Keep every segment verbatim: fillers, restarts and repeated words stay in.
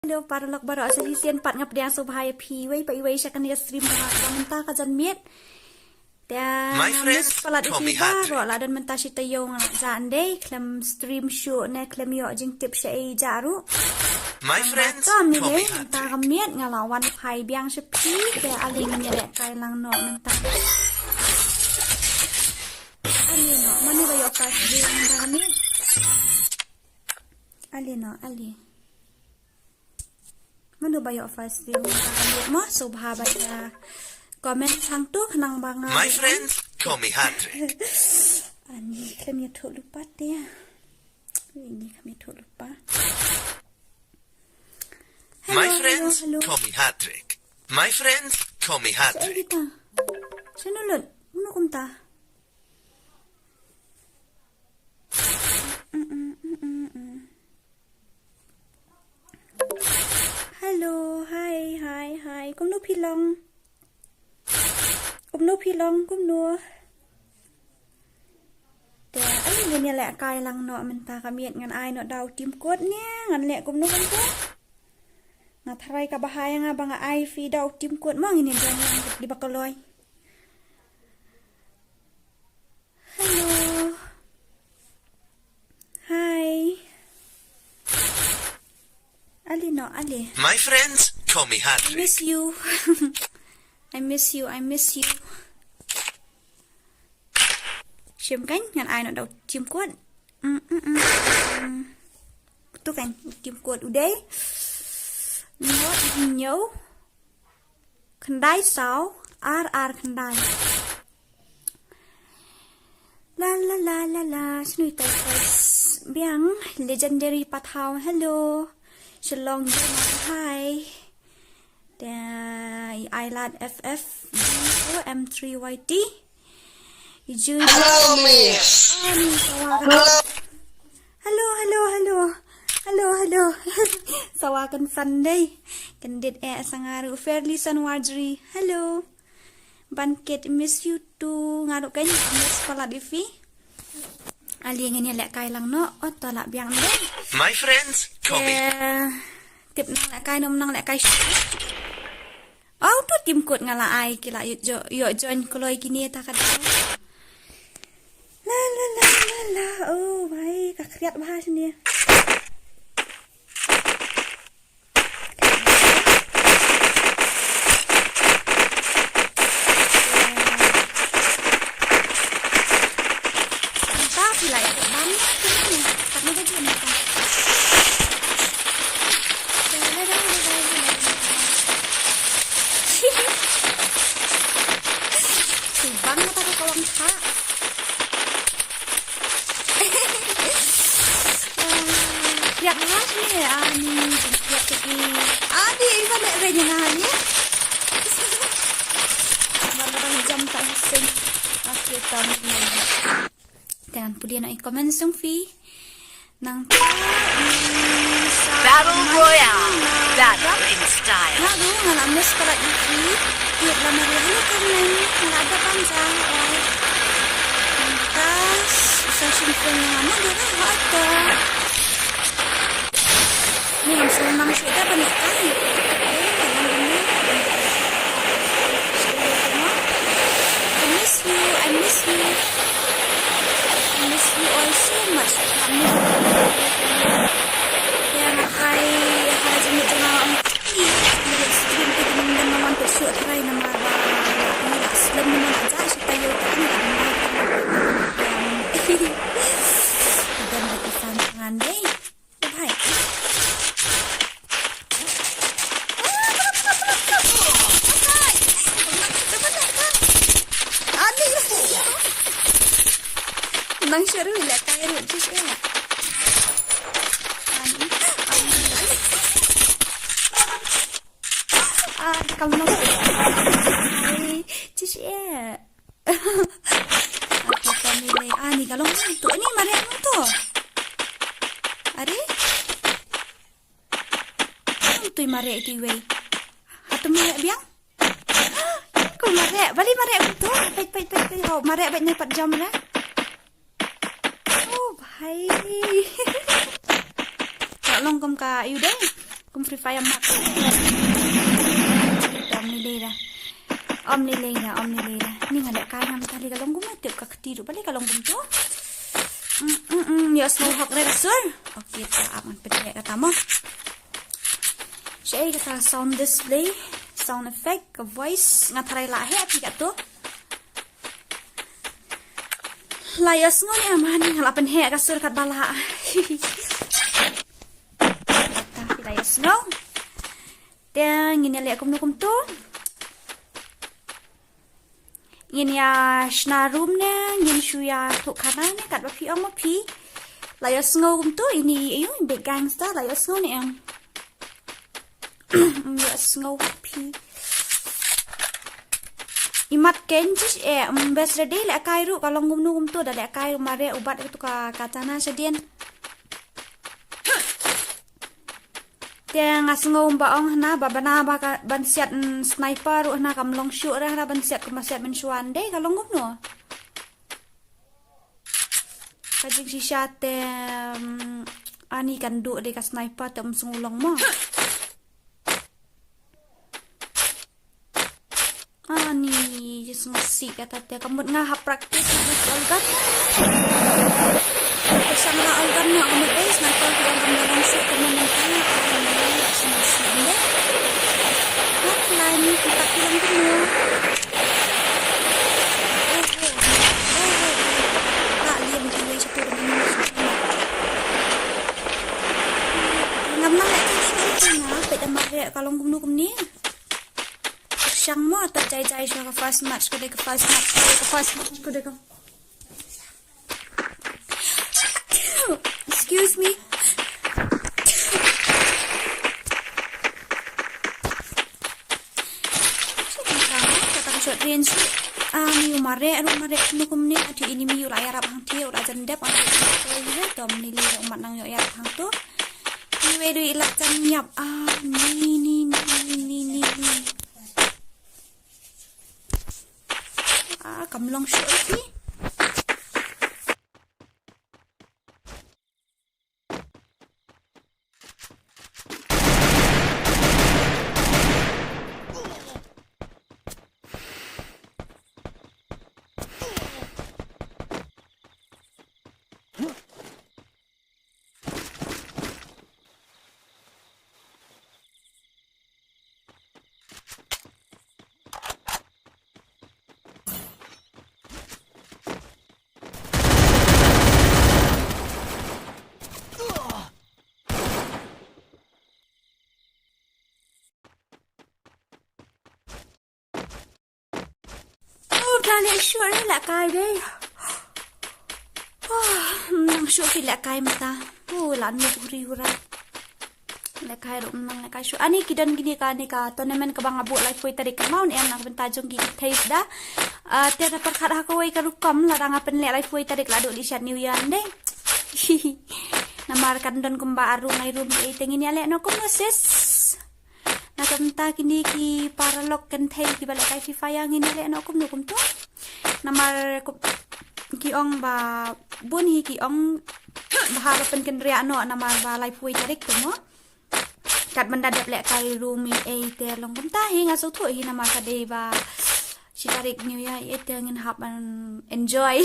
Hello paralok baroh, sa shisien pat nga pdiang sngewbha ïa phi iwei pa iwei sha kane ka stream ba mynta ka janmiet. Te nga mut palat ïa phi baroh, la don mynta shi taïew nga la jah ndei, khlem stream shuh ne khlem ïoh jingtip shaei jah ruh. Mynta ka miet nga la wan phai biang sha phi, te ale ngin ïa lehkai lang noh mynta. Ale noh, mano ba ïoh first view mynta ka miet? Ale noh, ale. Mano ba ïoh first view mynta ka miet mo, sngewbha ban ïa comment hangto khnang ba nga. Ani khlem ïathuh lypa te. Ani khlem ïathuh lypa. Hello, hello, hello. Shaei kita? Shano lut? Kumno kumta? Hello, hi, hi, hi. Kumno phi long? Kumno phi long, kumno? Te ale ngin ïa lehkai lang noh mynta ka miet, ngan ai noh da u team code ne ngan leh kumno kumno. Nga tharai kaba ha ïa nga ba nga ai phi da u team code mo, ngin ïa don lang kut di ba kloi. Hello. Hi. Ale noh, ale. I miss you. I miss you, I miss you. Shim kan, ngan ai noh da u team code. Mm, mm, mm, mm. Tu kan, u team code u dei. Nod nyo. Khyndai saw, ar ar khyndai. La la la la la, shano ita first biang, legendary pathaw, hello. Shillong Gamer, hi. Te, Ilat F F, D O M three Y T. Hello, miss. Ani, sawa kan. Hello, hello, hello. Hello, hello. Sawa kan Sunday. Kan dit eh sangaru Fairly Sun Warjri. Hello. Ban Kate, miss you too. Nga ruh kan miss palat ïa phi. Ale ngin ïa lehkai lang noh. Oh, to lah biang dei. Eh, tip nang lehkai, nym nang lehkai shuh. Oh, to team code nga la ai, ki la ïoh jo-, ïoh join kloi kine ta ka daw. La la la la la. Oh, bhai, ka khriat bha shane. Bang mata ka kawang ka. Ya, ni ani, ya, ni. Ani, iba le re ni ani. Mar mar jam ta sing. Aku tam ni. Te ngan pule noh i comment song phi. Nangta, mm, Battle Royale. Battle in style. Nga ruh nga la miss palat ïa phi. Tiap lama ruh, hello Carmen. Nga la da panjang, oi. Nangta, sa shin friend nga ma dura ha ata. Ni ngam sngewmang shuh da ban lehkai. I miss you, I miss you. I miss you all so much. Ngam miss you. Ïa nga kai ha jingmut jong nga ong. Ïa stream te kin dang wan pyrshah tharai namar ba ïa slem namar ja shi taïew te ïa. Ïa dan ba ki fan ngan dei. Nang shuh ruh ïa lehkai ruh, just ïa. Ah, kam nang. Just ïa. Aku kami ni, ah, ni ka long tu, ni mareh tu. Are? Tu mareh tu wei. Atu mareh biang? Ku mareh, bali mareh tu. Pait, pait, pait, pait. Hau, mareh bait nai pat jam na. Oh, bhai. Ka long kum ka yu dei. Kum Free Fire mat. Om ni lei da. Om ni lei da, om ni lei da. Ni nga lehkai ngam tali ka long kumno, tip ka kti ruh balei ka long kumto. Mm, mm, mm, ïohsngew hok re ka sur. Okay, ta ap ngan pynleh kata mo. Shaei kata sound display, sound effect, ka voice, nga tharai lah heh phi kato. La ïohsngew ne em, ani nga la pynheh ka sur katba lah. Kata phi la ïohsngew. Te ngin ïaleh kumno kumto. Ngin ïa shna room ne, ngin shu ïathuh khana ne, katba phi ong ma phi. La ïohsngew kumto, ini ïa u bad gangster, la ïohsngew ne em. Ym ïohsngew phi. Imat ken jis eh, mm, best ready lehkai ruh, ka long kumno kumto, da lehkai ruh mareh u bat kato ka katana shadien. Te nga sngew ba ong hana ba bana ba ka ban siat, mm, sniper ruh hana kam long shuh re hana ban siat kumba siat mynshuwa dei ka long kumno. Ka jingshisha te, mm, ani kan duh dei ka sniper te ym sngew long mo. Ani, just ngasih kata te ka mut nga ha practice with all gun. Ka shang ha all gun nga ka mut eh, sniper ki ong ka mut ngasih ka mut nang tanya. Ani, just ngasih ande. Offline ni kita kilang tu mo. Oh, oh. Oh, oh. Tak liam kiwei satu dengan ni. Ngam nang lagi satu na, pet amar ya kalau gumnu gumni. Shang mo ta jai jai sha ka first match ka dei ka first match ka dei ka first match ka dei ka. Excuse me. Ka tang short range. Ah, mi u mareh, u mareh kumne kumne, ati ini mi u la ïarap hangtei, u la jan dep, ati ini to mini li u mat nang ïoh ïarap hangto. Iwe do i lak jan ïap. Ah, ni ni ni ni ni ni. Ah, kam long shuh ïa ki. Oh, ka leh shuh leh kai dei. Oh, nang shuh ki leh kai mynta. Oh, la nuk huri hura. Leh kai ruh nang leh kai shuh. Ani ki don kine ka, ni ka tournament kaba nga buh laiphew tarik ka maun em na ka bynta jong ki thei da. Ah, te da pyrkhat ha kawei ka rukom lada nga pynleh laiphew tarik la duh li shat New Year dei. Namar kan don kumba ar room lai room ei te ngin ïaleh noh kumno sis. Na ka bynta kine ki paralok kynthei kiba leh kai Free Fire ngin ïaleh noh kumno kumto. Namar ki ong ba bun hi ki ong ba haba pynkynriah noh namar ba laiphew tarik te mo. Kat mynta dep leh kai room ei te long kumta hi nga sngewthuh hi namar ka dei ba shi tarik New Year ei te ngin hap ban enjoy.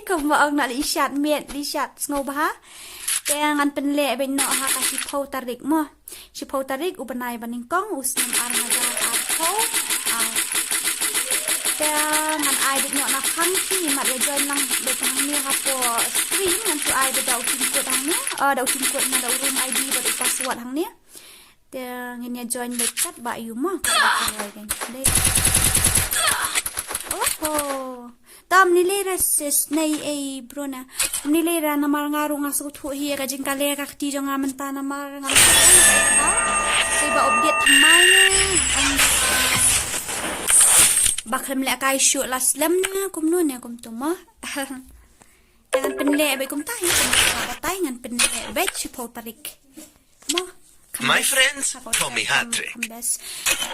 Kumba ong na li shat miet li shat sngewbha. Te ngan pynleh beit noh ha ka shiphew tarik mo. Shiphew tarik u bnai ba nyngkong u snem ar hajar arphew. Ah. Te ngan ai beit noh na khang ki mat ïa join lang beit hangne hapoh stream ngan tu ai beit da u pin code hangne. Ah, da u pin code na da u room I D bad u password hangne. Te ngin ïa join beit kat ba ïu mo. Dei. Oho. Tam ni lei ra sis nei ei bro na. Ni lei ra namar nga ruh nga sngewthuh hi ka jingkale ka kti jong nga mynta namar nga. Te ba update thymmai ne. Ba khlem leh kai shuh la slem ne kumno ne kumto mo. Ngan pynleh beit kumta hi kumta batai ngan pynleh beit shiphew tarik. Mo. My friends, Tommy Hatre.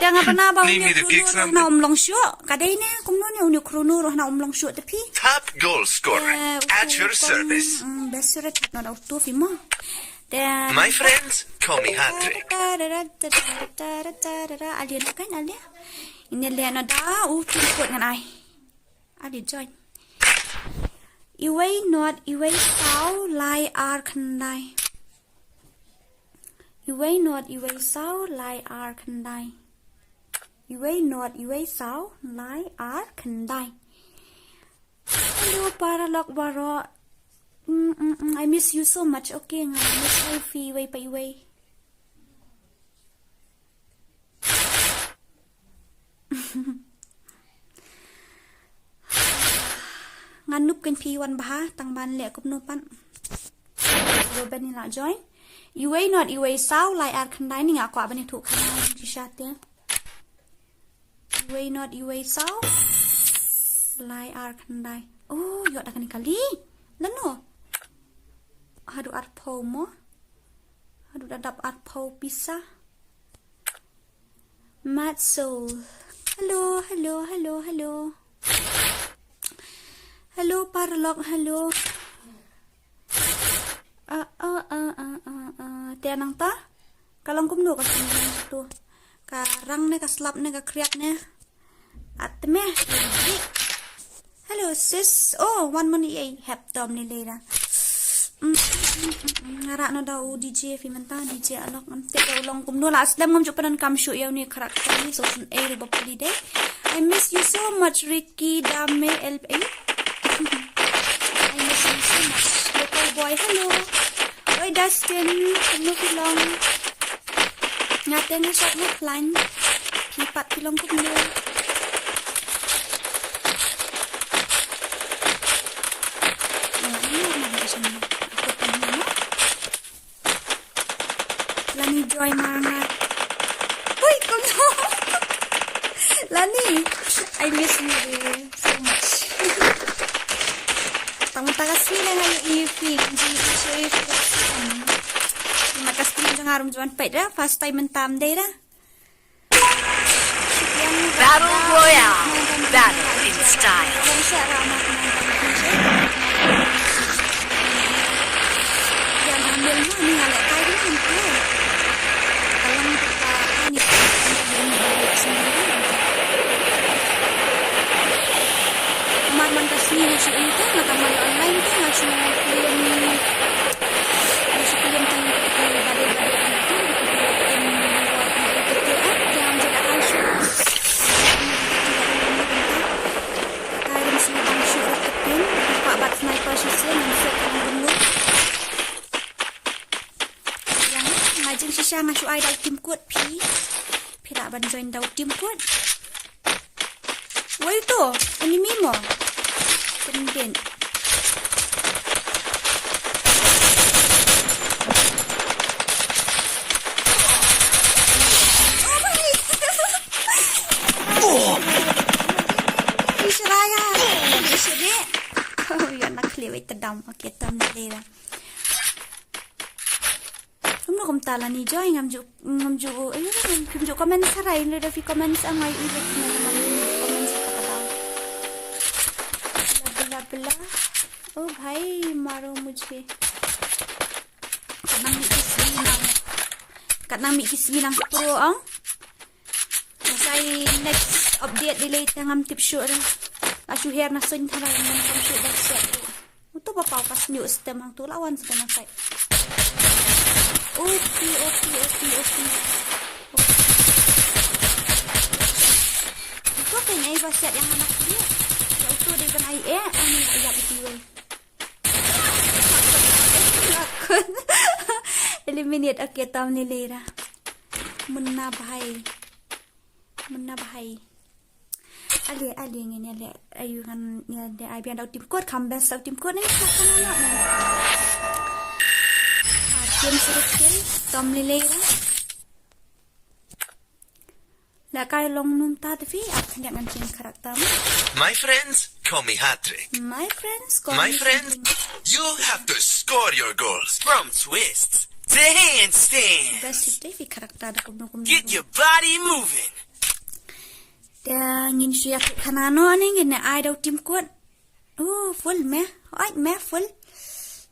Te nga bana ba u New Chrono ruh na um long shuh. Ka dei ne kumno ne u New Chrono ruh na um long shuh te phi. Top goal scorer at your service. Best scorer na da u tu phi mo. Te My friends call me Hattrick. Alia na kan alia. Ini alia na da u tu kot ngan ai. Alia join. Iwei not iwei saw lai ar khyndai. Iwei not iwei saw lai ar khyndai. Iwei not iwei saw lai ar khyndai. Hello, paralok baroh. Mm, mm, mm, I miss you so much. Okay, nga miss you phi iwei pa iwei. Nga nup kan phi wan bha, tang ban leh kumno pat. Ruben ni la join. Iwei not iwei saw lai ar khyndai ni nga kwah ban ïathuh khana shisha te. Iwei not iwei saw lai ar khyndai. Oh, ïoh da kane kali. Lano? Haduh arphew mo. Haduh da dap arphew pisa. Mad Soul. Hello, hello, hello, hello. Hello, paralok, hello. Ah, ah, ah, ah, ah, ah. Te nangta? Ka long kumno ka sngewthuh? Ka rang ne, ka slap ne, ka khriat ne? At me. Hello, sis. Oh, one money, eh, hep tom ni lera. Mm, mm, mm, mm, mm. Nga rah na da u D J phi mynta, D J Alok ngam tip da u long kumno la slem ngam ju pyndonkam shuh ïa une character ni, so sngewbha pule de. I miss you so much, Ricky Dame L A. I miss you so much. Local boy, hello. Oi, Dustin, kumno phi long? Nga te nga shait nga khlaiñ. Phi pat phi long kumno? Nga la ïa nga la ïa shen. Aku tanya mo. Lani join ma nga. Hui, kumno? Lani, I miss you, babe, so much. Tang mynta ka sngi nga ïohi ïa phi, nga ju ïohi shuh ïa phi. Mynta ka stream jong nga ruh ym ju wan peit da, first time mynta ym dei da. Battle Royale, battle in style. Mar man ka sngi nga shu ïohi te, nga tang ban online te, nga shu pynlong, nga shu pynlong tang ba dei ba dei. Nga jing shisha nga shu ai da u team kot phi. Phi lah ban join da u team kot. Wei to, enemy mo. Kendin. Israel. Israel. Oh, ya nak liwat tedam. Okay, tam ni lah. Kumno kumta lani join ngam ju, ngam ju, eh, ngam ju comment sarai, lada phi comment sa ngai, ui, comment sa kata. Bla, bla, bla. Oh bhai, maro mujhe. Kat nang mih ki sngi nang. Kat nang mih ki sngi nang pro, ong. Sa i next update delay te ngam tip shuh re. La shu her na suin thara ngam tip shuh ba siat. Uto ba pau ka sniu stem hangto la wan stem hangtai. Opi, opi, opi, opi. Uto ka ngai ba siat yang anak dia. Ya uto dei ban ai eh, ani ya uti wei. Eliminate, okay, tam ni lera. Munna bhai. Munna bhai. Ali, ali ngin ya le, ayu ngan ya de ai biang dau tim kot, kham best dau tim kot ni, kot kan anak ni. Ah, tim sedikit, tom lele ya. La kai long num ta tefi, ah, nyak ngan tim karakter. My friends call me Hattrick. My friends call My me friends, Hattrick. You have to score your goals from twists to handstands. Best tefi karakter da kum kum. Get your body moving. Da ngin shu ïa khana no ni ngin ai dau tim kot. Oh, full me. Ai me full.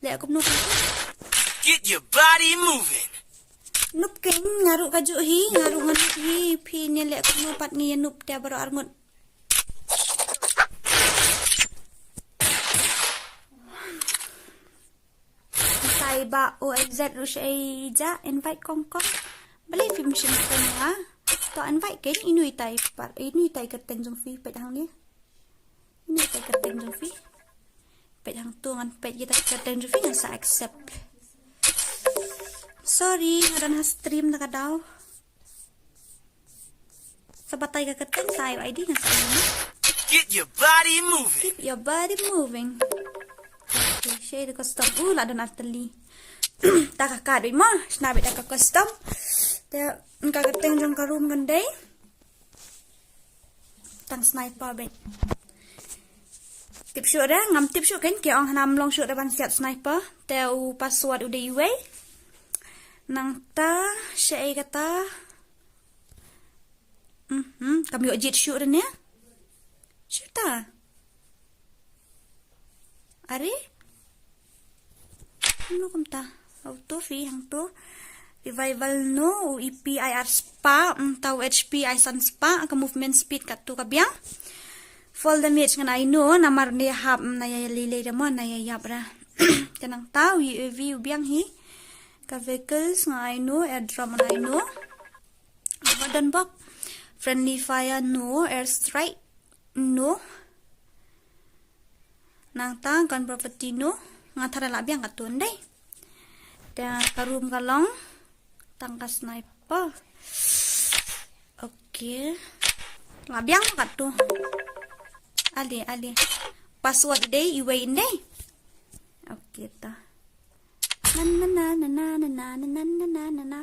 Le kum no. Get your body moving. Nup ken, nga ruh ka juh hi, nga ruh nga nup hi, phi ne leh kumno pat ngi ïa nup te baroh arngut. Sai ba O L Z ruh sha ei ja invite kong kong. Balei phim shim kong nga. To invite ken, inu itai par, inu itai kyrteng jong phi, peit hangne. Inu itai kyrteng jong phi. Peit hangto, ngan peit kita kyrteng jong phi, ngan sa accept. Sorry, nga don ha stream na ka daw. Sa batai ka kyrteng, sa ïoh I D, ngan sa ïoh. Get your body moving. Keep your body moving. Okay, share the custom. Uh, la don artylli. Ta ka kad beit mo, shna beit da ka custom. Te ka kyrteng jong ka room kan dei tang sniper beit. Tip shuh da, ngam tip shuh ken, ki ong hanam long shuh da ban siat sniper. Te u password u dei uwei. Nangta, sha ei kata. Mhm, kam ïoh jied shuh da ne. Shuh ta. Are? Kumno kumta? Auto phi hangto. Revival no, u E P I R spah, mm, ta u H P I san spah, ka movement speed katto ka biang. Fall damage ngan ai no, namar ne hap, mm, na ïa lei lei da mo, na ïa ïap ra. Ka nangta, u U A V u biang hi. Ka vehicles ngan ai no, airdrop ngan ai no. Don bok. Friendly fire no, airstrike no. Nangta gun property no. Nga tharai la biang katto ndei. Te ka room ka long tang ka sniper. Okay. La biang katto. Ale, ale. Password dei iwei ndei. Okay ta. Na na na na.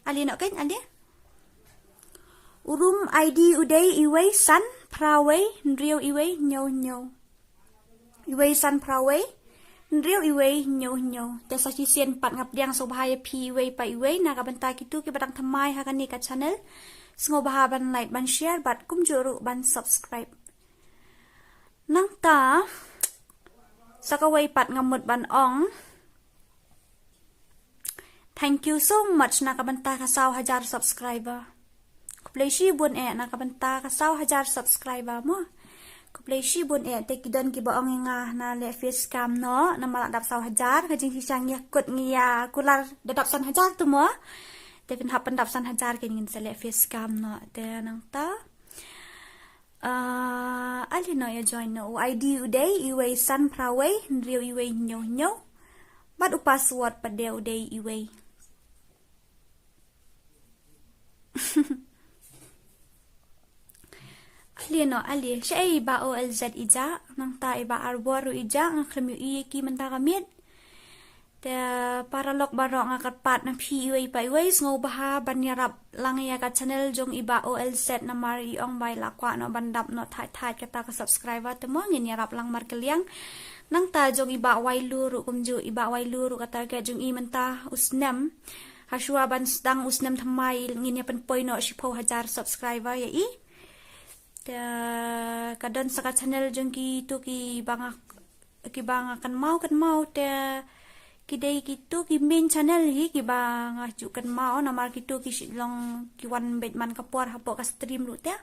Ale noh kein, ale. U room I D u dei iwei san phra wei hynriew iwei hynñiew hynñiew. Iwei san phra wei hynriew iwei hynñiew hynñiew. Te sa shisien pat nga pdiang sngewbha ïa phi iwei pa iwei na ka bynta kito kiba dang thymmai ha kane ka channel. Sngewbha ban like, ban share bad kumjuh ruh ban subscribe. Nangta sa kawei pat nga mut ban ong. Thank you so much na ka bynta ka saw hajar subscriber. Khublei shibun eh na ka bynta ka saw hajar subscriber mo. Khublei shibun eh, te ki don kiba ong ïa nga na leh face cam noh, namar la dap saw hajar, ka jingshisha ngi ïa kut ngi ïa kular da dap san hajar tu mo. Te phin hap pyndap san hajar kein ngin sa leh face cam noh. Te nangta. Ah, ale noh ïa join noh. U I D u dei iwei san phra wei hynriew iwei hynñiew hynñiew. Bad u password pat de u dei iwei. Ale noh, ale. Sha ei i Bah O L Z i jah, nangta i Bah Arbor ruh i jah, nga khlem ïohi ïa ki mynta ka miet. Te paralok baroh nga kyrpad na phi iwei pa iwei sngewbha ban ïarap lang ïa ka channel jong i Bah O L Z namar i ong ba i la kwah noh ban dap noh thait thait kata ka subscriber te mo ngin ïarap lang markylliang. Nangta jong i Bah Wailu ruh kumjuh i Bah Wailu ruh ka target jong i mynta u snem. Hashwa ban sdang u snem thymmai ngin ïa pynpoi noh shiphew hajar subscriber ïa i. Te ka don sa ka channel jong kito kiba nga kiba nga kynmaw kynmaw te ki dei kito ki main channel hi kiba nga ju kynmaw namar kito ki shu long ki wan beit man ka por hapoh ka stream ruh te.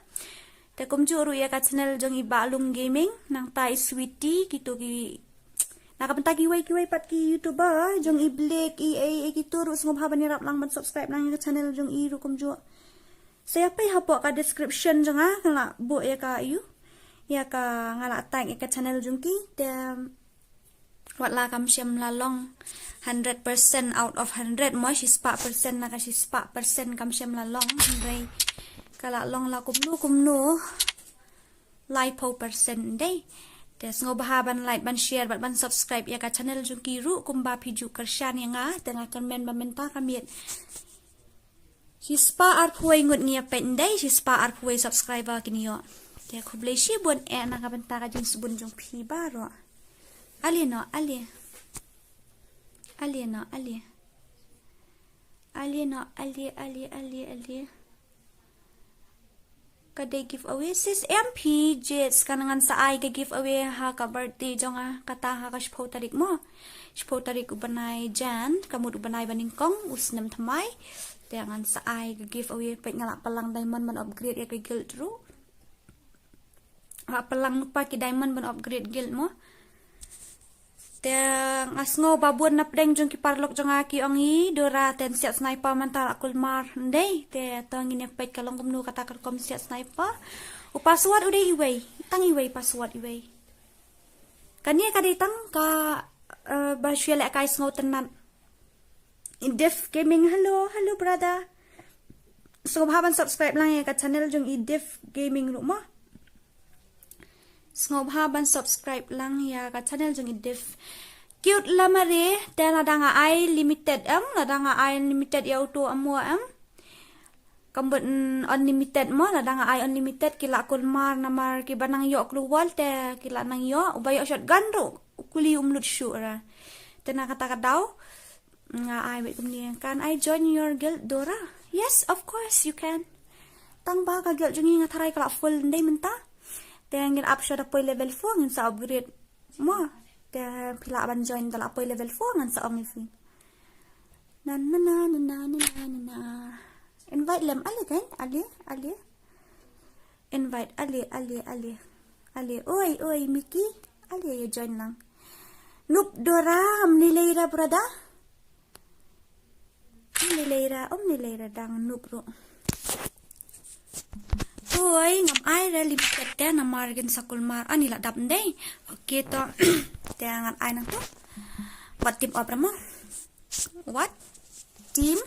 Te kumjuh ruh ïa ka channel jong i Bah Lung Gaming nangta i Sweety kito ki na ka bynta kiwei kiwei pat ki YouTuber jong i Blake i ei ei kito ruh sngewbha ban ïarap lang ban subscribe lang ïa ka channel jong i ruh kumjuh. Sa ïa pei hapoh ka description jong nga, nga la buh ïa ka ïu. Ïa ka nga la tag ïa ka channel jong ki, te wat la kam shym la long hundred percent out of hundred mo, shispah percent na ka shispah percent kam shym la long, hynrei ka la long la kumno kumno laiphew percent dei. Te sngewbha ban like, ban share, bad ban subscribe ïa ka channel jong ki ruh kumba phi ju kyrshan ïa nga, te nga kyrmen ba mynta ka miet. Shispah arphew wei ngut ngi ïa peit ndei, shispah arphew wei subscriber kin ïoh. Te khublei shibun eh na ka bynta ka jingsbun jong phi baroh. Ale noh, ale. Ale noh, ale. Ale noh, ale, ale, ale, ale. Ka dei giveaway, sis M P Jets, kan ngan sa ai ka giveaway ha ka birthday jong nga, kata ha ka shiphew tarik mo. Shiphew tarik u bnai Jan, ka mut u bnai ba nyngkong, u snem thymmai. Te ngan sa ai ka giveaway, peit nga la pynlang diamond ban upgrade ïa ka guild ruh. Nga la pynlang lypa ki diamond ban upgrade guild mo. Te nga sngew ba bun na pdeng jong ki paralok jong nga ki ong i Dora te nsiat sniper mynta la kulmar ndei. Te to ngin ïa peit ka long kumno kata ka rukom nsiat sniper. U password u dei iwei, tang iwei password iwei. Kane ka dei tang ka, eh, ba shu ïalehkai sngewtynnat. Edif Gaming, hello, hello brother. Sngewbha ban subscribe lang ïa ka channel jong Edif Gaming ruh mo. Sngewbha ban subscribe lang ïa ka channel jong Edif. Cute la mare, te lada nga ai limited em, lada nga ai limited ïa uto em mo em. Ka mut, mm, unlimited mo, lada nga ai unlimited ki la kulmar namar kiba nang ïoh klewal te ki la nang ïoh, uba ïoh shotgun ruh u kuli um lut shuh ra. Te na kata ka daw nga ai beit kumne, "Can I join your guild, Dora?" Yes, of course you can. Tang ba ka guild jong ngi nga tharai ka la full ndei mynta. Te ngin ap shuwa da poi level four ngin sa upgrade mo. Te phi lah ban join da la poi level four ngan sa ong ïa phi. Na na na na na na na na. Invite lem ale kan? Ale, ale. Invite ale, ale, ale. Ale, oi, oi, Mickey. Ale ïa join lang. Noob Dora, ym ni lei ra brother. Ym ni lei ra, ym ni lei ra dang noob ruh. Oi, ngam ai ra limited te namar kin sa kulmar. Ani la dap ndei. Okay to. Te ngan ai nangto. Wat team up ra mo. Wat? Team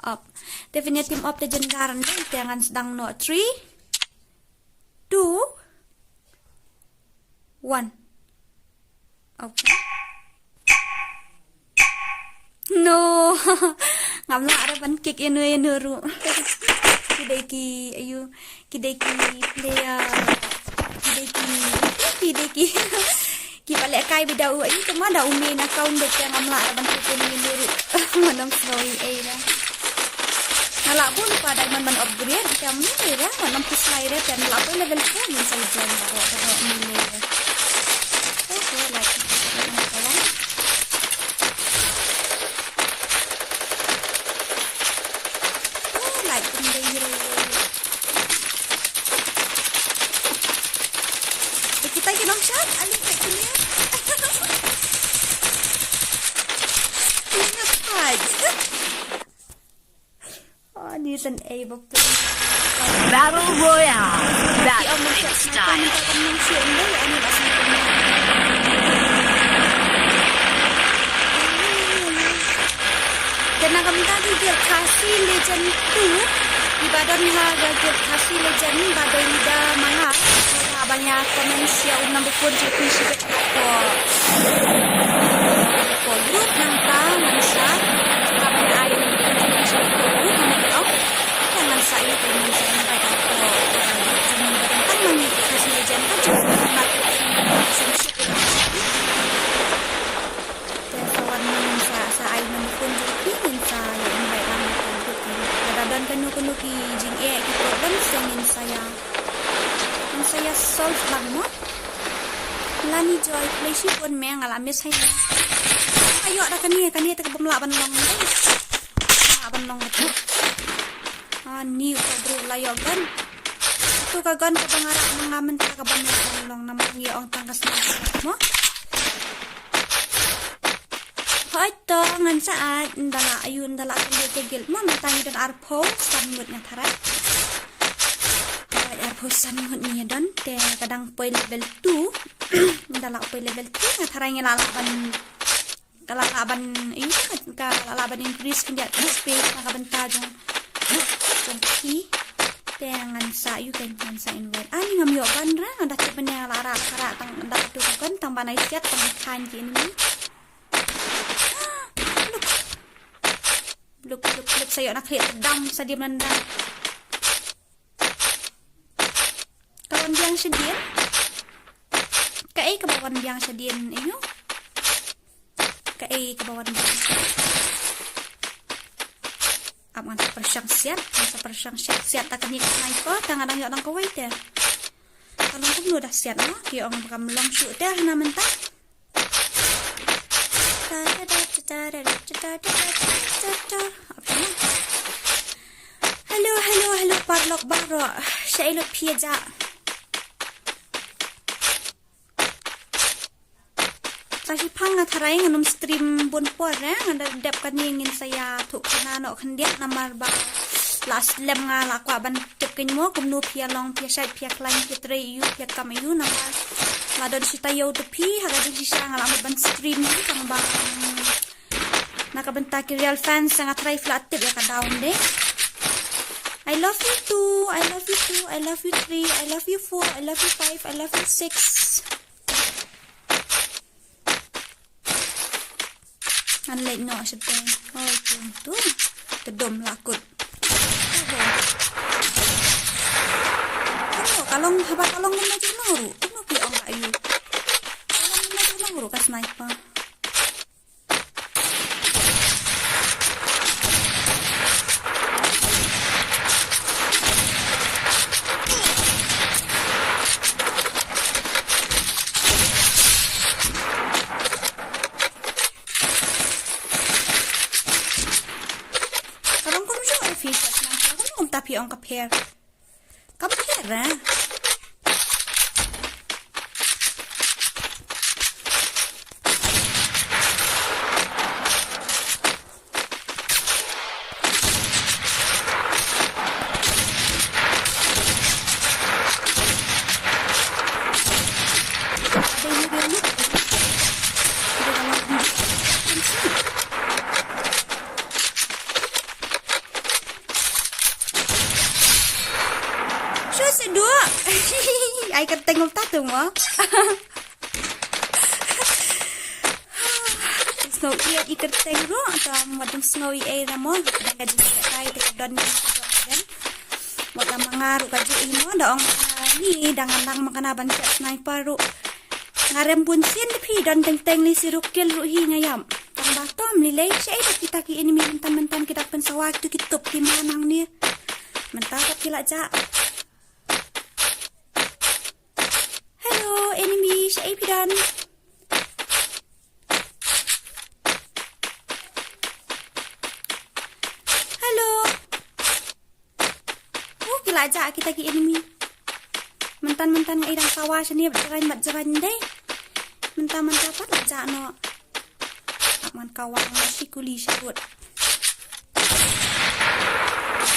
up. Te phin ïa team up te jynjar ndei, te ngan sdang noh. Three, two, one. Okay. No. Ngam lah ra ban kick ïano ïano ruh. Ki dei ki, ayu, ki dei ki player. Ki dei ki, ki dei ki. Kiba lehkai beit da u, ayu, te ma da u main account beit te ngam lah ra ban kick ïano ïano ruh. Ngam sngew ei ei ra. Nga lah bun pa diamond ban upgrade, te ngam lah ei ra, ngam pisa ei ra, te nga lah poi level four ngin sa join baroh, baroh ngin leh ei ra. Okay, like, oh, like, kumdei hero. Te kita ki nongshad, ale ka kine. Kine ka. Oh, ni san ei ba pun. Battle Royale. Battle in style. Te na ka bynta ka guild Khasi Legend two, kiba don ha ka guild Khasi Legend ba dei leader ma nga. Ba ïa comment ïa u number four je phi shi bit ko. Ko group nangta ngan sa. Ka ban ai ngan sa ïa ko ngan sa invite ko. Tang ma ngi Khasi Legend ka just mat. Te sa wan ngan sa, sa ai number phone jong phi ngan sa ïa invite lang ïa ka group. Lada don kano kano ki jingeh ki problem sa ngan sa ïa, ngan sa ïa solve lang mo. Lani Joy, khublei shibun me, nga la miss hai. Ayo da kane, kane te ka bym lah ban long. Lah ban long. Ah, ni u bru la ïoh gun. Tu ka gun kaba nga rak ma nga mynta ka bym lah ban long namar ngi ong tang ka sniper mo. Hooid to ngan sa ai, ynda la ayu, ynda la kynduh ka guild mo, mynta ngi don arphew san ngut nga tharai. Hooid, arphew san ngut ngi don, te ka dang poi level two. Ynda la poi level two nga tharai ngi la lah ban, ka la lah ban, ayu, ka la lah ban increase khyndiat ka space na ka bynta jong, jong phi. Te ngan sa, ayu, kan ngan sa invite. Ani ngam ïoh gun ra, nga da tip mynne la rak, ka rak tang da tu ka gun tang ban ai siat tang khan ki enemy. Bluk. Bluk, bluk, bluk, sa ïoh na khlieh dam sa diem nandang. Ka wan biang shadien. Kaei kaba wan biang shadien, ayu. Kaei kaba wan biang. Ngan sa pyrshang siat, ngan sa pyrshang siat, siat ta kane ka sniper, ta nga dang ïoh dang kawei te. Ka long kumno da siat mo, ki ong ba kam long shuh te hana mynta. Hello, hello, hello, paralok baroh. Shaei lut phi ja. Sa shi phang nga tharai ngan ym stream bun por, eh, ngan da dep kane ngin sa ïathuh khana noh khyndiat namar ba la slem nga la kwah ban tip kein mo kumno phi ïa long, phi ïa shait, phi ïa khlaiñ, phi ïa trei ïa u, phi ïa kam ïa u, namar la don shi taïew te phi ha ka jingshisha nga la mut ban stream hi tang ba na ka bynta ki real fans nga tharai phi la tip ïa ka down de. I love you two, I love you two, I love you three, I love you four, I love you five, I love you six. Ngan leit noh shatei. Oh, tu, tu. Te dom la kut. Oh. Kumno, ka long, haba ka long kumno ju long ruh. Kumno ki ong ka ïa u. Ka long kumno ju long ruh ka sniper. Ka long kumjuh ïa phi ka sniper, ka long kumta phi ong ka pher. Ka pher, eh? Shu seduh. Ai kyrteng um tatu mo. Sngew ïeit i kyrteng ruh, tam wat dang sngew ei ei ra mo. Ka jingkai te ka don ni ka don. Wat la manga ruh ka ju i mo da ong, ah, ni dang nang ma kane ban set sniper ruh. Nga rem bun sien da phi don teng teng ni si ruh kill ruh hi nga ïam. Tang ba tom lei lei shaei da kita ki enemy myntan myntan ki da pynsawa tu ki tup ki manang ni. Mynta ka ki la ja. Hello, enemy, shaei phi don? Hello. Oh, ki la ja kita ki enemy. Myntan myntan nga i dang sawa shane bad jrain bad jrain dei. Mynta mynta pat la ja noh. Ap ngan kawang na shi kuli shi kut.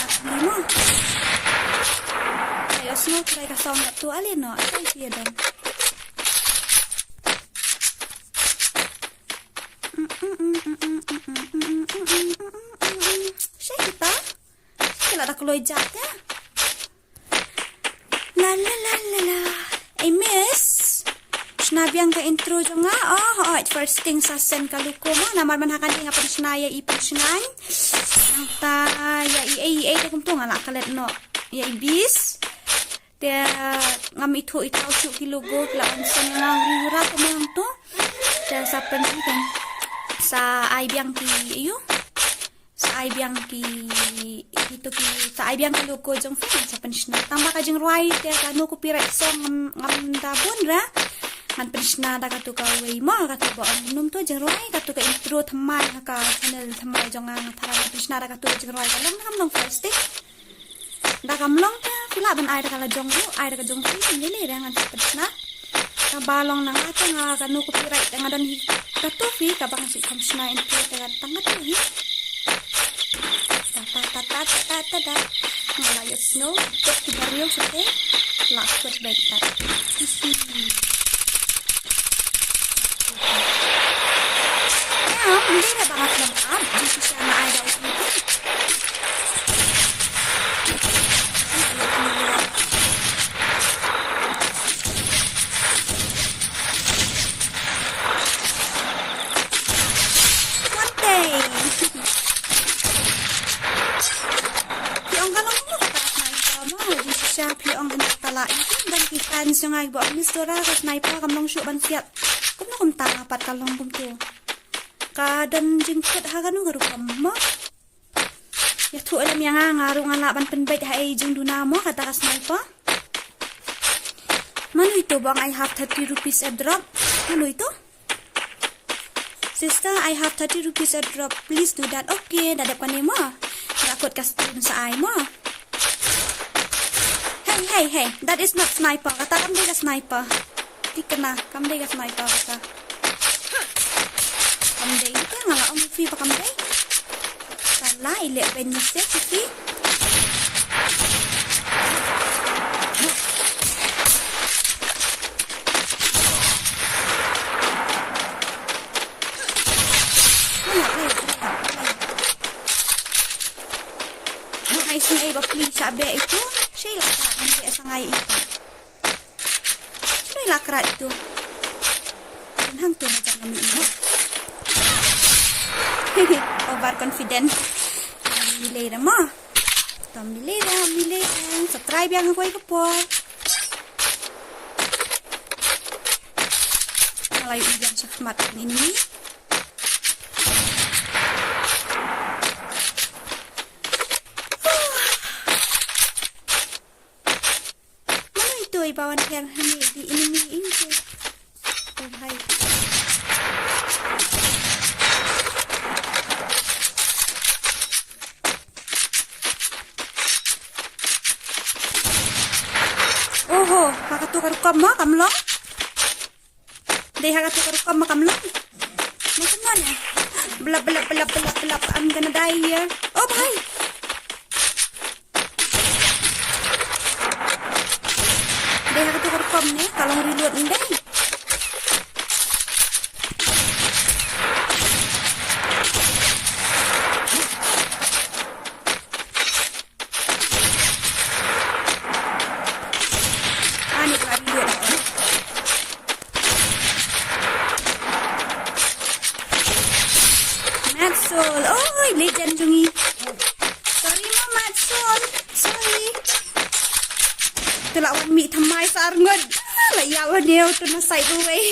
Ap ni mo. Ayo snow try ka song tu ale no. Ai shi dam. Shi kita. Shi la da kloi jak ya. La la la la la. I miss. Shna biang ka intro jong nga. Oh, oh, first thing sa send ka luko mo. Namar man ha kane nga pynshna ïa i pynshngaiñ. Nangta ïa i ei ei te kumto nga la klet noh. Ïa i bis. Te ngam ithuh ithaw shuh ki luko ki la ban send nga ri rat mo nangto. Te sa pyn sa ai biang ki ayu. Sa ai biang ki, kito ki, sa ai biang ki luko jong phi, sa pynshna. Tang ba ka jingrwai te ka no copyright song ngam, ngam da bun ra. Ngan pynshna da katu kawei mo, katu ba ong num tu jingrwai, katu ka intro thymmai ha ka channel thymmai jong nga, nga tharai ngan pynshna da katu ka jingrwai ka long ngam long first te. Da kam long te phi lah ban ai da ka la jong ruh, ai da ka jong phi, ngi lei lei re ngan sa pynshna. Kaba long na nga te nga ka no copyright te nga don hi katu phi kaba nga shu kham shna intro te ka tang katu hi. Ta ta ta ta ta ta ta. Nga la ïa snow, tok ki barrier sate. La kwet bad ta. Isi. Em, hindi na ba nga snow up? Di shisha nga ai da u snow. One day. Phi ong ka long kumno kata ka sniper mo, jingshisha phi ong kumno kata la, ïa ki don ki fans jong nga kiba ong Miss Dora ka sniper kam long shuh ban siat. Kumno kumta nga pat ka long kumto. Ka don jingkut ha kano ka rukom mo. Ïathuh lem ïa nga, nga ruh nga lah ban pynbeit ha ei jingduna mo kata ka sniper. Mano ito ba ong I have thirty rupees airdrop? Mano ito? Sister, I have thirty rupees airdrop. Please do that. Okay, da dep kane mo. Da kut ka stream sa ai mo. Hey, hey, hey. That is not sniper. Kata kam dei ka sniper. Thikna, kam dei ka sniper kata. Kam dei ka, nga la ong ïa phi ba kam dei. Ka la i leh beiñ ïa phi. Ai sngewbha please, sa beh itu. Shei la ka ngan beh sa ngai itu. Shei la krat itu. Hang tu macam kami ini. Over confident. Milei dah mah. Tam milei dah, milei dah. Subscribe ïa nga kawei ka por. Nga la ïohi ïa ka shakmat enemy. Mano ito i ba wan pher hangne, di enemy ito. Oh bhai. Oho, ha kato ka rukom ma kam long. Dei ha kato ka rukom ma kam long. Macam mana? Blap, blap, blap, blap, blap. I'm gonna die here. Oh bhai. Dei ha kato ka rukom ne, ka long reload ndei. Ani ka reload. Mad Soul. Oi, legend jong ngi. Sorry mo, Mad Soul. Sorry. To la wan mih thymmai sa arngut. La ïa wan ïa to na side ruh wei.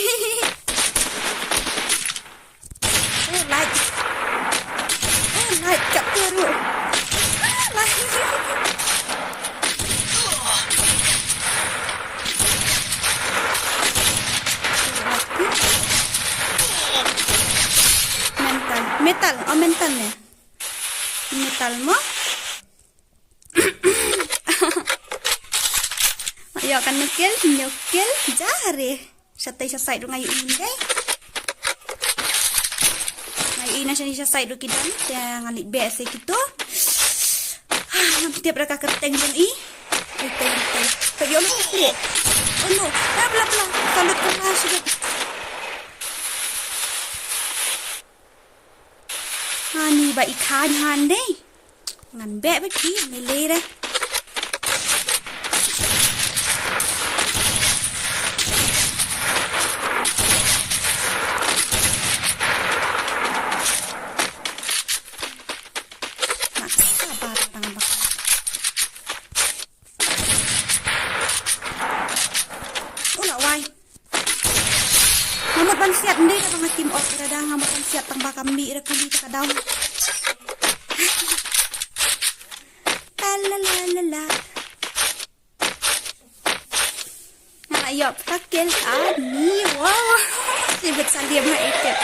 Oh, light. Oh, light kat tu ruh. Ah, light. Mental. Metal. Oh, mental ne. Metal mo. Ïa kan nukil, nukil, jare. Shatei sha side ruh nga ïohi ndei. Nga ïohi na shane sha side ruh ki don. Te nga leit beh se kito. Ah, ngam tip da ka kyrteng jong i. Kyrteng, kyrteng. Ka ïoh na kyrteng. Oh no. Ah, bla, bla. Salut ka la shibit. Ani ba i khan han dei. Ngan beh ba ki ni le re. Mak sabar tang bak. Ula wai. Nga mut ban siat ndei da ba nga team up ra da nga mut ban siat tang ba ka mih ra kuli ta ka down. La la la la la. Nga la ïoh ka kill ani. Wow. Sibit sa liam ha etek.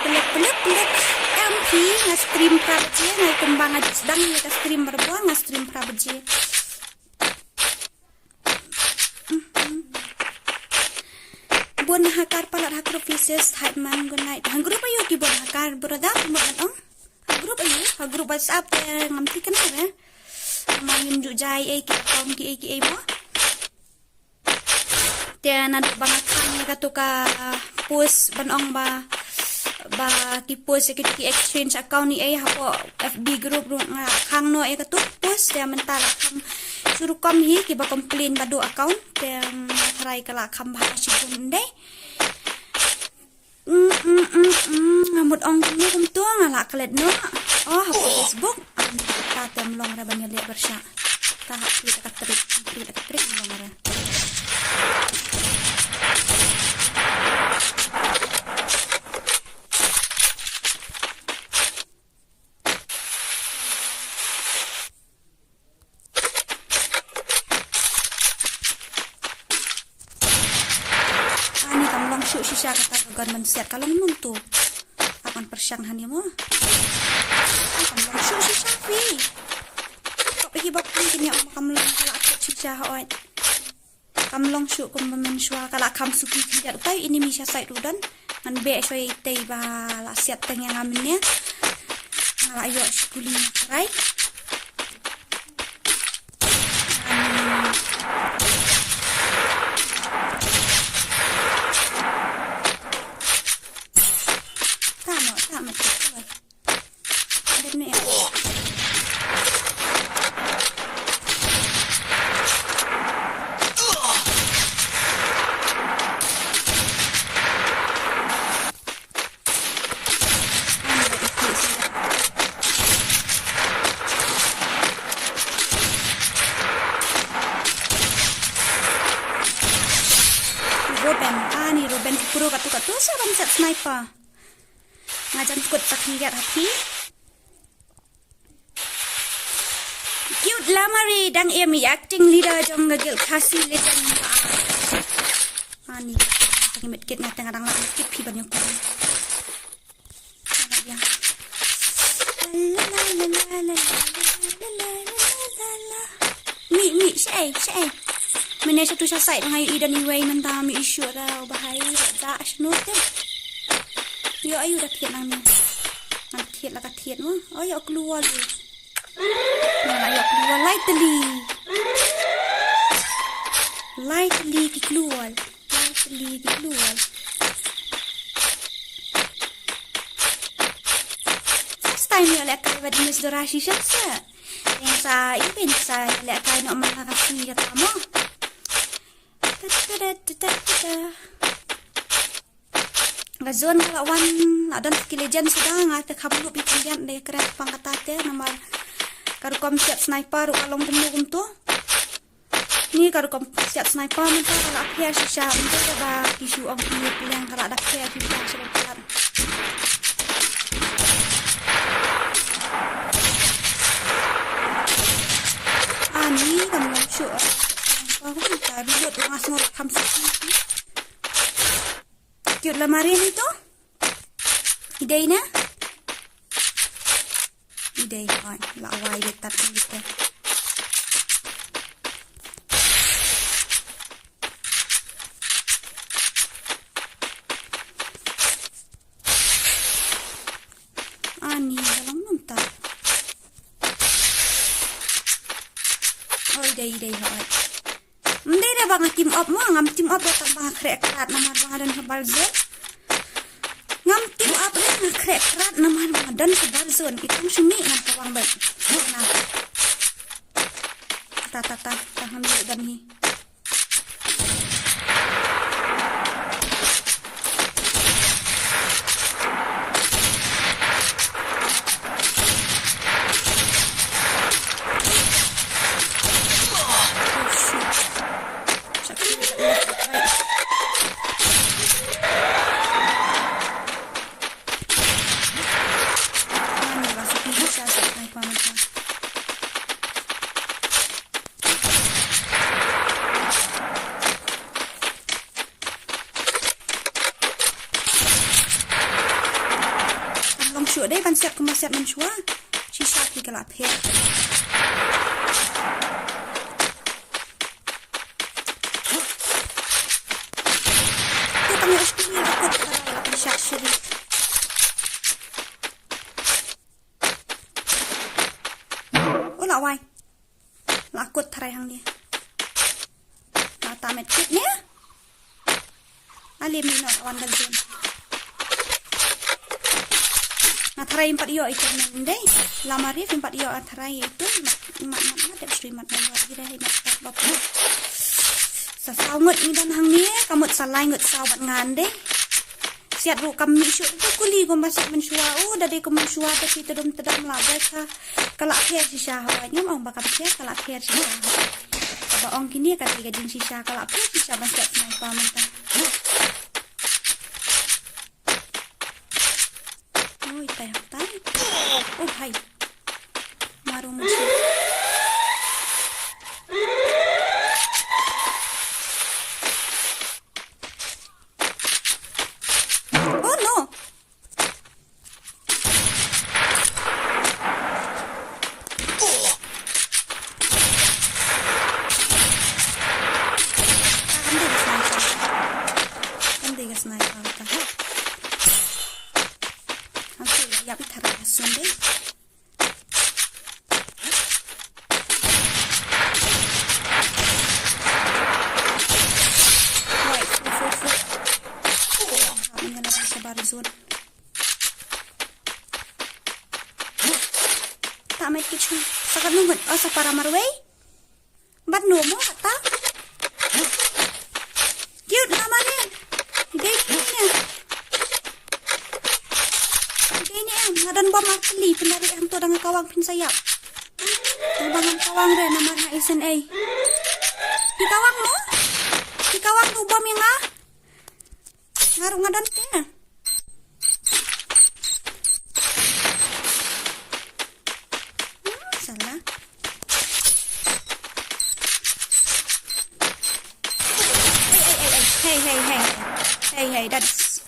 Pelik pelik pelik. M P nga stream pra baje nga kumba nga dang ïa ka stream berbor nga stream pra baje. Bun hakar palat ha group faces, Hetman, good night. Ha group aïu ki bun hakar, brother, kumba ban ong. Ha group aïu, ha group WhatsApp te ngam thikna re. Ngam ngim ju jai ei ki account ki ei ki ei mo. Te naduh ba nga khang ïa kato ka post ban ong ba ba ki post ïa ki, ki exchange account ni ei hapoh F B group ruh nga khang noh ïa kato post te mynta la kham shu rukom hi kiba complain ba duh account te nga tharai ka la kham bha shibun dei. Mm, mm, mm, mm. Nga mut ong kumno kumto nga la klet noh. Oh, hapoh Facebook. Ta tem long re ban ïaleh pyrshah. Ta hap klik ka trik, klik ka trik long re. Shu shisha kata ka gun ban siat ka long num tu. Akan pyrshang hani mo. Kam long shu shisha phi. Kop hi bok phi kini ong kam long ka la shisha ha oi. Kam long shu kum ba men shwa ka la kham suki ki jat tai ini mi sha sait rudan. Ngan be shoi tei ba la siat teng yang amin ya. Nga la yo shukuli rai. Tama, tama, tama. Ada ni. Ruben, ani Ruben ki pro katu katu sa ban set sniper. Nga jan kut sa khyndiat ha phi. Cute Lamari dang em i acting leader jong ka Guild Khasi Legend. Ani, ka ngi met kit nga teng dang la met kit phi ban yung. Mi, mi, shaei, shaei. Mene sha tu sha sait nga yu i don iwei mynta mi i shu da u bahai da shnu te. Yo ayu da thied nang ni. Ngan thied la ka thied mo. Oh yo kluar li. Ngan la yo kluar lai teli. Lai teli ki kluar. Lai teli ki kluar. First time yo leh kai bad Miss Dora shisha sa. Yang sa i pin sa leh kai no man ka si ka tamo. Ta ta ta ta ta ta. Ka zone ka la wan, la don ki legend suda, nga te kham lup i khyndiat de kren pang kata te namar ka rukom siat sniper ruh ka long kumno kumto. Ni ka rukom siat sniper mynta ka la pher shisha mynta ka ba ki shu ong ki pleng ka la da pher shisha shisha. Ani kam long shu. Ka hum ka bi yot nga snor kham shisha. Cute Lamari ni to. I dei na? I dei, oi, la wai de tat ni te. Ani, ka long num ta. Oi, i dei, i dei, oi. Ym dei da ba nga team up mo, ngam team up da tang ba nga khreh krat namar ba nga don ha bar zone. Ngam team up da nga khreh krat namar ba nga don ha bar zone. Itang shu mih ngan kawang bad. Na. Ta ta ta ta ngam mih don hi. Long shuh dei ban siat kumba siat mynshuwa. Shisha ki ka la pher. Te tang ïa u shisha ka kut ka la pher shisha shiri. U la wai. La kut tharai hangne. La ta met kit ne. Ale mi no wan ka zone. Nga tharai ym pat ïoh i chen nang dei. Lamari ym pat ïoh nga tharai itu. Mat mat mat mat dep sri mat mat mat mat mat mat. Sa saw ngut ngi don hangne, ka mut sa lai ngut saw bad ngan dei. Siat ruh kam mih shuh tu kuli kumba siat mynshuwa. U da dei kum mynshuwa te ki tdum tdam la ba sa. Ka la pher shisha ha wai ngam ong ba kam pher ka la pher shisha. Kaba ong kine ka dei ka jingshisha ka la pher shisha ban siat sniper mynta. Oi tai tai. Oh hai. Maru musi. Bad nu mut, oh, sa para marwei. Bad nu mo kata. Cute na mane. Dei ne. Dei ne em, nga don bom artylli, pynlari em to dang kawang phin sa ïap. Tang ba ngan kawang re namar nga isen ei. Phi kawang mo? Phi kawang tu bom ïa nga? Nga ruh nga don te. Hmm, salah. Hey, hey, hey, hey. Hey, hey, that's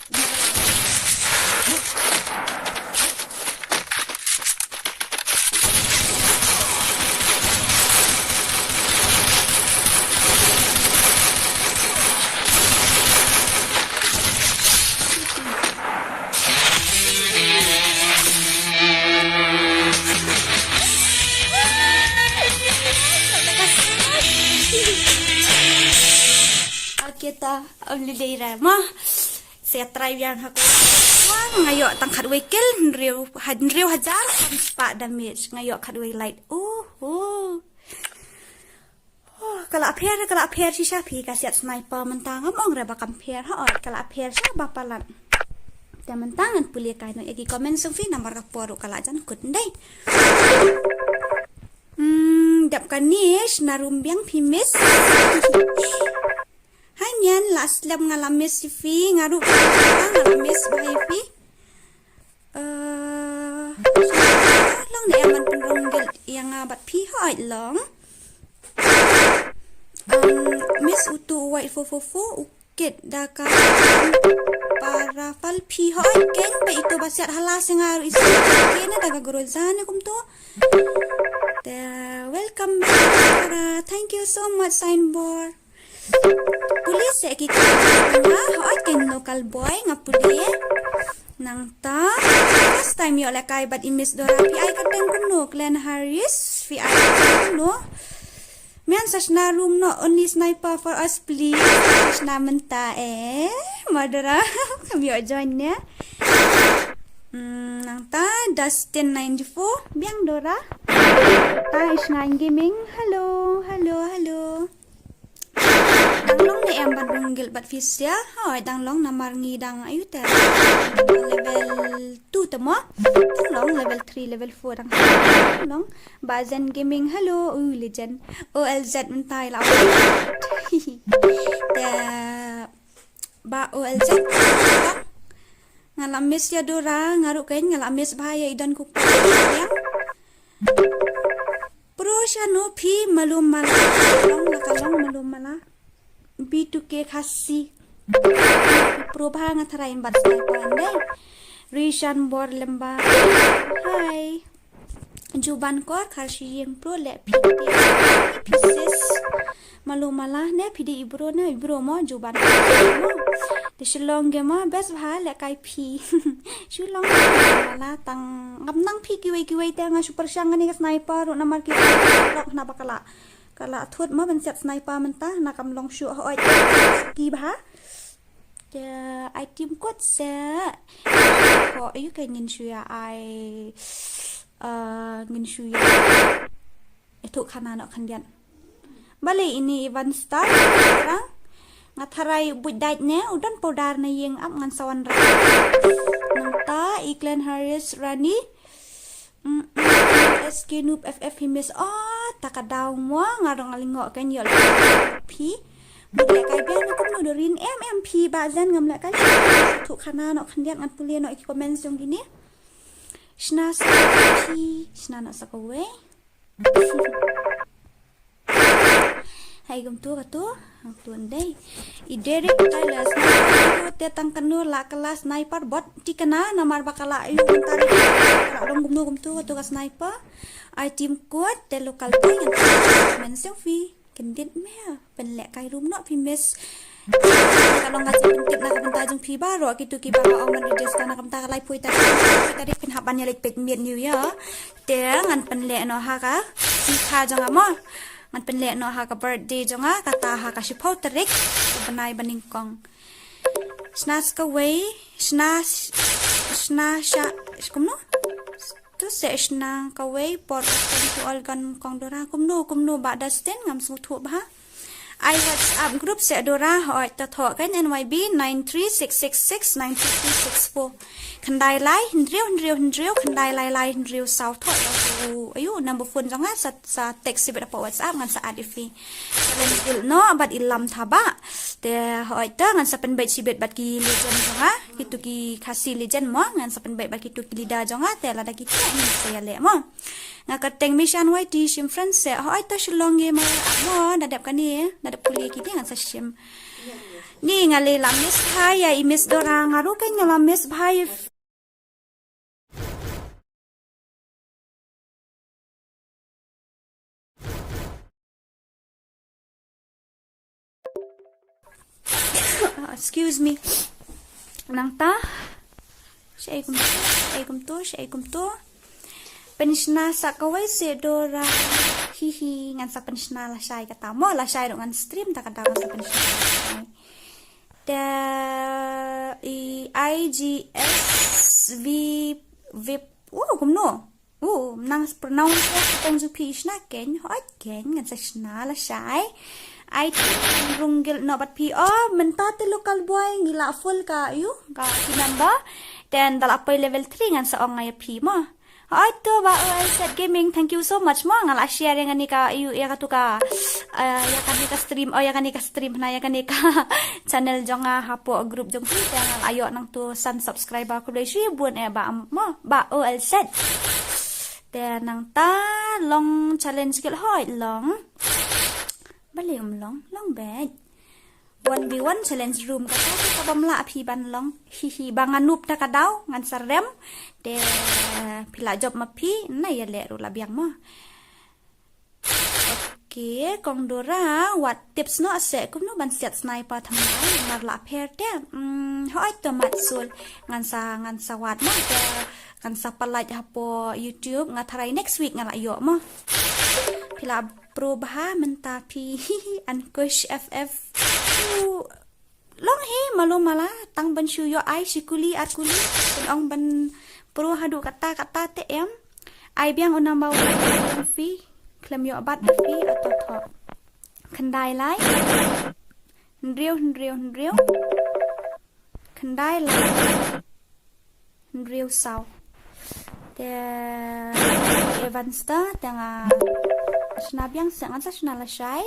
Okay ta, only day ra ma. Sa try biang ha ko. Wah, nga ïoh tang khatwei kill, hynriew, hynriew hajar, spah damage. Nga ïoh khatwei light. Oh, oh. Oh, ka la pher, ka la pher shisha phi ka siat sniper mynta ngam ong re ba kam pher ha oi, ka la pher sha ba palat. Te mynta ngan pule kai no ïa ki comment song phi namar ka por ruh ka la jan kut ndai. Hmm, dap ka nish na room biang phi miss. Hai nian la slem nga la miss phi, nga ruh nga la miss bha ïa phi. Eh, long ne em ban pynrung guild ïa nga bad phi hoi long. Um, Miss Utu White four four four, u kit da ka para fal phi hoi keng ba ito ba siat hala singa ru isi kena da ka guru zane kumto. Te welcome back, Sarah. Thank you so much, Signboard. Pule seh ki ka nga hoi keng local boy nga pule. Nangta first time ïoh lehkai bad i Miss Dora, phi ai kyrteng kumno? Glenn Harris, phi ai kyrteng kumno? Mian sa shna room no, only sniper for us please. Sa shna mynta eh. Ma Dora, kam ïoh join ne. Hmm, nangta Dustin ninety-four, biang Dora. Ta Ishna Gaming, hello, hello, hello. Dang long ne em ban rung guild bad phi sia? Hoi, dang long namar ngi dang ayu te. Level two te mo. Dang long level three, level four dang long. Ba Zen Gaming, hello. Uh, legend. O L Z mynta la. Te ba O L Z. Nga la miss ïa Dora, nga ruh kein nga la miss bha ïa i don ku. Pro shano phi malum mala. Long la ka long malum mala. B two K Khasi. Pro bha nga tharai bad sniper ndai. Rishan Bor Lemba. Hi. Juban kor khar shi yeng pro le phi te phi sis. Malu mala ne phi de ibro ne ibro mo juban kor mo. Te Shillong ge mo best bha le kai phi. Shillong mala tang ngam nang phi kiwei kiwei te nga super shang ni ka sniper ru namar ki lok na bakala. Kala thut mo ban siat sniper mynta na kam long shu hoi ki bha. Te ai team kot se. Ko ayu ka ngin shu ïa ai. Eh, ngin shu ïa. Itu khana nok khyndiat. Bale ini Ivan Star. Rang. Nga tharai buit dait ne. U don powder na ïing ap ngan sawan ra. Nangta i Glenn Harris Rani. Mm, mm, mm, S K Noob F F hi miss. Oh, ta ka daw mo nga dong alingo kan ïol phi. Mut leh kai biang na kumno do rin em em phi ba zan ngam leh kai. Thuk khana nok khyndiat ngan pule nok ki comment jong kine. Shna sa phi, shna nok sa kawei. Hai kumtu katu, hangtu ndai. I Derek Tyler sniper te tang kanu la kala sniper bot tikna namar ba kala ayu mentari kala long kumtu kumtu katu ka sniper. Ai team kot te local boy yang men selfie. Kendit me pynleh kai room no phi miss. Ka long ka jingpyntip na ka bynta jong phi baroh kitu kiba ong ban register na ka bynta ka laiphew tarik, phin hap ban ïa leit peit miet new year. Te ngan pynleh noh ha ka sngewbha jong nga mo. Ngan pynleh noh ha ka birthday jong nga kata ha ka shiphew tarik u bnai ba nyngkong. Shna sa kawei, shna, shna sha, kumno? Tu seh shna kawei por open to all kan kong Dora. Kumno, kumno Bah Dustin, ngam sngewthuh bha. Ai WhatsApp group seh Dora, hoi ta thoh kan N Y B nine three six six six nine two three six four. Khyndai lai hynriew hynriew hynriew khyndai lai lai hynriew saw thoh ïa u, ayu, number phone jong nga sa, sa text ïa bad hapoh WhatsApp ngan sa add ïa phi. Challenge Guild noh bad Ilam Thabah. Te hoi ta ngan sa pynbeit shibit bad ki legend jong nga, kitu ki Khasi legend mo, ngan sa pynbeit bad kitu ki leader jong nga, te lada ki treh ngan sa ïaleh mo. Nga kyrteng Mishan Y T, shim friend seh, hoi ta Shillong ïa ma ap mo, da dep kane, da dep pule kine ngan sa shim. Ni nga lei la miss bha ïa i Miss Dora, nga ruh kan nga la miss bha ïa Excuse me. Nangta. Shaei kumto, shaei kumto, shaei kumto. Pynshna sa kawei seh Dora. Hi hi, ngan sa pynshna lashai kata mo, lashai ruh ngan stream ta kata ngan sa pynshna lashai. Te i I G S V V. Oh, kumno? Uh, nang pronounce ïa ka kyrteng jong phi shna ken, hoi ken, ngan sa shna lashai. Ai ti rung gil no bat phi, oh, mynta te local boy ngi la full ka, ïu, ka ki number. Then da la poi level three ngan sa ong ïa phi mo. Hoi to Bah O L Z Gaming, thank you so much mo, nga la share ïa kane ka, ïu, ïa katu ka, eh, ïa kane ka stream, oh, ïa kane ka stream, na ïa kane ka channel jong nga hapoh group jong phi, te nga la ïoh nangtu san subscriber, khublei shibun eh Bah, mo, Bah O L Z. Te nangta long challenge kit hoi long. Balei um long, long beit. One v one challenge room kata, kata bym lah phi ban long. Hi hi, ba nga noob ta ka daw, ngan sa rem. Te phi la jop ma phi, na ïaleh ruh la biang mo. Okay, kong Dora, wat tips noh seh kumno ban siat sniper thymmai, mar la pher te. Hmm, hoi to Mat Sul, ngan sa, ngan sa wad mo te, ngan sa pynlait hapoh YouTube, nga tharai next week nga la ïoh mo. Phi la pro bha mynta phi, Ankush F F. Long hi malu mala, tang ban shu ïoh ai shi kuli ar kuli, pyn ong ban pro haduh kata kata te em. Ai biang u number one phi, khlem ïoh bat phi, ato thoh. Khyndai lai. Hynriew, hynriew, hynriew. Khyndai lai. Hynriew saw. Te Evans ta, te nga shna biang seh, ngan sa shna lashai.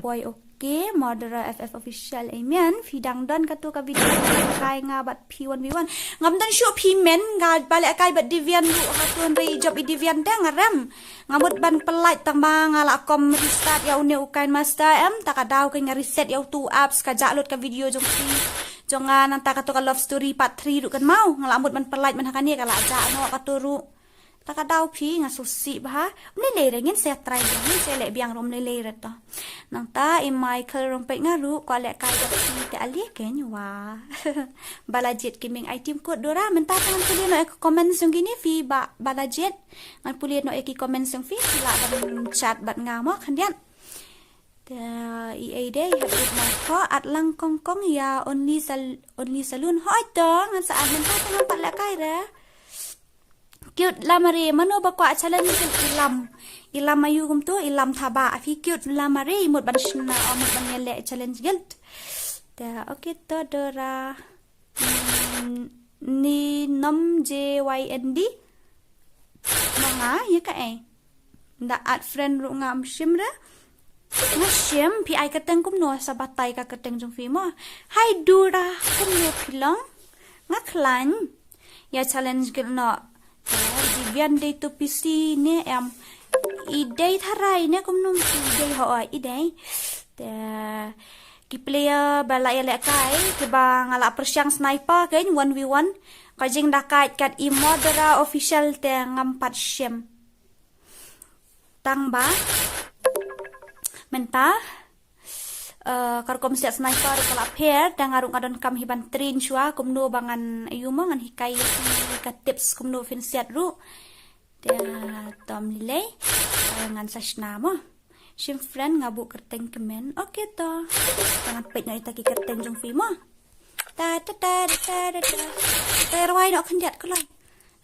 Boy, okay, Murderer F F Official, amen. Phi dang don katu ka video kai nga bad phi one v one. Ngam don shuh phi men, nga ba lehkai bad Devian ruh, ha tu hynrei jop i Devian te nga rem. Nga mut ban pynlait tang ba nga la kum restart ïa une u KineMaster em, ta ka daw ka nga reset ïa utu u apps ka jah lut ka video jong phi. Jong nga nangta katu ka love story part three ruh kan mau, nga la mut ban pynlait man ha kane ka la jah noh katu ruh. Ta ka daw phi nga sngewsih bha. Ym lei lei re ngin sa try biang, ngin sa leh biang ruh ym lei lei re to. Nangta i Michael Rumpet nga ruh kwah lehkai bad phi te ale kein wa. Balajit Gaming, ai tim kot Dora, mynta te ngan pule noh ïa ki comment jong kine phi Ba, Balajit. Ngan pule noh ïa ki comment jong phi, phi lah ban chat bad nga mo khyndiat. Te i ei dei hap it ma ko at lang kong kong ïa only sal, only saloon. Hoi to ngan sa at mynta te ngan pat lehkai re. Cute Lamare, mano ba kwah challenge Ilam. Ilam ayu kumtu, Ilam Thabah. Phi Cute Lamare, mut ban shna, oh, mut ban ïaleh challenge guild. Te okay to Dora. Mm, Ni Nom J Y N D. Ma nga ïa kaei. Da add friend ruh ngam shim re. Nga shim, phi ai kyrteng kumno, sa batai ka kyrteng jong phi mo. Hai Dora, kumno phi long? Nga khlaiñ. Ïa challenge guild noh. Te i Devian dei tu P C ne em. I dei tharai ne kumno i dei, ho, i dei. Te ki player ba la ïalehkai, kiba nga la pyrshang sniper kein one v one. Ka jingdakaid kat i Murderer Official te ngam pat shim. Tang ba mynta, eh, ka rukom siat sniper ka la pher, te nga ruh nga donkam hi ban train shuwa kumno ba ngan, ayu mo, ngan hikai ïa phi ka tips kumno phin siat ruh. Te tom lei lei, eh, ngan sa shna mo. Shim friend, nga buh kyrteng kmen. Okay to. Te ngan peit noh ïa kita ki kyrteng jong phi mo. Ta ta ta ta ta ta. Te rwai noh khyndiat ko lai.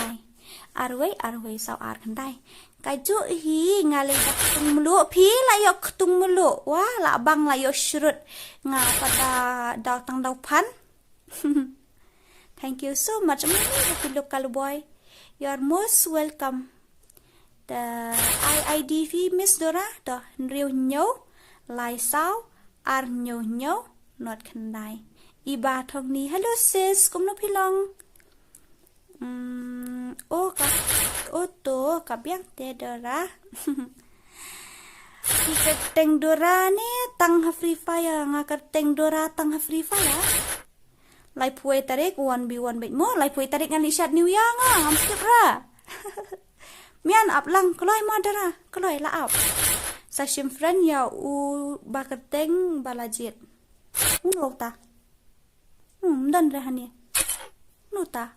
Bye. arwei arwei saw ar khyndai. Ka ju hi nga lei da ktung mluh phi la ïoh ktung mluh. Wa la bang la ïoh shrut. Nga pat da daw tang daw phan. Thank you so much. Mami, happy local boy. You are most welcome. The I I D V Miss Dora, the hynriew hynñiew, lai saw, ar hynñiew hynñiew, not khyndai. Iba Thongni, hello sis, kumno phi long? Mm, oh ka, oh to, ka biang te Dora. Ki kyrteng Dora ne tang ha Free Fire, nga kyrteng Dora tang ha Free Fire. Laiphew tarik one v one beit mo, laiphew tarik ngan leit shat New Year nga, ngam skip ra. Mian ap lang, kloi mo Dora, kloi la ap. Sa shim friend ïa u ba kyrteng Balajied. Uno ta. Hmm, don re hani. Uno ta.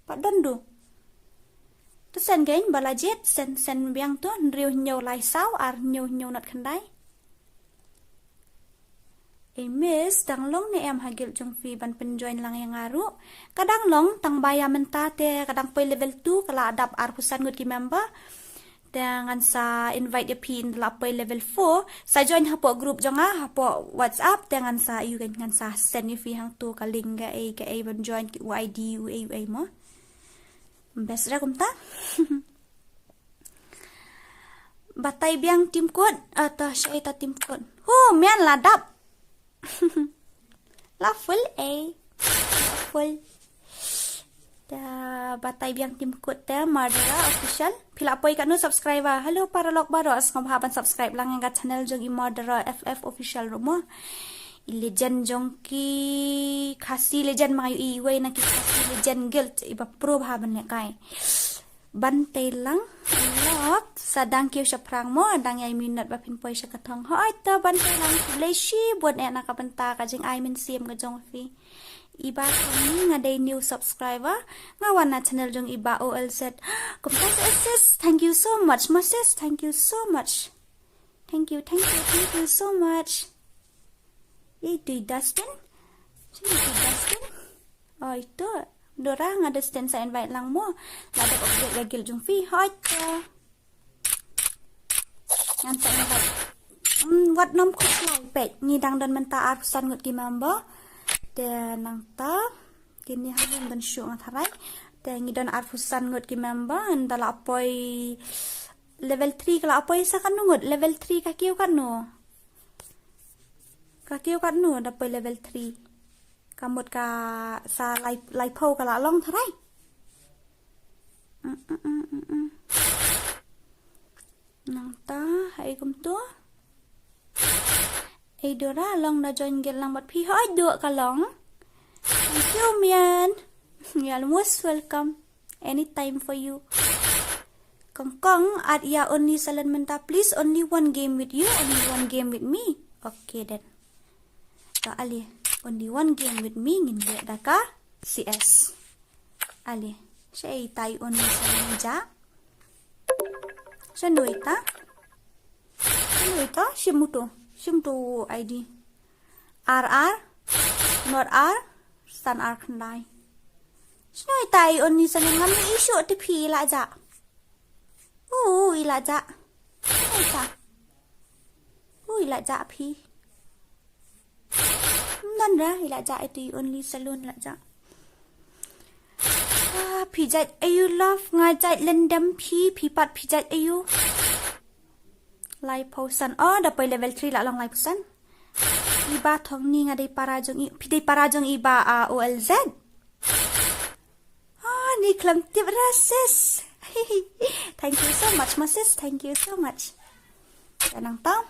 Pat don du. To sen kein Balajied, sen, sen biang to, hynriew hynñiew lai saw, ar hynñiew hynñiew not khyndai. Ei Miss, dang long ne em ha guild jong phi ban pynjoin lang ïa nga ruh? Ka dang long, tang ba ïa mynta te ka dang poi level two, ka la dap arphew san ngut ki member. Te ngan sa invite ïa phi ynda la poi level four. Sa join hapoh group jong nga, hapoh WhatsApp, te ngan sa, ïa u ngan sa send ïa phi hangto ka link kaei kaei ban join, ki U I D, uei uei mo. Best re kumta. Batai biang tim kut, ata shaita tim kut. Hu, mian la dap. La full eh. La full. Da batai biang tim kut te Mardera Official. Phi la poi katno subscriber? Hello paralok baroh, sngewbha ban subscribe lang ïa ka channel jong i Mardera F F Official ruh mo. I legend jong ki Khasi legend, ma ïa iwei na ki Khasi legend guild iba pro bha ban lehkai. Ban tei lang. Lok sa dang kiew shaphrang mo, dang ïai minot ba phin poi sha ka thong. Hoi to ban tei lang. Blei shibun eh na ka bynta ka jingai mynsiem ka jong phi. Iba kong ni nga dei new subscriber. Nga wan na channel jong iba O L Z. Kumta sis, sis, thank you so much. Ma sis, thank you so much. Thank you, thank you, thank you so much. Ito i Dustin. Sino ito i Dustin? Oh, ito. Dora nga Dustin sa invite lang mo. Nga dap update ka guild jong phi. Hoi to. Ngan sa invite. Hmm, wat nym khuslai peit. Ngi dang don mynta arphew san ngut ki member. Te nangta kine ha ngim don shuh nga tharai. Te ngi don arphew san ngut ki member. Ynda la poi level three ka la poi sa katno ngut. Level three ka kiew katno. Ka kiew katno da poi level three. Ka mut ka sa lai, laiphew ka la long tharai. Mm, mm, mm, mm, mm. Nangta, hai kumto. Ei Dora, long da join guild lang bad phi, hoi duh ka long. Thank you, mian. You're most welcome. Anytime for you. Kong kong, add ïa Only Salon mynta, please, only one game with you, only one game with me. Okay then. To ale, only one game with me, ngin leh da ka C S. Ale, shaei tai Only Salon ja. Shanoi ta. Shanoi ta, shim uto, shim uto I D. R R, not R, san R khyndai. Shnoi tai Only Salon ngam ïohi shuh te phi i la jah. U, i la jah. Shnoi ta. U, i la jah phi. Don ra, i la jah ito i Only Salon la jah. Ah, phi jait aiu love, nga jait lyndem phi, phi pat phi jait aiu. Laiphew san. Oh, da poi level three la long laiphew san. Iba Thongni nga dei para jong i, phi dei para jong iba, ah, O L Z. Ah, ni khlem tip ra sis. Thank you so much ma sis, thank you so much. Ka nangta.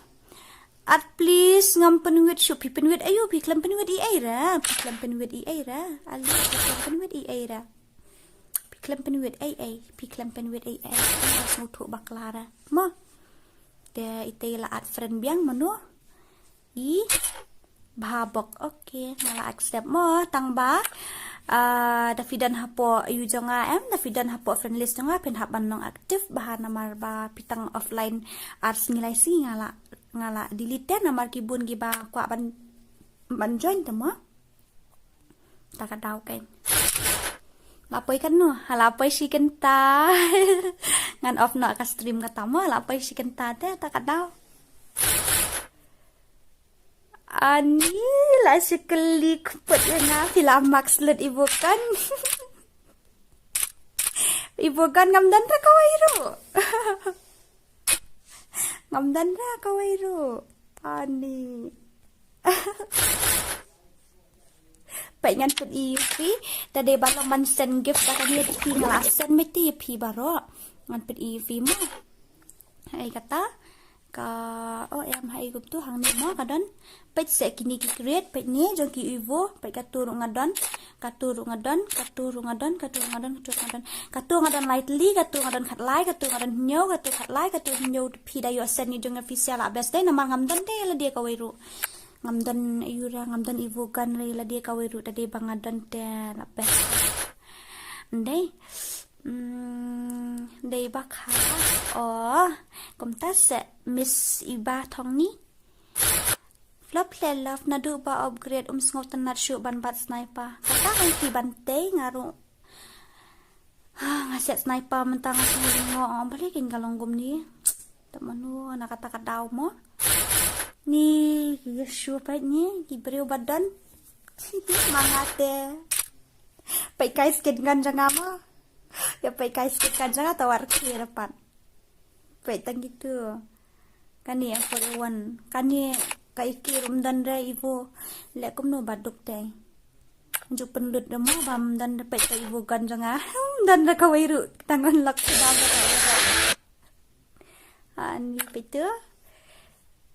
At please ngam pynwit shuh, phi pynwit aiu, phi khlem pynwit ei ei ra, phi khlem pynwit ei ei ra. Ale, phi khlem pynwit ei ei ra. Phi khlem pynwit ei ei, phi khlem pynwit ei ei. Nga sngewthuh bakla ra. Mo. Te ite la add friend biang mano. I Bhabok. Okay, nga la accept mo tang ba. Ah, da phi don hapoh aiu jong nga em, da phi don hapoh friend list jong nga phin hap ban long active bha namar ba phi tang offline ar sngi lai sngi nga la, nga la delete te namar ki bun kiba kwah ban, ban join te mo. Ta ka daw kein. La poi katno? La poi shi kynta. Ngan off noh ka stream kata mo, la poi shi kynta te, ta ka daw. Ani, la shi kylli kput ïa nga, phi la max lut i bukan. I bukan ngam don ra kawei ruh. Ngam don ra kawei ruh. Ani. Peit ngan pyn-i ïa phi, ta dei ba long ban send gift ba kane phi nga la send meti ïa phi baroh. Ngan pyn-i ïa phi mo. Hai kata ka, oh em, hai gup tu hangne mo ka don. Peit se kine ki create, peit ne jong ki Evo, peit katu ruh nga don, katu ruh nga don, katu ruh nga don, katu ruh nga don, katu ruh nga don, katu nga don lai tylli, katu nga don khatlai, katu nga don hynñiew, katu khatlai, katu hynñiew. Phi da ïoh send ïa jong nga phi sia la best dei namar ngam don te lade kawei ruh. Ngam don ïura, ngam don Evo gun re lade kawei ruh, ta dei ba nga don te la best. Ndei. Hmm, dei ba kha. Oh, kumta se Miss Iba Thongni. Flop hle love, naduh ba upgrade um sngewtynnat shuh ban bat sniper. Kata kan ki ban tei nga ruh. Ha, nga set sniper mynta nga sngewtynnat, oh, balei kan ka long kumni. Te mano na kata ka daw mo. Ni ki ïa shu peit ni ki briew ba don. Ma nga te. Peit kai skin gun jong nga mo. Ïa peit kai skin gun jong nga ta war ki rapat. Peit tang kitu. Kane ïa forty-one. Kane ka iki rum don re Evo. Leh kumno ba duk te. Ju pynlut re mo bam don re peit ka Evo gun jong nga. Don re kawei ruh. Tang unlock suda ba. Ani peit tu.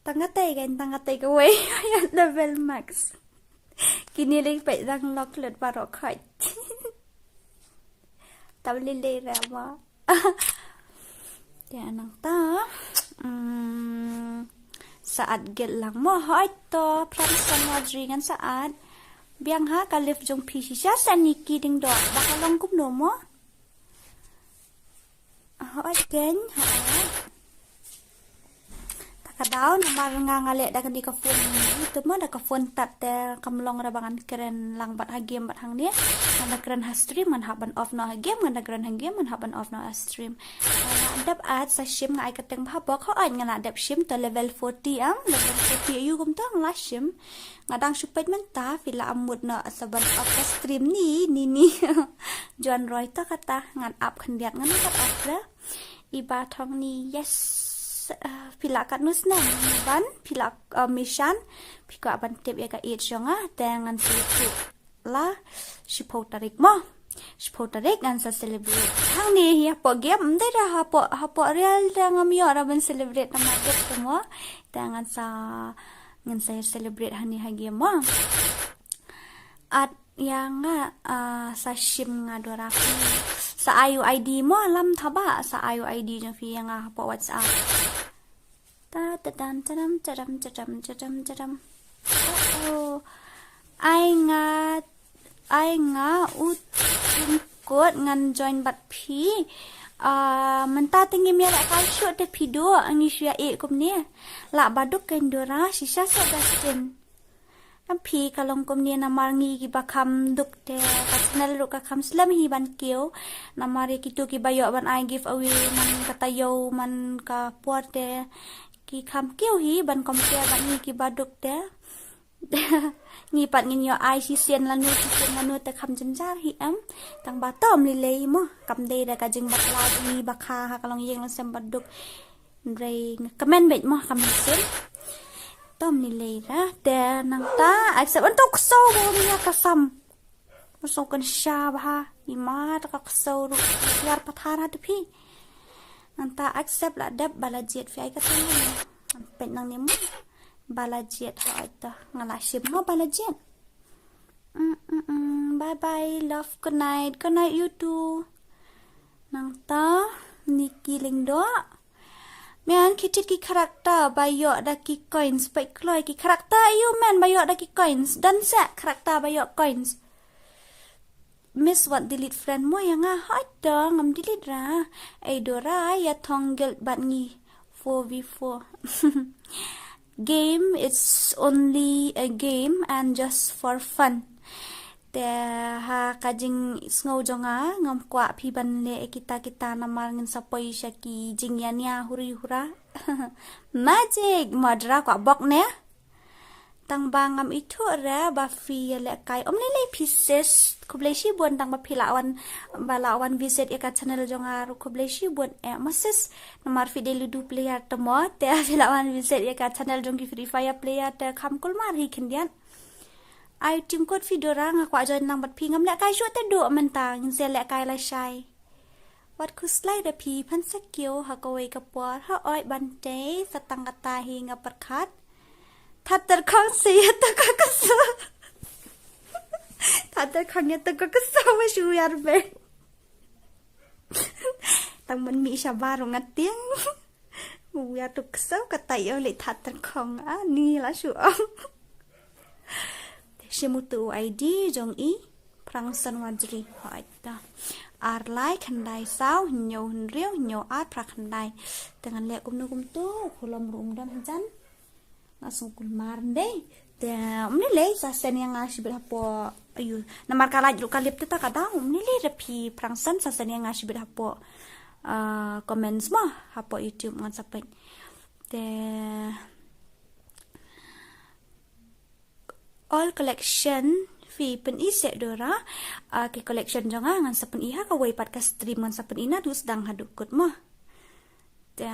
Tang katei kan, tang katei kawei. Ïa level max. Kine lei peit dang lock lut baroh khoit. Tam lei lei re mo. Te nangta. Hmm, sa at gel lang mo, hoi to, pran sa mo jri ngan sa at. Biang ha ka live jong phi shisha sa ni ki ding doh. Ba ka long kumno mo. Hoi ken, hoi. Ta ka daw namar nga nga leh da kane ka phone. Itu mo da ka phone tat te kam long ra ba ngan kren lang bad ha game bad hangne. Ngan da kren ha stream ngan hap ban off noh ha game, ngan da kren ha game ngan hap ban off noh ha stream. Nga la dep at sa shim nga ai ka teng bha bok, hoi nga la dep shim to level forty am, level forty ayu kumta nga la shim. Nga dang shu peit mynta phi la amut noh sa ban off ka stream ni, ni, ni. Juan Roy to kata ngan ap khyndiat ngan ap ap la. Iba Thongni, yes. Ah, phi la katno snem ban phi la, ah, mission. Phi kwah ban tip ïa ka age jong nga te ngan sa ïathuh la shiphew tarik mo. Shiphew tarik ngan sa celebrate. Hangne hi hapoh game, ym dei da hapoh, hapoh real da ngam ïoh ra ban celebrate namar dep te mo. Te ngan sa, ngan sa celebrate hangne ha game mo. At ïa nga, ah, sa shim nga Dora phi. Sa ai u I D mo lam thaba, sa ai u I D jong phi ïa nga hapoh WhatsApp. Ta ta dan ta dam ta dam ta dam ta dam ta dam. Oh, oh. Ai nga, ai nga u jingkut ngan join bad phi. Ah, mynta te ngim ïa lehkai shuh te phi duh, ngi shu ïa ïeh kumne. Lah ba duk kein Dora, shisha sa Dustin. Em phi ka long kumne namar ngi kiba kham duk te ka channel ruh ka kham slem hi ban kiew. Namar ïa kitu kiba ïoh ban ai giveaway man ka taïew man ka por te ki kham kiew hi ban compare bad ngi kiba duk te. Ngi pat ngin ïoh ai shisien lano shisien lano te kham jynjar hi em. Tang ba tom lei lei mo kam dei da ka jingbakla jong ngi ba kha ha ka longïing longsem ba duk. Hynrei nga kmen beit mo kam shisien. Tom lei lei ra te nangta accept. Anto ksew ba ïa ka sam. Ksew kan sha bha. Ima ta ka ksew ruh. Ïar pathar ha te phi. Nangta accept la dep ba la jied phi ai ka tang. Peit nangne mo. Ba la jied ha ai ta. Nga la shim mo ba la jied. Mm, mm, mm. Bye bye love, good night. Good night you too. Nangta Nikki Lyngdoh. Mian ki tit ki character ba ïoh da ki coins, peit kloi ki character aïu men ba ïoh da ki coins. Don seh character ba ïoh coins. Miss wat delete friend mo ïa nga, hoi to ngam delete ra. Ei Dora ïa thong guild bad ngi four v four. Game, it's only a game and just for fun. Te ha ka jingsngew jong nga ngam kwah phi ban leh kita kita namar ngin sa poi sha ki jingïania huri hura. Magic, Madra kwah bok ne. Tang ba ngam ithuh re ba phi ïa lehkai. Ym lei lei phi sis. Khublei shibun tang ba phi la wan, ba la wan visit ïa ka channel jong nga ruh khublei shibun eh ma sis. Namar phi dei Ludo player te mo te phi la wan visit ïa ka channel jong ki Free Fire player te kham kulmar hi khyndiat. Ai tim kot phi Dora nga kwah join lang bad phi ngam lehkai shuh te duh mynta ngin sa lehkai lashai. Wat khuslai da phi phan sa kiew ha kawei ka por ha oi ban tei sa tang kata hi nga pyrkhat. Thatter khong se ïa ta ka kasa. Thatter khong ïa ta ka kasa wa shu yar be. Tang man mi sha baru nga tieng. Wa tu kasa kata ïa le thatter khong ani la shu ong. Shimutu I D jong i Prangson Wadri. Hoi ta. Ar lai khyndai saw hynñiew hynriew hynñiew ar phra khyndai. Te ngan leh kumno kumto khulom ruh um dam hajan. Nga sngewkun mar ndei. Te um ne lei sa send ïa nga shibit hapoh. Ayu. Namar ka lait ruh ka lip te ta ka dang um ne lei da phi Prangson sa send ïa nga shibit hapoh. Ah, comments mo hapoh YouTube ngan sa peit. Te all collection phi pyni seh Dora. Ah, ki collection jong nga ngan sa pyni ha kawei pat ka stream ngan sa pyni naduh sdang haduh kut mo. Ta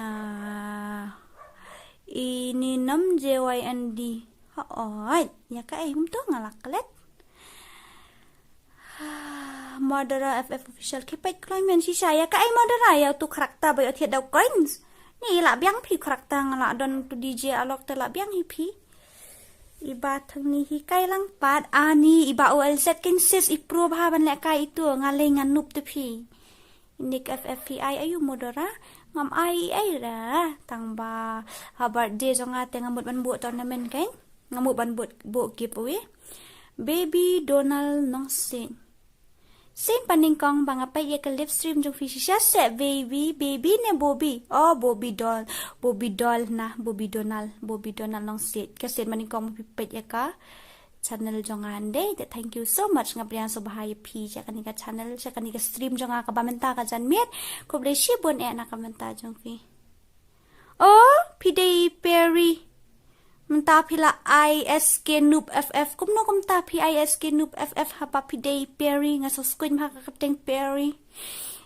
ini nam J Y N D. Ha oi, ïa kaei kumto nga la klet. Murdera F F official ki peit kloi men shisha ïa kaei Murdera ïa tu karakter ba ïoh thied da u coins. Ni la biang phi karakter nga la don tu D J Alok te la biang hi phi. Iba thang ni hi kai lang pat ani iba O L Z kin sis i pro bha ban lehkai itu nga lei nga nup te phi. Nick F F phi ai ayu Murdera ngam ai ai ra tang ba ha birthday jong nga te nga mut ban buh tournament kai. Nga mut ban buh buh giveaway. Baby Donald Nongsit. Sien panyngkong ba nga peit ïa ka live stream jong phi shisha seh baby, baby ne Bobby. Oh, Bobby doll, Bobby doll na, Bobby Donald, Bobby Donald Nongsit. Ka sien panyngkong ba phi peit ïa ka channel jong nga ndei. Te thank you so much nga pdiang sngewbha ïa phi sha kane ka channel, sha kane ka stream jong nga kaba mynta ka janmiet. Khublei shibun eh na ka bynta jong phi. Oh, phi dei Perry. Mynta phi la I S K Noob F F. Kumno kumta phi I S K Noob F F haba phi dei Perry nga sa skuin ha ka kyrteng Perry.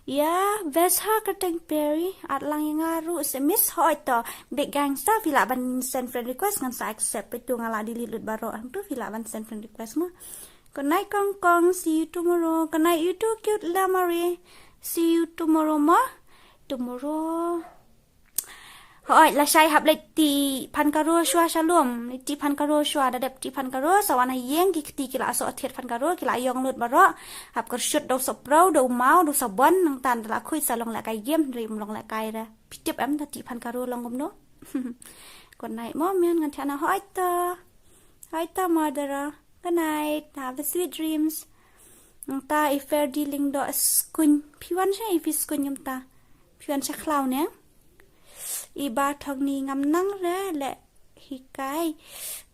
Ïa, best ha kyrteng Perry. At lang ïa nga ruh se miss hoi to. Big gangster phi lah ban send friend request ngan sa accept itu nga la delete lut baroh. Hangtu phi lah ban send friend request mo. Good night Kong Kong. See you tomorrow. Good night you too cute Lamari. See you tomorrow mo. Tomorrow. Hoi, lashai hap leit tih phan karo shuwa shalom. Leit tih phan karo shuwa da dep tih phan karo sa wan ha ïing ki kti ki la soh thied phan karo ki la ïong lut baroh. Hap kyrshut da u sohpro da u maw da u sabon nangta da la khuid sa long lehkai game hynrei um long lehkai re. Phi tip em da tih phan karo long kumno. Good night mo mian ngan thiah na hoi ta. Hoi ta Murdera. Good night. Have a sweet dreams. Nangta i Ferdi Lyngdoh skuin. Phi wan sha i phi skuin kumta. Phi wan sha khlaw ne. Iba thong ni ngam nang re leh hikai.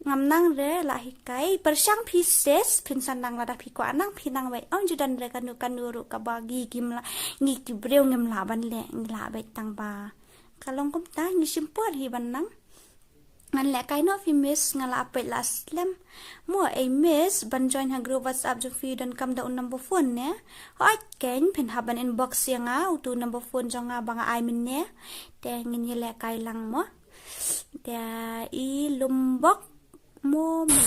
Ngam nang re lah hikai. Pyrshang phi ses phin sa nang lada phi kwah nang phi nang wei. Ong ju don re kano kano ruh kaba ngi kim lah ngi ki briew ngim lah ban leh ngi lah beit tang ba ka long kumta ngi shim por hi ban nang. Ngan lehkai noh phi miss nga la peit la slem. Mo ei miss ban join ha group WhatsApp jong phi donkam da u number phone ne. Hoi keiñ phin hap ban inbox ïa nga utu number phone jong nga ba nga ai mynne. Te ngin ïa lehkai lang mo. Te i Lumbok mo mi.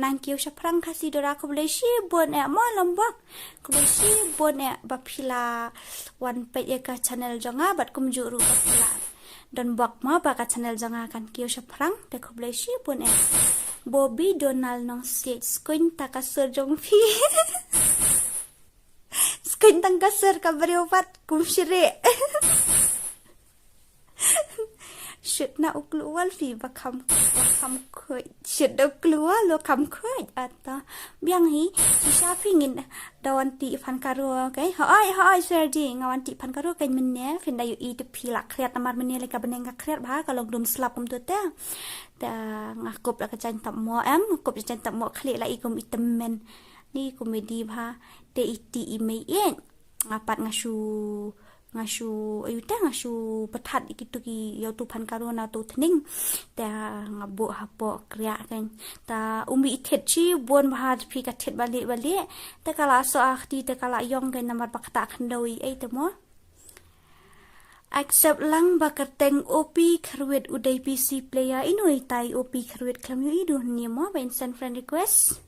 Nang kiew shaphrang Khasi Dora khublei shibun eh mo Lumbok. Khublei shibun eh ba phi la wan peit ïa ka channel jong nga bad kumjuh ruh ba phi la don bok mo ba ka channel jong nga kan kiew shaphrang te khublei shibun eh. Bobby Donald Nongsit skuin ta ka sur jong phi. Skuin tang ka sur ka briew pat kum shire. Shut na u klu wal phi ba kham ba kham khuid. Shut da u klu wal lo kham khuid ata. Biang hi shisha phi ngin da wan tih phan karo kai. Hoi hoi Serdi nga wan tih phan karo kai mynne phin da ïohi te phi la khriat namar mynne lei ka bneng ka khriat bha ka long dum slap kumtu te. Te nga kup la ka jaiñ tap mo em nga kup la jaiñ tap mo khlieh la i kum i tymmen. Ni comedy bha te iti i mei ien. Nga pat nga shu, nga shu, ayu te nga shu pathat i kitu ki yau tu phan karo na tu thning. Te nga bu hapo kriak kan. Ta umi i thet chi bon bha phi ka thet balik balik. Te kala so akhti te kala yong kan namar pakta khandau i ei te mo. Accept lang ba kyrteng O P Kharwit u dei P C player. Ino itai O P Kharwit khlem yu i du ni mo ba instant friend request.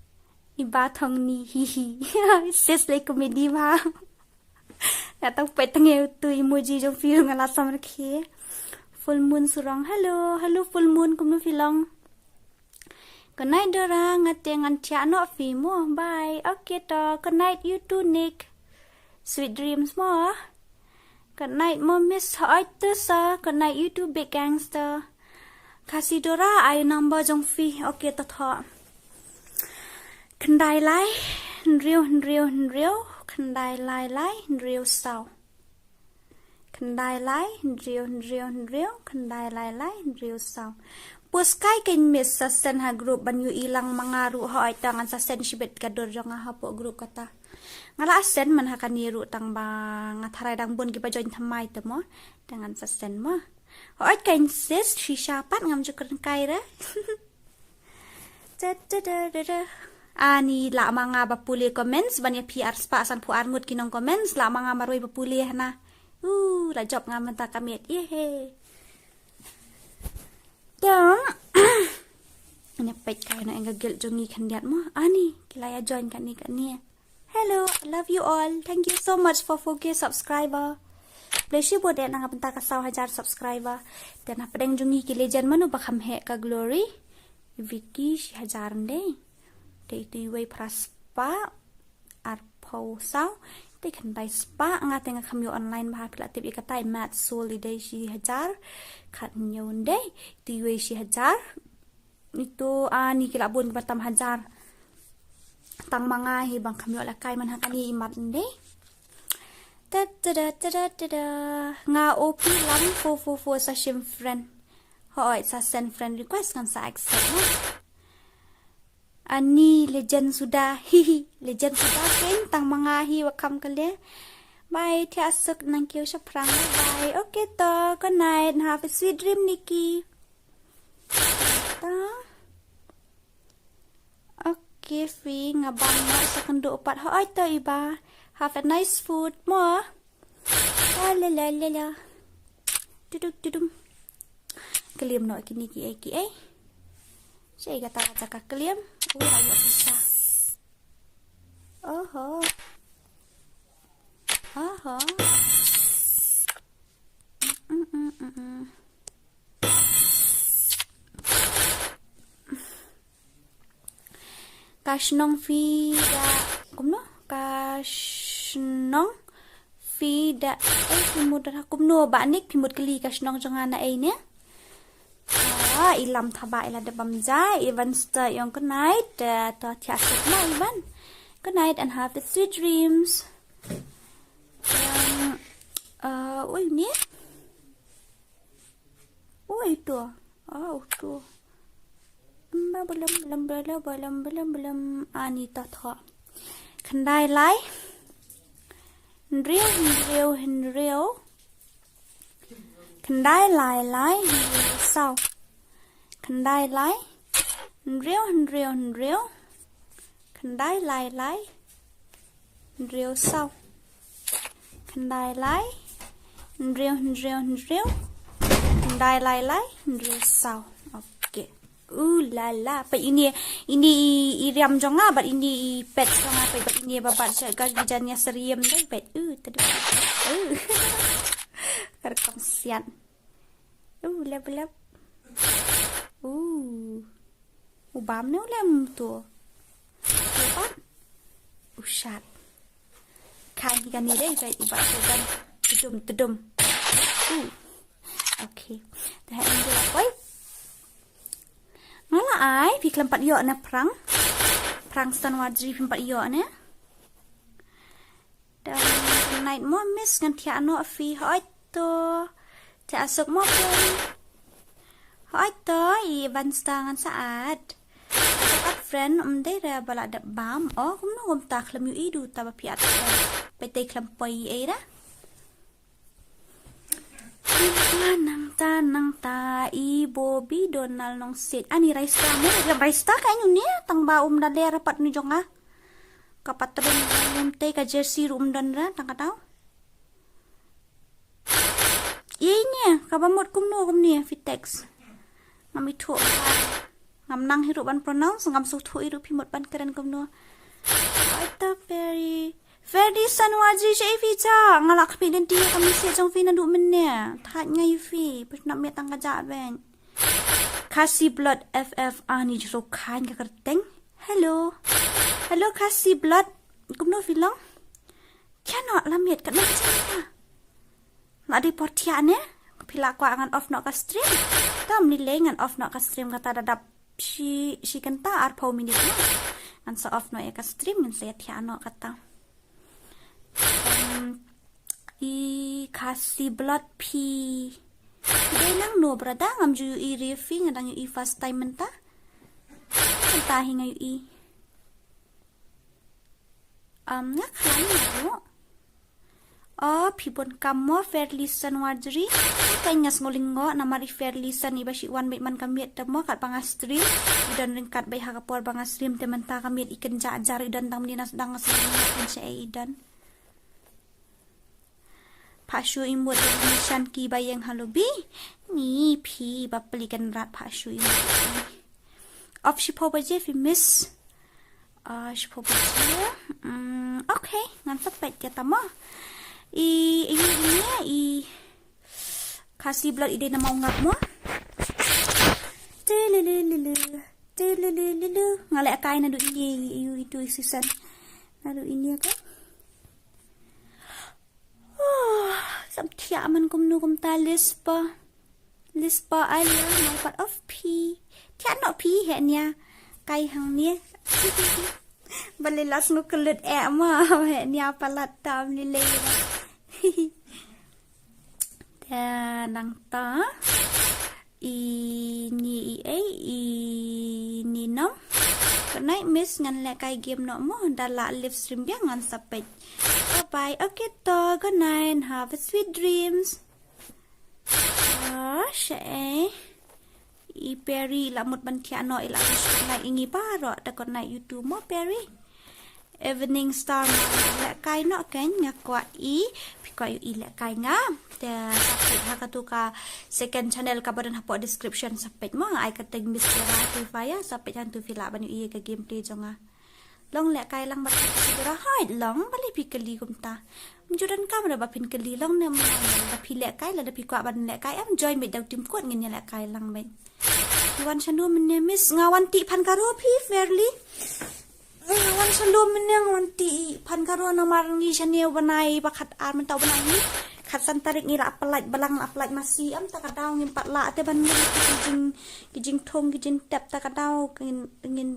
I ba thong ni hi hi. Sis le comedy ba. Nga tang pet tang eu tu emoji jong phi nga la sam rakhe. Full moon surong. Hello, hello full moon kumno phi long. Good night Dora, nga te ngan thiah noh phi mo. Bye. Okay to. Good night you too Nick. Sweet dreams mo. Good night mo Miss Oitusa. Good night you too big gangster. Khasi Dora ai number jong phi. Okay to tho. Khyndai lai hynriew hynriew hynriew khyndai lai lai hynriew saw. Khyndai lai hynriew hynriew hynriew khyndai lai lai hynriew saw. Pus kai kein Miss sa send ha group ban yu i lang ma nga ruh hooid ta ngan sa send shibit ka dur jong nga hapoh group kata. Nga la send man ha kane ruh tang ba nga tharai dang bun ki ba join thymmai te mo. Te ngan sa send mo. Hooid kein sis shisha pat ngam ju kren kai re. Ani lah ma nga ba pule comments ban ïa phi ar spah san phew ar ngut ki nong comments lah ma nga marwei ba pule hana. Uh, la jop nga mynta ka miet. Yehe. Tang. Ane peit kai na enga gil jong ngi khyndiat mo. Ani ki la ïa join kane kane. Hello, I love you all. Thank you so much for four K subscriber. Bless you both na nga bynta ka saw hajar subscriber. Te na pdeng jong ngi ki legend mano ba kham heh ka Glory. Vicky shi hajar ndei. Te itu iwei phra spah. Arphew saw. Te khyndai spah nga te nga kham ïoh online ba ha phi la tip ïa kata i mat sul i dei shi hajar. Khat hynñiew ndei. Itu iwei shi hajar. Itu ani ki la bun ba tam hajar. Tang ma nga hi bang kham ïoh la kai man ha kane i mat ndei. Tada tada tada. Nga O P lang four four four sa shim friend. Hooid sa send friend request ngan sa accept mo. Ani legend suda. Hihi legend suda kein tang ma nga hi wa kham kale. Bye thiah suk nang kiew shaphrang bye. Okay to good night have a sweet dream Nikki. Ta. Okay phi nga bang ma sa kynduh pat hooid to iba. Have a nice food mo. La la la la. Tuduk tudum. Klim no kini ki ai ki ai. Sai kata kata ka klim. Oh ayo bisa. Oho. Oho. Mm, mm, mm, mm. Ka shnong phi da kumno? Ka shnong phi da ei phi mut da kumno ba nik phi mut kli ka shnong jong nga na ei ne? Ah, ilam thaba ila da bam ja, Ivan sta yong kenai da to tia suk ma Ivan. Good night and have the sweet dreams. Yang uh, oi ni. Oi tu. Ah, tu. Ba belum belum belum belum belum belum ani ta tho. Khyndai lai. Hynriew hynriew hynriew. Khyndai lai lai hynriew saw. Khyndai lai. Hynriew hynriew hynriew. Khyndai lai lai. Hynriew saw. Khyndai lai. Hynriew hynriew hynriew. Khyndai lai lai hynriew saw. Okay. Uh la la. Peit ini ini i riam jong nga bad ini i pet jong nga peit bad ini ba bad sha ka gijan ïa seriem dei peit. Uh tadu. Uh. Ka rkong siat. Uh lep lep. Uh. U bam ne u lem tu. U bam. U shat. Kan hi kan ni dei kai u bam tu kan. Tudum tudum. Uh. Okay. Dah ini dia boy. Ngala ai phi khlem pat ïoh na phrang. Phrang Stan Wadri phi pat ïoh ne. Dan night mo miss ngan thiah noh phi hoi to. Thiah suk mo phi. Hoi to i ban sta ngan saat. Suk at friend, um dei re ba la dep bam. O, kumno kumta khlem ïohi du ta ba phi at. Peit tei khlem poi ei re. Nangta, nangta, i Bobby Donald Nongsiej. Ani Raista mo, Raista ka inu ne, tang ba um da le rapat nu jong nga. Ka patron um tei ka jersey ru um don re, tang ka dau. Ïa ine, kaba mut kumno kumne, phi text. Ngam ithuh. Ngam nang hi ruh ban pronounce, ngam sngewthuh hi ruh phi mut ban kren kumno. Oi ta Ferry. Ferry Sanwaji, shaei phi ja? Nga la khmih lynti ïa ka message jong phi naduh mynne. Thait nga ïa phi, pyrshah mih tang ka jah beiñ. Khasi Blood F F, ani jrong khain ka kyrteng. Hello. Hello Khasi Blood. Kumno phi long? Cannot la miet katno ka jaka. La dei por thiah ne? Phi la kwah ngan off noh ka stream? Tam ni lei ngan off noh ka stream kata da dap shi, shi kynta arphew minit noh. Ngan sa off noh ïa ka stream, ngan sa ïa thiah noh kata. Em, i Khasi Blood phi. Phi dei nangno brother, ngam ju ïohi re phi, nga dang ïohi first time mynta. Mynta hi nga ïohi. Um, nga khlaiñ ruh. O, phi bun kam mo Fairly San Warjri. Ka nga sngew lyngngoh namar i Fairly San iba shu wan beit man ka miet te mo katba nga stream. I don ryngkat beit ha ka por ba nga stream te mynta ka miet i kynjah jar i don tang mynne nga sdang nga sngew lyngngoh phin shaei i don. Phah shu i mut ïa i Shanki ba ïeng ha lobby. Ni phi ba pli kan rat phah shu i mut. Off shiphew baje phi miss. Ah, shiphew baje. Mm, okay, ngan sa peit ïa ta mo. I, i, i, i Khasi Blood i dei na Mawngap mo. Tililililu, tililililu. Nga lehkai naduh ine i, i, itu i season. Naduh ine ka. Oh, sam thiah man kumno kumta Lispa. Lispa Alia, my part of phi. Thiah noh phi heh nia. Kai hangne. Balei la sngewkyllut eh ma heh nia palat tam lei lei. Te nangta. I ni i ei i ni nom. Good night miss, ngan lehkai game noh mo, da la live stream biang ngan sa peit. Bye bye. Okay to, good night and have a sweet dreams. Ah, shaei. I Perry la mut ban thiah noh, i la wish good night ïa ngi baroh, da good night you too mo Perry. Evening Star mo, lehkai noh kein, nga kwah i, phi kwah ïohi lehkai nga. Te sa peit ha katu ka second channel kaba don hapoh description, sa peit mo, nga ai ka kyrteng Miss Dora Free Fire, sa peit hangtu phi lah ban ïohi ïa ka gameplay jong nga. Long lehkai lang bad phi Dora, hooid long, balei phi kylli kumta. Ym ju donkam re ba phin kylli, long ne ym long, lada phi lehkai, lada phi kwah ban lehkai, em join beit da u Team Code ngin ïa lehkai lang beit. Phi wan shano mynne miss, nga wan tih phan karo phi Fairly. Nga wan shano mynne nga wan tih phan karo namar ngi shane u bnai ba khat ar mynta u bnai ngi. Khat san tarik ngi la pynlait balang, la pynlait masi, em ta ka daw ngim pat lah te ban mih ki jing, ki jingthung ki jingtep ta ka daw ngin, ngin,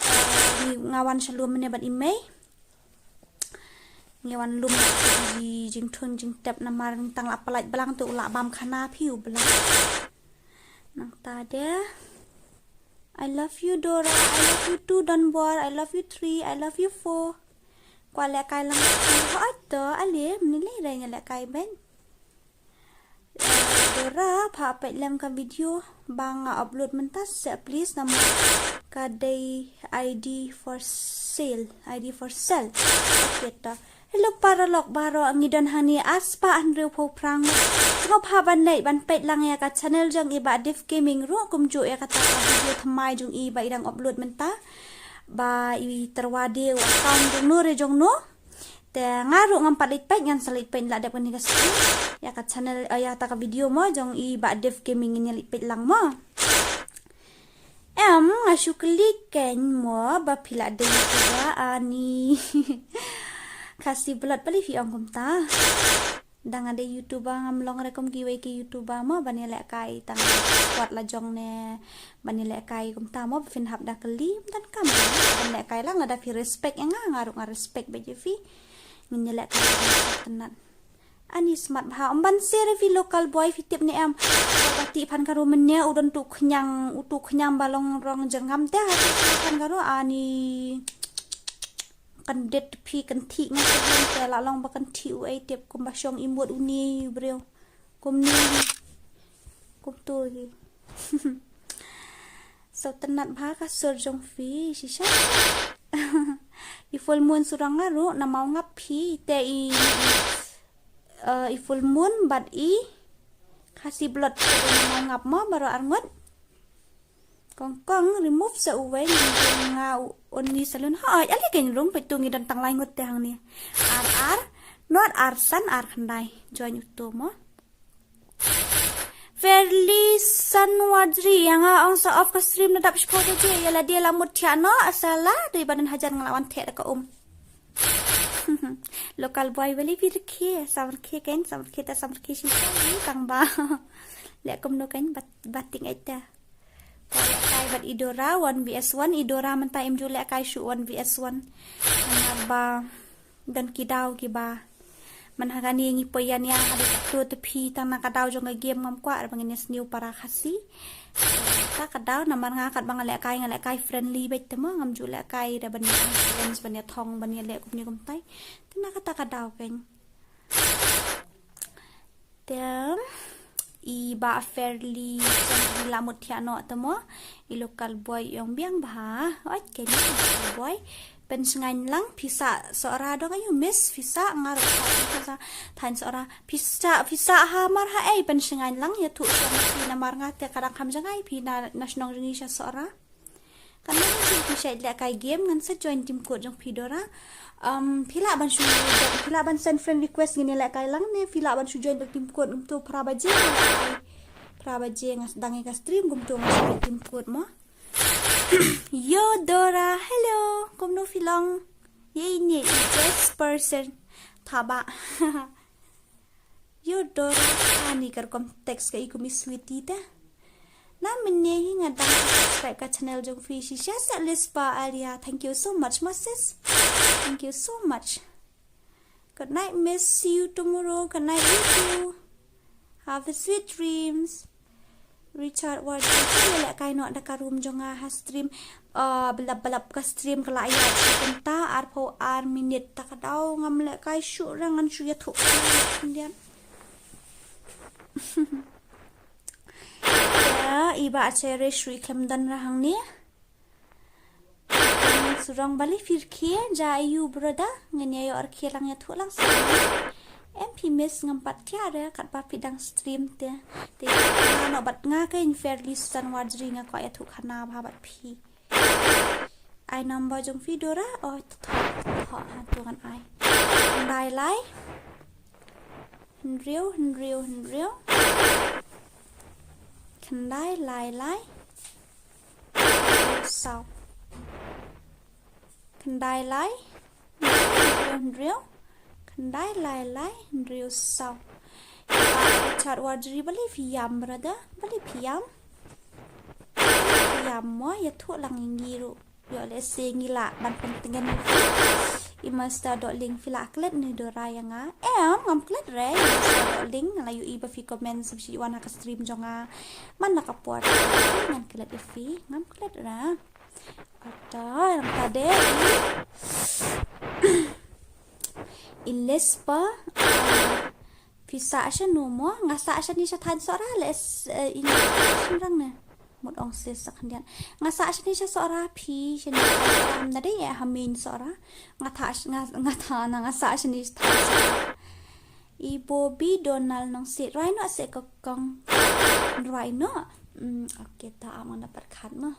eh, ngi, nga wan sha lum mynne bad i mei. Ngi wan lum ki jingthung jingtep namar tang la pynlait balang te u lah bam khana phi u blang. Nangta de. I love you Dora, I love you two Donbor, I love you three, I love you four. Kwah lehkai lang. Hooid to, ale, mynne lei re ngi lehkai beit. Eh, Dora, phah peit lem ka video ba nga upload mynta seh please, namar ka dei I D for sale, I D for sale. Okay to. Hello paralok baroh, ngi don hangne ar spah hynriewphew phrang. Sngewbha ban leit ban peit lang ïa ka channel jong i Bah Dev Gaming ruh, kumjuh ïa kata ka video thymmai jong i ba i dang upload mynta. Ba i tyrwa de u account jong no re jong no. Te nga ruh ngam pat leit peit, ngan sa leit peit la dep kane ka stream. Ïa ka channel, eh, ïa kata ka video mo jong i Bah Dev Gaming, ngin ïa leit peit lang mo. Em, nga shu kylli kein mo ba phi la dei YouTuber, ani. Khasi Blood, balei phi ong kumta. Da nga dei YouTuber, ngam long re kum kiwei ki YouTuber mo ban ïa lehkai tang squad la jong ne ban ïa lehkai kumta mo ba phin hap da kylli, ym donkam ban lehkai lang, lada phi respect ïa nga, nga ruh nga respect beit ïa phi. Ngin ïa lehkai tang sha tynat. Ani smat bha. Ym ban sir phi local boy phi tip ne em. Ba ti phan karo mene u don tu khnyang, u tu khnyang ba long rong jengam te ha ti phan karo ani kan det phi kan thi nga te la long ba kan thi u ai tip kum ba shong imut u ni breu. Kum ni. Kum tu hi. So tynat bha ka sur jong phi shisha. I full moon surang nga ru na mau ngap phi te i uh, i full moon bat i khasi blot te na mau ngap mo baro arngot. Kong kong remove sa uwei nga u only salon ha ai ale ken rung petu ngi dan tang lai ngut te hang ni. Ar ar not ar san ar khandai join utu mo. Fairly Sanwadri yang a ong sa off ka stream na dap shpo je ya la dia la mut thia no asala dei badan hajan ngala wan thia ka um. Local boy wali bi rkhe sam rkhe ken sam rkhe ta sam rkhe shi sa tang ba. Le kum no ken bat bating aita. Ka le kai bat idora one vs one idora menta im ju le kai shu one vs one. Ba dan ki daw ki ba. Man ha kani ngi poi yan ya hadi ka tu te phi tang na ka daw jong ka game ngam kwah ba ngin sniu para khasi. Ta ka daw namar nga kat ba nga le kai nga le kai friendly bait te mo ngam ju le kai da ban ya challenge ban ya thong ban ya le kum ni kum tai. Te na ka ta ka daw ken. Te i ba fairly jong i la mut thia no te mo i local boy yong biang ba ha oi ke ni local boy pen shngain lang pisa sora dong ayu miss pisa ngar sa pisa than sora pisa pisa ha mar ha ei pen shngain lang ya thu sora pina mar nga te kadang kham jangai pina na shnong jong i sha sora. Kan nang shu phi shait leh kai game ngan sa join team code jong phi Dora. Um, phi lah ban shu phi lah ban send friend request ngin leh kai lang ne phi lah ban shu join team code ngam tu phra baje. Phra baje ngas dang ka stream ngam tu ngas team code mo. Yo Dora, hello. Kum no phi long. Ye ini just person. Thaba. Yo Dora ani kar kom text ka ikum i sweetie ta. Na mene hi nga dang subscribe ka channel jong phi shisha sa Lispa Aria. Thank you so much ma sis. Thank you so much. Good night miss. See you tomorrow. Good night you too. Have a sweet dreams. Richard Ward le le kai no da ka room jong nga ha stream. Uh, belap belap ka stream ka la ya kenta arphew ar minit ta ka daw ngam le kai shu rang ngan shu ya thu. Indian. Ya iba achere shu iklem dan rahang ni. Surong bali firkhie ja ayu broda ngania yo arkhie lang ya thu lang sa. Em phi miss ngam pat kia re kat ba phi dang stream te. Te nga no bat nga ka in fairly Susan Wardri nga ko ya thu khana ba bat phi. Ai number jong phi Dora o tho tho ha tu ngan ai. Bye lai. Hynriew hynriew hynriew. Khyndai lai lai. Hynriew saw. Khyndai lai. Hynriew hynriew. Khyndai lai lai hynriew saw. Chat Wardri bali phi ïam brother bali phi ïam. Phi ïam mo ïathuh lang ïa ngi ruh. Ïoh lehse ngi lah ban pyntngen. I Master Dohling phi lah klet ne Dora ïa nga. Em ngam klet re i Master Dohling nga la ïohi ba phi comment sa phi wan ha ka stream jong nga. Man la ka por ngan klet ïa phi ngam klet re. Ata nang ta de i Ilispa. Phi sah shano mo nga sah shane sha thaiñ Sohra le ini shynrang ne. Mut ong sis sa khyndiat. Nga sah shane sha Sohra phi shane sha Sohra na dei eh ha main Sohra. Nga tha nga nga tha na nga sah shane sha thaiñ Sohra. I Bobby Donald nong sit rwai noh se ka kong rwai noh. Mm, okay ta am nga dapat khat noh.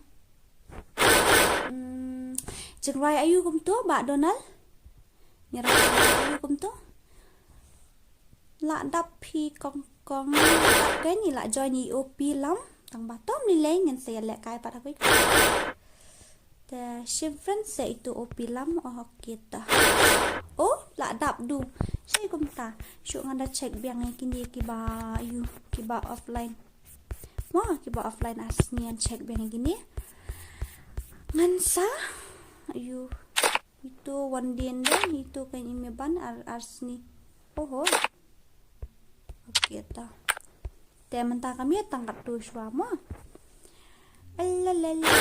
Mm, jingrai ayu kumto ba Donald. Ngi rai ayu kumto. La dap phi kong kong la dap ka ngi la join i O P lam tang ba tom ni leng ngan se leh kai pat ha kui. Te shim friend se itu O P lam oh kita. Oh la dap du. Shi kumta. Shu ngan da check biang ngi kini kiba ayu kiba offline. Mo kiba offline ar sni ngan check biang ngi kini. Ngan sa ayu. Itu wan dien da itu kan ime ban ar ar sni. Oho. Kita. Te mynta ka mih tang katto shuwa mo. Alalala.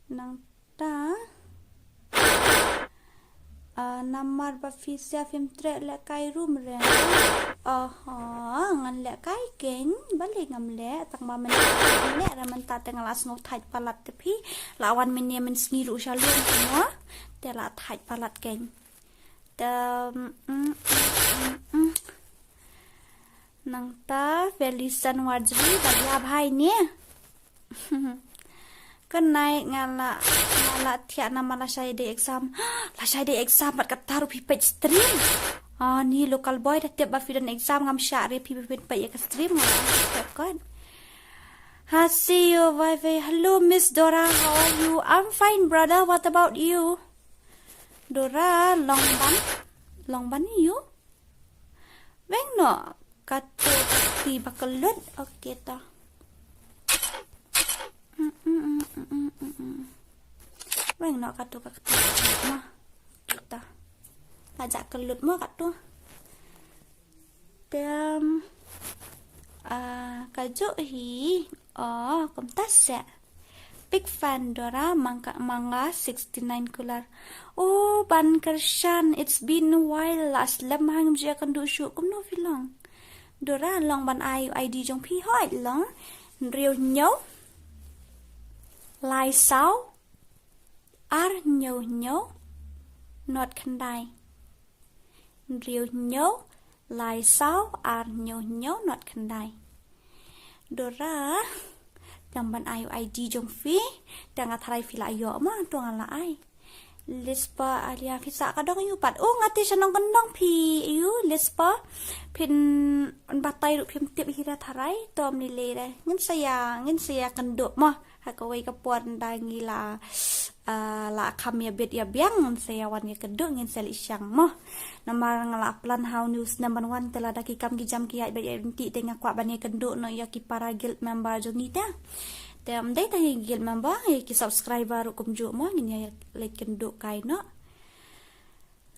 Nangta. Ah, namar ba phi sha phim treh lehkai room rent. Oho, ngan lehkai keiñ, balei ngam leh, tang ba mynta ngam leh, ra mynta te nga la sngew thait palat te phi, la wan mynne mynsngi ruh sha lum te mo, te la thait palat keiñ. Te, mm, mm, mm, mm. Nangta, Felician Warjri, ba ïa bhai ne. Kan nai nga la, nga la thiah namar la shai dei exam. La shai dei exam bad kata ruh phi peit stream. Ah, ni local boy da tip ba phi don exam ngam shah re phi phi peit ïa ka stream nga la tip kot. Ha, see you, bye bye. Hello, Miss Dora, how are you? I'm fine, brother. What about you? Dora, long ban. Long ban you? Weng noh, kato ka kti ba kyllut. Okay ta. Mm, mm, mm, mm, mm, mm, mm. Weng noh kato ka kti ba kyllut mo. Okay ta. Ka ja kyllut mo kato. Tem. Ah, ka juh hi. Oh, kumta seh. Big fan Dora, manga, manga sixty-nine kular. Oh, ban kyrshan, it's been a while. La slem hang jia kan du shu kumno phi long. Dora, long ban ai I D jong phi, hooid long. Hynriew hynñiew. Lai saw. Ar hynñiew hynñiew. Not khyndai. Hynriew hynñiew, lai saw, ar hynñiew hynñiew, not khyndai. Dora, tang ban ai I D jong phi, tang nga tharai phi la ïoh ma, to nga la ai. Lispa Alia phi sah ka dong ïu pat. Oh, nga te sha nongkyndong phi ïu, Lispa. Phin batai ruh phim tip hi ra tharai, to mni le re. Ngin sa ïa, ngin sa ïa kynduh mo. Ha kawei ka por nda ngi la, ah, la kham ïa bit ïa biang, ngin sa ïa wan ïa kynduh, ngin sa leit shang mo. Namar nga la plan ha u ne u snem ban wan te lada ki kam ki jam ki ïaid bad ïaid ryntih te nga kwah ban ïa kynduh noh ïa ki para guild member jong ngi te. Te ym dei tang ïa ki guild member, ïa ki subscriber ruh kumjuh mo, ngin ïa leit kynduh kai noh.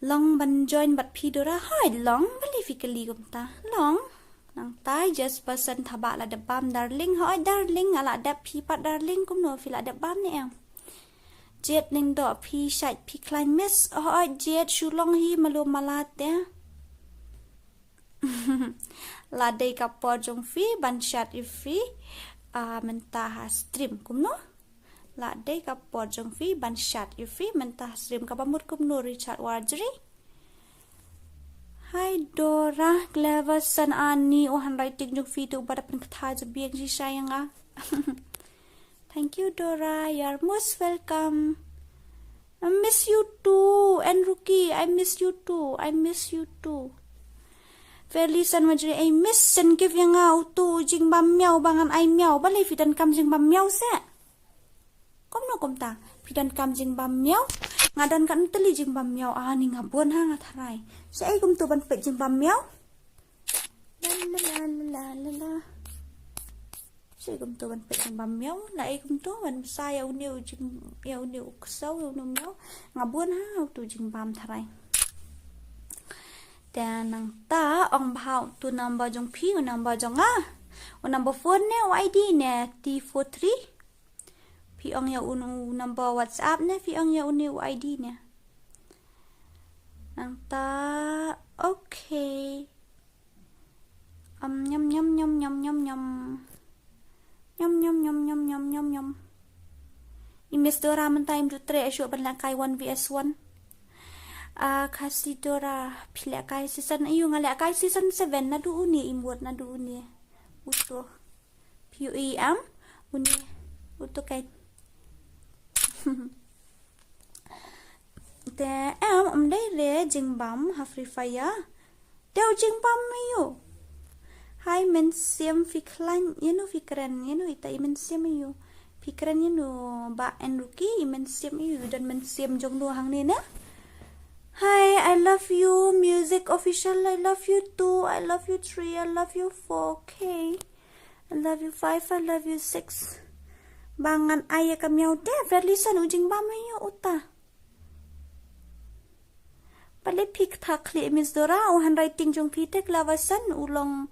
Long ban join bad phi Dora, hooid long, balei phi kylli kumta. Long. Nangta Jasperson Thabah la dep bam darling, hooid darling, nga la dep, phi pat darling, kumno phi la dep bam ne em. Jade Lyngdoh phi shait phi khlaiñ miss, hooid Jade shu long hi malu mala te. La dei ka por jong phi ban shad ïa phi, ah, mynta ha stream kumno? La dei ka por jong phi ban shad ïa phi mynta ha stream, kaba mut kumno Richard Warjri. Hi Dora, Clever San Ani, oh handwriting jong phi tu ba da pynkthah jabieng shisha ïa nga. Thank you Dora, you're most welcome. I miss you too, Enruki, I miss you too, I miss you too. Fairly San Majri, I miss Sen Kif ïa nga utu jingbam miaw ba ngan ai miaw, balei phi donkam jingbam miaw seh. Kumno kumta, phi donkam jingbam miaw, nga don katno tylli jingbam miaw, ani nga bun ha nga tharai. Shaei kumtu ban peit jingbam miaw. La la la la la la. Shaei kumtu ban peit jingbam miaw, naei kumtu ban bsa ïa une u jing, ïa une u ksew, ïa une u miaw. Nga bun ha utu jingbam tharai. Te nangta ong bha utu number jong phi, u number jong nga. U number phone ne, u I D ne, T four three. Phi ong ïa u number WhatsApp ne, phi ong ïa une u I D ne. Nangta, okay. Um, nyam, nyam, nyam, nyam, nyam, nyam. Nyam, nyam, nyam, nyam, nyam, nyam, nyam. I Miss Dora mynta im ju treh shuh ban lehkai one V S one. Ah, Khasi Dora, phi lehkai season, ayu nga lehkai season seven, naduh une im wot, naduh une. Uto. P U E M, une, uto kai. Te em, ym dei re jingbam ha Free Fire. Te u jingbam ïa u. Hai mynsiem phi khlaiñ ïa u, phi kren ïa u, ita i mynsiem ïa u. Phi kren ïa u ba Enruki i mynsiem ïa u, don mynsiem jong u hangne ne. Hi, I love you, Music Official, I love you two, I love you three, I love you four, okay. I love you five, I love you six. Ba ngan ai ïa ka miaw te, Fairly San u jingbam ïa u uta. Balei phi kata khlieh Miss Dora, u handwriting jong phi te ka la version u long,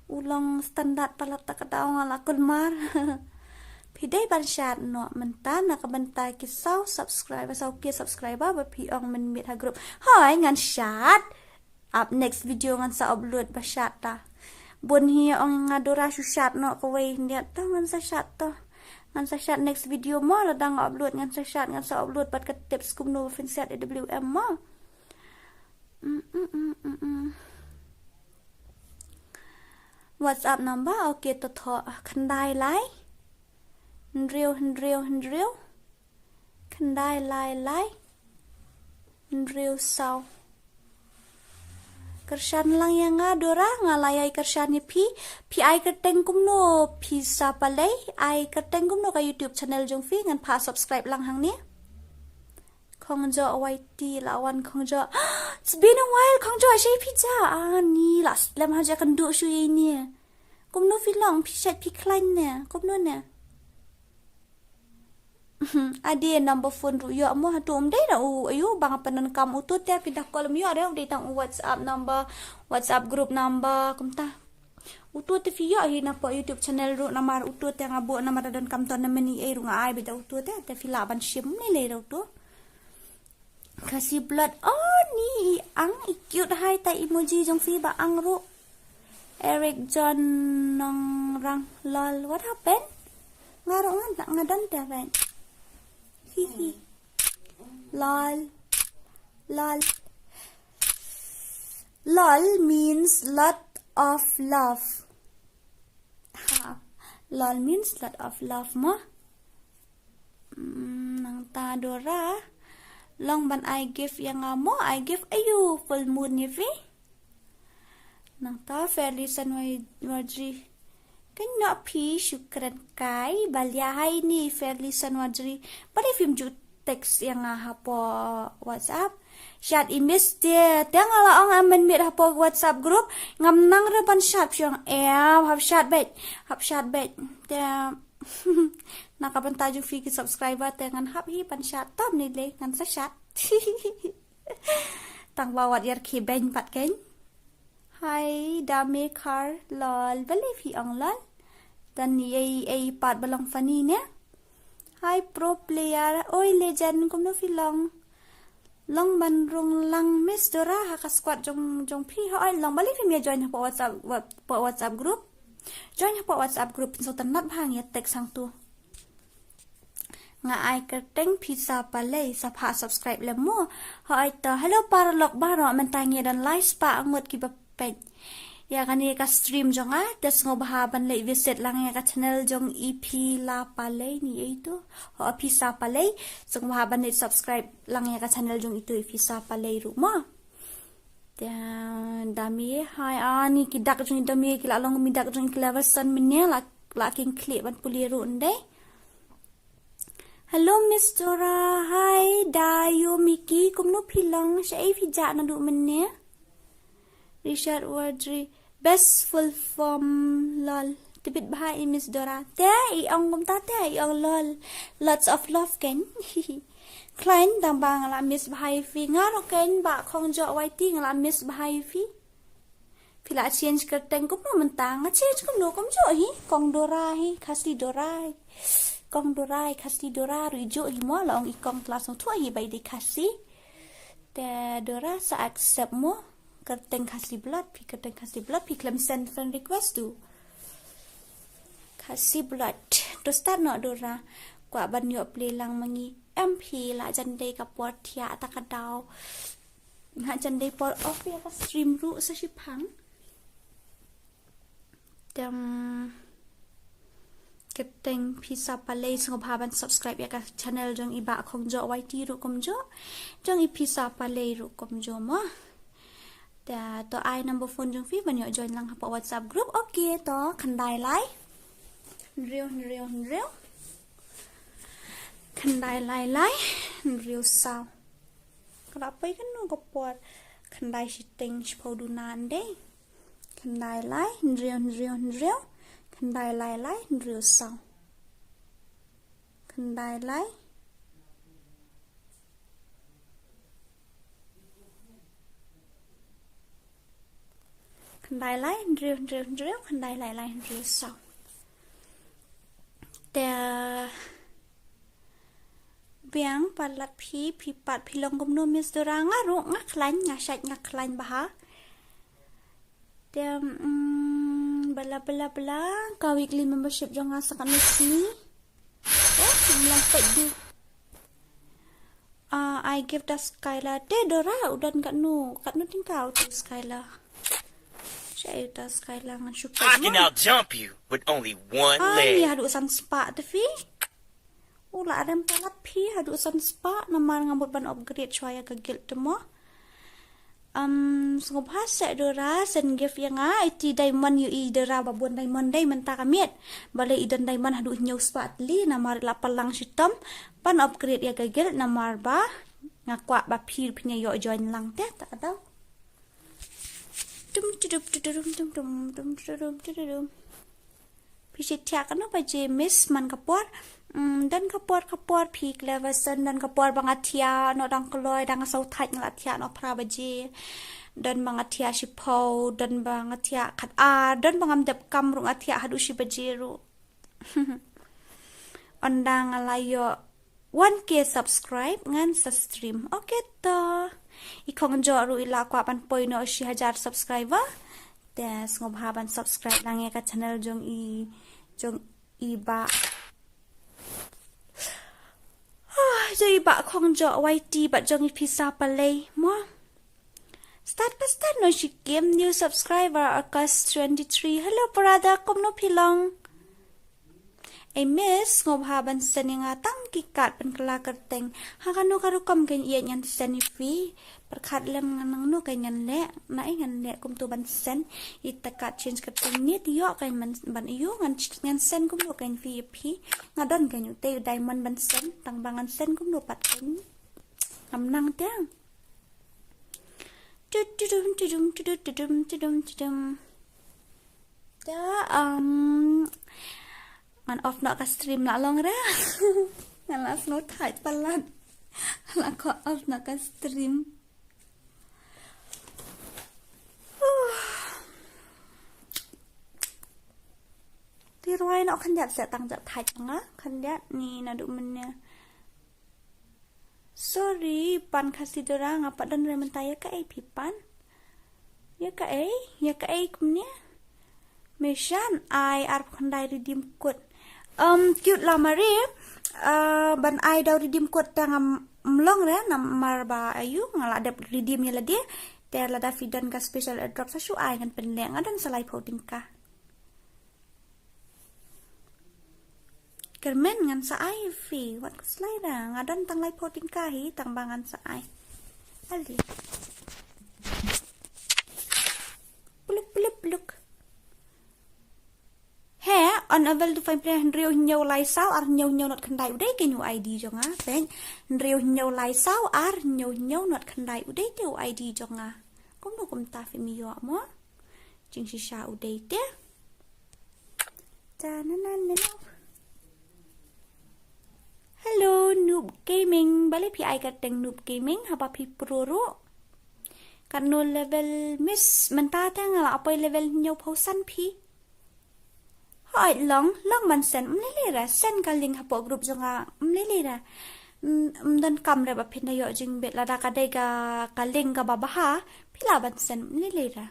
u long standard palat ta ka daw nga la kulmar. Phi dei ban shad noh mynta na ka bynta ki saw subscriber, saw K subscriber ba phi ong mynmiet ha group. Hoi ngan shad. Up next video ngan sa upload ba shad ta. Bun hi ong nga Dora shu shad noh kawei, hynrei to ngan sa shad to. Ngan sa shad next video mo, lada nga upload ngan sa shad, ngan sa upload bad ka tips kumno ba phin set A W M mo. Mm, mm, mm, mm, mm. WhatsApp number, okay, to thoh, khyndai lai hynriew hynriew hynriew khyndai lai lai hynriew saw. Kyrshan lang ïa nga Dora, nga la ïai kyrshan ïa phi. Phi ai kyrteng kumno, phi sa palei, ai kyrteng kumno ka YouTube channel jong phi, ngan phah subscribe lang hangne. Khongjoh Y T la wan Khongjoh. It's been a while Khongjoh, shei phi ja. Ah, ni la slem ha ja kan du shu ïa ni. Kumno phi long, phi shet phi khlaiñ ne, kumno ne? Ade number phone ruh ïoh mo, hato um dei na u, ayu bang pyndonkam uto te, phi da call um ïoh re, u dei tang u WhatsApp number, WhatsApp group number kumta. Uto te phi ïoh hi na pdeng YouTube channel ruh, namar uto te nga buh namar da donkam tournament ei ei ruh nga ai beit da uto te, te phi lah ban shim ne lei ruh uto. Khasi blood. Oh, ni i ang, i cute hi, ta emoji jong phi ba ang ruh. Eric John Nongrang, lol, what happened? Nga ruh nga, nga don te ben. Hi hi. Lol. Lol. Lol means lot of love. Ha. Lol means lot of love mo. Mm, nangta Dora. Long ban ai gift ïa nga mo, ai gift ayu, full moon ïa phi. Nangta Fairly Sunway Wadri. Kan nok phi, shukran kai, balia hai ni Fairly Sunway Wadri. Balei phim ju text ïa nga hapoh WhatsApp. Shad i Miss te, te nga la ong am mynmiet hapoh WhatsApp group, ngam nang re ban shad, phi ong em, hap shad beit, hap shad beit. Te, na ka bynta jong phi ki subscriber te ngan hap hi ban shad, tam ni lei ngan sa shad. Tang ba wat ïar ki beiñ pat kein. Hi, Dame Kar, lol, balei phi ong lol? Dan ei ei pat ba long funny ne? Hi, pro player, oi legend, kumno phi long? Long ban rung lang Miss Dora ha ka squad jong, jong phi, hoi long, balei phim ïa join hapoh WhatsApp, wa-, hapoh WhatsApp group. Join hapoh WhatsApp group, phin sngewtynnat bha, ngan ïa text hangtu. Nga ai kyrteng phi sa palei, sa phah subscribe lem mo. Hoi to, hello paralok baroh, mynta ngi don lai spah ngut kiba peit ïa kane ka stream jong nga, te sngewbha ban leit visit lang ïa ka channel jong i phi la palei ni ei to. Ho phi sa palei, sngewbha ban leit subscribe lang ïa ka channel jong i to i phi sa palei ruh mo. Te Dami, hai, ani ki dak jong i Dami, ki la long mi dak jong i Cleverson mynne, la, la king khlieh ban pule ruh ndei. Hello Miss Dora, hai, da ïoh miki, kumno phi long, shaei phi jah naduh mynne? Richard Wardry, best full form, lol. Tbit bha i Miss Dora. Te i ong kumta te i ong lol. Lots of love kein. Khlaiñ tang ba nga la miss bha ïa phi. Nga ruh kein Bah Khongjoh Y T nga la miss bha ïa phi. Phi la change kyrteng kumno mynta, nga change kumno kumjuh hi, Kong Dora hi, Khasi Dora hi. Kong Dora hi, Khasi Dora ruh i juh hi mo, la ong i Kong, te la sngewthuh hi ba i dei Khasi. Te Dora sa accept mo, kyrteng Khasi Blood, phi kyrteng Khasi Blood, phi khlem send friend request tu. Khasi Blood, to start noh Dora, kwah ban ïoh plie lang ma ngi, em phi la jan dei ka por thiah ta ka daw. Nga jan dei por off ïa ka stream ruh sa shiphang. Te kyrteng phi sa palei, sngewbha ban subscribe ïa ka channel jong i Bah Khongjoh Y T ruh kumjuh. Jong i phi sa palei ruh kumjuh mo. Te to ai number phone jong phi ban ïoh join lang hapoh WhatsApp group. Okay, to khyndai lai. Hynriew, hynriew, hynriew. Khyndai lai lai, hynriew saw. Ka la poi kano ka por? Khyndai shiteng shiphew duna ndei. Khyndai lai, hynriew, hynriew, hynriew. Khyndai lai lai, hynriew saw. Khyndai lai. Khyndai lai hynriew hynriew hynriew, khyndai lai lai hynriew saw. Te biang palat phi, phi pat phi long kumno Miss Dora? Nga ruh nga khlaiñ, nga shait nga khlaiñ bha. Te mm, bla bla bla, ka weekly membership jong nga sa katno sngi? Oh, mlang pek di. Ah, I give to Skylar. Te Dora, u don katno, katno tyngka u to Skylar? Sha u to Skylar ngan shu pek. I can out jump you with only one leg. Ai, haduh san spah te phi. U la rem palat phi haduh san spah, namar nga mut ban upgrade shuwa ïa ka guild te mo. Um, sngewbha seh Dora, send gift ïa nga, eighty diamond, ïohi Dora ba bun diamond dei mynta ka miet. Balei i don diamond haduh hynñiew spah tylli, namar la pynlang shitom ban upgrade ïa ka guild, namar ba nga kwah ba phi phin ïa ïoh join lang te, ta ka daw. Tum tudum tudum tum tum tum tudum tudum. Phi shait thiah katno baje Miss man ka por? Mm, don ka por ka por phi Cleverson, don ka por ba nga thiah noh dang kloi, dang saw thait nga la thiah noh phra baje. Don ba nga thiah shiphew, don ba nga thiah khatar, don ba ngam dep kam ruh nga thiah haduh shi baje ruh. Ynda nga la ïoh one K subscribe ngan sa stream. Okay to. I Khongjoh ruh i la kwah ban poi noh shi hajar subscriber. Te sngewbha ban subscribe lang ïa ka channel jong i, jong i bah. Ah, jong i bah Khongjoh Y T bad jong i Pisa Palei mo. Start pa start noh shi kem, new subscriber August twenty-three. Hello brother, kumno phi long? Ei Miss, sngewbha ban send ïa nga tang ki card pynkylla kyrteng. Ha kano ka rukom kein ïeit ngan send ïa phi? Pyrkhat lem ngan nangno kein ngan leh, na ei ngan leh kumto ban send. Ita card change kyrteng ne te ïoh kein ban, ban ïoh ngan, ngan send kumno kein phi ïa phi. Nga don kein utei u diamond ban send, tang ba ngan send kumno pat kein. Ngam nang te. Tudum tudum tudum tudum tudum tudum. Te, um, ngan off noh ka stream la long re. Ngan la sngew thait palat. La ko off noh ka stream. Te rwai noh khyndiat seh tang jat thait nga khyndiat ni naduh mynne. Sorry, pan Khasi Dora nga pat don re mynta, ïa kaei phi pan? Ïa kaei? Ïa kaei kumne? Meshan ai arphew khyndai redeem code. Um, cute la mari, uh, ban ai da u redeem code te ngam long re namar ba ayu nga la dep redeem ïa lade. Te lada phi don ka special airdrop sa shu ai ngan pynleh, nga don sa laiphew tyngka. Kyrmen ngan sa ai phi, wat khuslai da, nga don tang laiphew tyngka hi, tang ba ngan sa ai. Ali. Pluk, pluk, pluk. He, unable to find player, hynriew hynñiew lai saw ar hynñiew hynñiew not khyndai, u dei kein u I D jong nga, peit. Hynriew hynñiew lai saw ar hynñiew hynñiew not khyndai, u dei te u I D jong nga. Kumno kumta phim ïoh mo? Jingshisha u dei te. Ta na na na na. Hello, Noob Gaming. Balei phi ai kyrteng Noob Gaming haba phi pro ruh? Katno level Miss? Mynta te nga la poi level hynñiew phew san phi. Hooid long, long ban send, ym lei lei ra, send ka link hapoh group jong nga, ym lei lei ra. Ym, ym donkam re ba phin da ïoh jingbit, lada ka dei ka, ka link kaba bha, phi lah ban send, ym lei lei ra.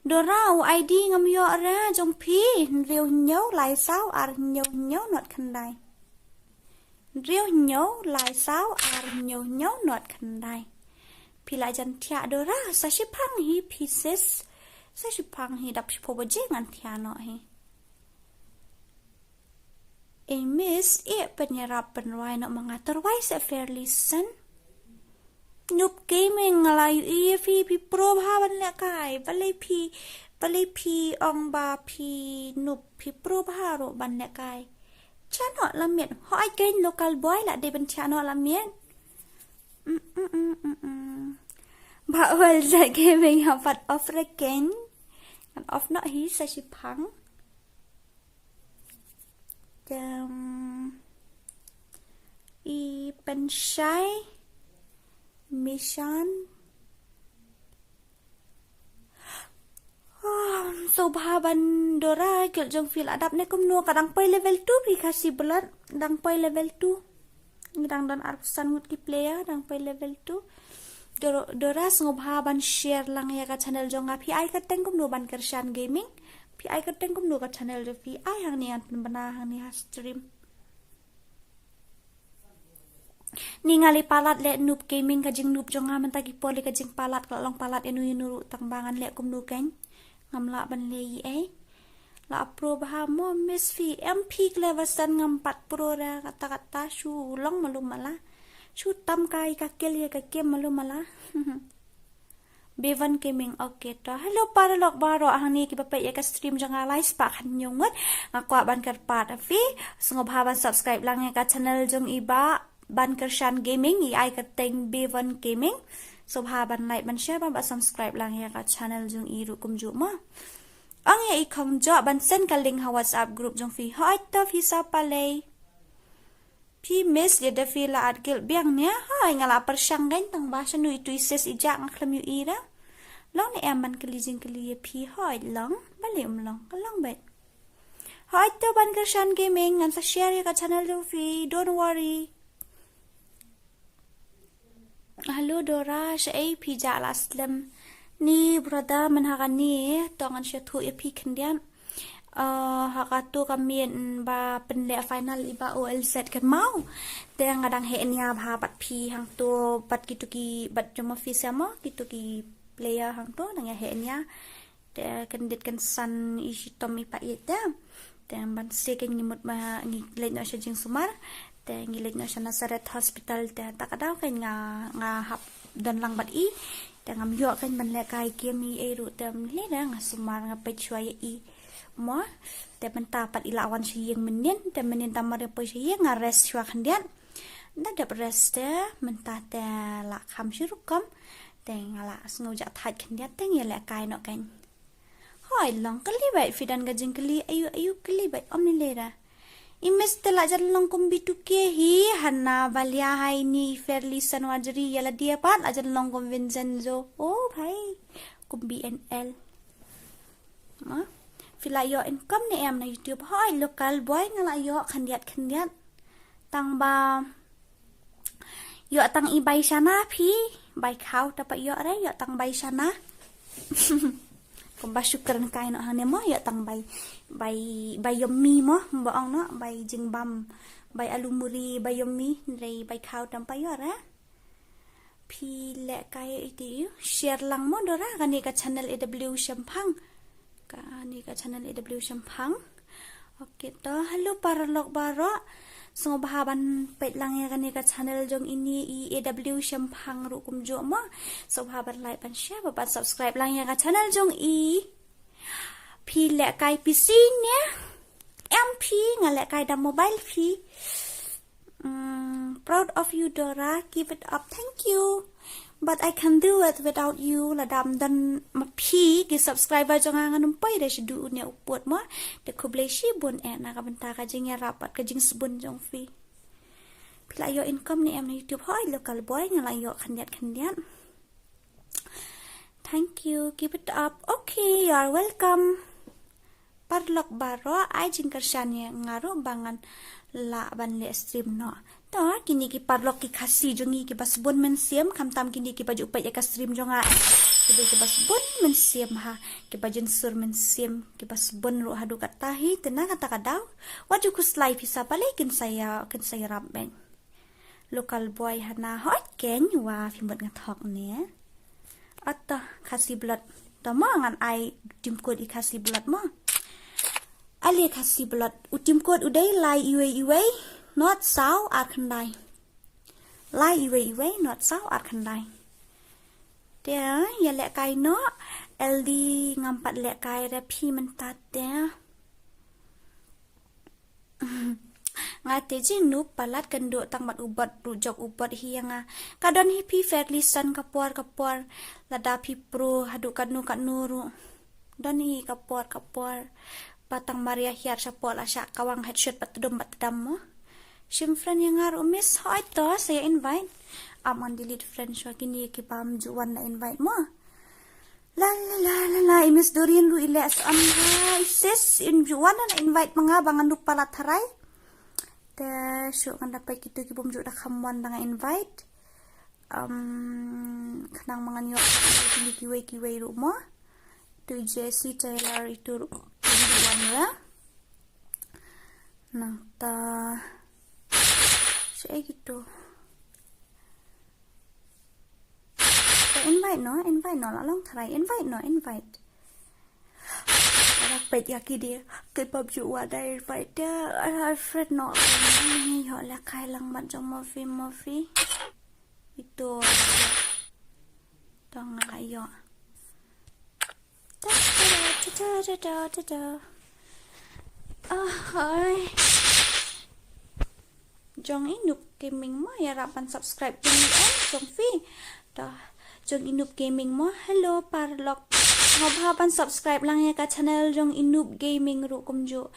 Dora, u I D ngam ïoh re jong phi, hynriew hynñiew lai saw ar hynñiew hynñiew not khyndai. Hynriew hynñiew lai saw ar hynñiew hynñiew not khyndai. Phi la jan thiah Dora, sa shiphang hi phi sis. Sa shiphang hi, dap shiphew baje ngan thiah noh hi. Ei Miss, ïeh pynïarap pynrwai noh ma nga, to rwai seh Fairly Sun. Noob Gaming, nga la ïohi ïa phi, phi pro bha ban lehkai. Balei phi, balei phi ong ba phi noob, phi pro bha ruh ban lehkai. Thiah noh la miet. Hooid kein local boy, la dei ban thiah noh la miet. Mm, mm, mm, mm, mm. Bah Walza Gaming, ha pat off re kein. Ngan off noh hi sa shiphang. Te, um, i Pynshai Mishan. Bha ban Dora, guild jong phi la dap ne kumno? Ka dang poi level two phi Khasi Blood, dang poi level two. Ngi dang don arphew san ngut ki player, dang poi level two. Dor-, Dora sngewbha ban share lang ïa ka channel jong nga. Phi ai kyrteng kumno? Ban Kyrshan Gaming. Phi ai kyrteng kumno ka channel jong phi? Ai hangne, ngan pynbna hangne ha stream. Ni nga leh palat leh Noob Gaming, ka jing noob jong nga mynta ki por leh ka jing palat, ka la long palat ïano ïano ruh, tang ba ngan leh kumno kein. Ngam lah ban leh ei ei. La pro bha mo miss phi, em phi Cleverson? Ngam pat pro re, kata kata shu long malu mala. Shu tam kai ka kill ïa ka game malu mala. Bevan Gaming, okay to. Hello paralok baroh, hangne kiba peit ïa ka stream jong nga lai spah khathynñiew ngut. Nga kwah ban kyrpad ïa phi, sngewbha ban subscribe lang ïa ka channel jong i Bah Ban Kyrshan Gaming, i ai kyrteng Bevan Gaming. Sngewbha ban like, ban share, ban, ban subscribe lang ïa ka channel jong i ruh kumjuh mo. Ong ïa i Khongjoh ban send ka link ha WhatsApp group jong phi. Hooid to phi sa palei. Phi miss ïa da phi la add guild biang ne? Hooid, nga la pyrshang kein, tang ba shano itu i sis i Jack, nga khlem ïohi re. Long ne em ban kylli jingkylli ïa phi? Hooid long, balei um long, ka long beit. Hooid to Ban Kyrshan Gaming, ngan sa share ïa ka channel jong phi, don't worry. Hello Dora, shaei phi jah la slem? Ni brother, mynta kane to ngan shu ïathuh ïa phi khyndiat. Uh, ha kato ka miet ba pynleh final i Bah O L Z kynmaw. Te nga dang heh nia bha bad phi hangto, bad kito ki, bad jong ma phi sa mo, kito ki player hangto dang ïa heh nia. Te kyndit kynsan i shitom i paieit te. Te ban sdang kein ngi mut ba ngi leit noh sha jingsumar. Te ngi leit noh sha Nazareth Hospital, te ta ka daw kein nga, nga hap don lang bad i. Te ngam ïoh kein ban lehkai game ei ei ruh, te ym lei re, nga sumar, nga peit shuwa ïa i mo. Te mynta pat i la wan sha ïing mynnin, te mynnin tang mar ïa poi sha ïing nga rest shuwa khyndiat. Da dep rest te mynta te la kham shi rukom. Te nga la sngew jah thait khyndiat, te ngi lehkai noh kein. Hooid long, kylli beit phi, don ka jingkylli, aïu aïu kylli beit, ym lei lei re. I miss te la jan long kum B two K hi, hana balia hai ni Fairly Sanwajri, ïa lade pat la jan long kum Vincenzo. Oh bhai, kum B N L. Ma, phi la ïoh income ne em na YouTube? Hooid local boy, nga la ïoh khyndiat khyndiat. Tang ba ïoh tang i bai shana phi, bai khaw te pat ïoh re, ïoh tang bai shana. Kumba shu kren kai noh hangne mo, ïoh tang bai, bai, bai yummy mo, ba ong noh, bai jingbam, bai alu muri, bai yummy, hynrei bai khaw te pat ïoh re. Phi lehkai ïa iti ïa, share lang mo Dora, kane ka channel A W Shemphang. Kane ka channel A W Shemphang. Okay to, hello paralok baroh. Sngewbha ban peit lang ïa kane ka channel jong ine i A W Shemphang ruh kumjuh mo. Sngewbha ban like, ban share, ban subscribe lang ïa ka channel jong i. Phi lehkai P C ne? Em phi, nga lehkai da mobile phi. Mm, proud of you, Dora. Keep it up. Thank you. But I can do it without you. Lada ym don ma phi ki subscriber jong nga, ngan ym poi da shaduh une u pud mo. Te khublei shibun eh na ka bynta ka jingïarap bad ka jingsbun jong phi. Phi la ïoh income ne em na YouTube? Hooid local boy, nga la ïoh khyndiat khyndiat. Thank you. Keep it up. Okay, you are welcome. Paralok baroh, ai jingkyrshan ïa nga ruh ba ngan lah ban leh stream noh. To, kine ki paralok ki Khasi jong ngi kiba sbun mynsiem, khamtam kine kiba ju peit ïa ka stream jong nga. Ki dei kiba sbun mynsiem ha, kiba jynsur mynsiem, kiba sbun ruh haduh katta hi, te na kata ka daw. Wat ju khuslai phi sa, balei kin sa ïa, kin sa ïarap beit. Local boy hana, hooid kein, wa phi mut nga thok ne. Ata Khasi Blood. To mo ngan ai u team code i Khasi Blood mo. Ale Khasi Blood, u team code u dei lai iwei iwei, not saw ar khyndai. Lai iwei iwei, not saw ar khyndai. Te ïa lehkai noh, L D ngam pat lehkai re phi mynta te. Nga te jingnup palat, kynduh tang bad u bot, ruh jop u bot hi ïa nga. Ka don hi phi Fairly San ka por ka por. Lada phi pro haduh katno katno ruh. Don hi ka por ka por. Ba tang mar ïa hiar shapoh la shah kawang headshot bad tdum bad tdam mo. Shim friend ïa nga ruh miss, hooid to sa ïa invite. Ap ngan delete friend shuwa kine ki bym ju wan la invite mo. La la la la la. Miss Doreen ruh i leh sa am, hi sis, in ju wan na invite ma nga ba ngan ruh palat tharai. Te shu ngan da peit kito ki bym ju da kham wan da nga invite. Um, khnang ma ngan ïoh kine kiwei kiwei ruh mo. Tu Jessie Taylor itu ruh. Wan ya. Nangta. Shaei kito. Te invite noh, invite noh, la long tharai, invite noh, invite. Arak peit ïa ki dei, ki pop ju wa da invite da, ara friend noh, ni ïoh la kai lang mat jong Mofi, Mofi. Itu. Tong nga ïoh. Ta ta ta ta ta ta ta. Ahoi. Jong Inup Gaming mo, ïarap ban subscribe jong i, eh, jong phi. Dah, jong Inup Gaming mo, hello paralok. Sngewbha ban subscribe lang ïa ka channel jong Inup Gaming ruh kumjuh.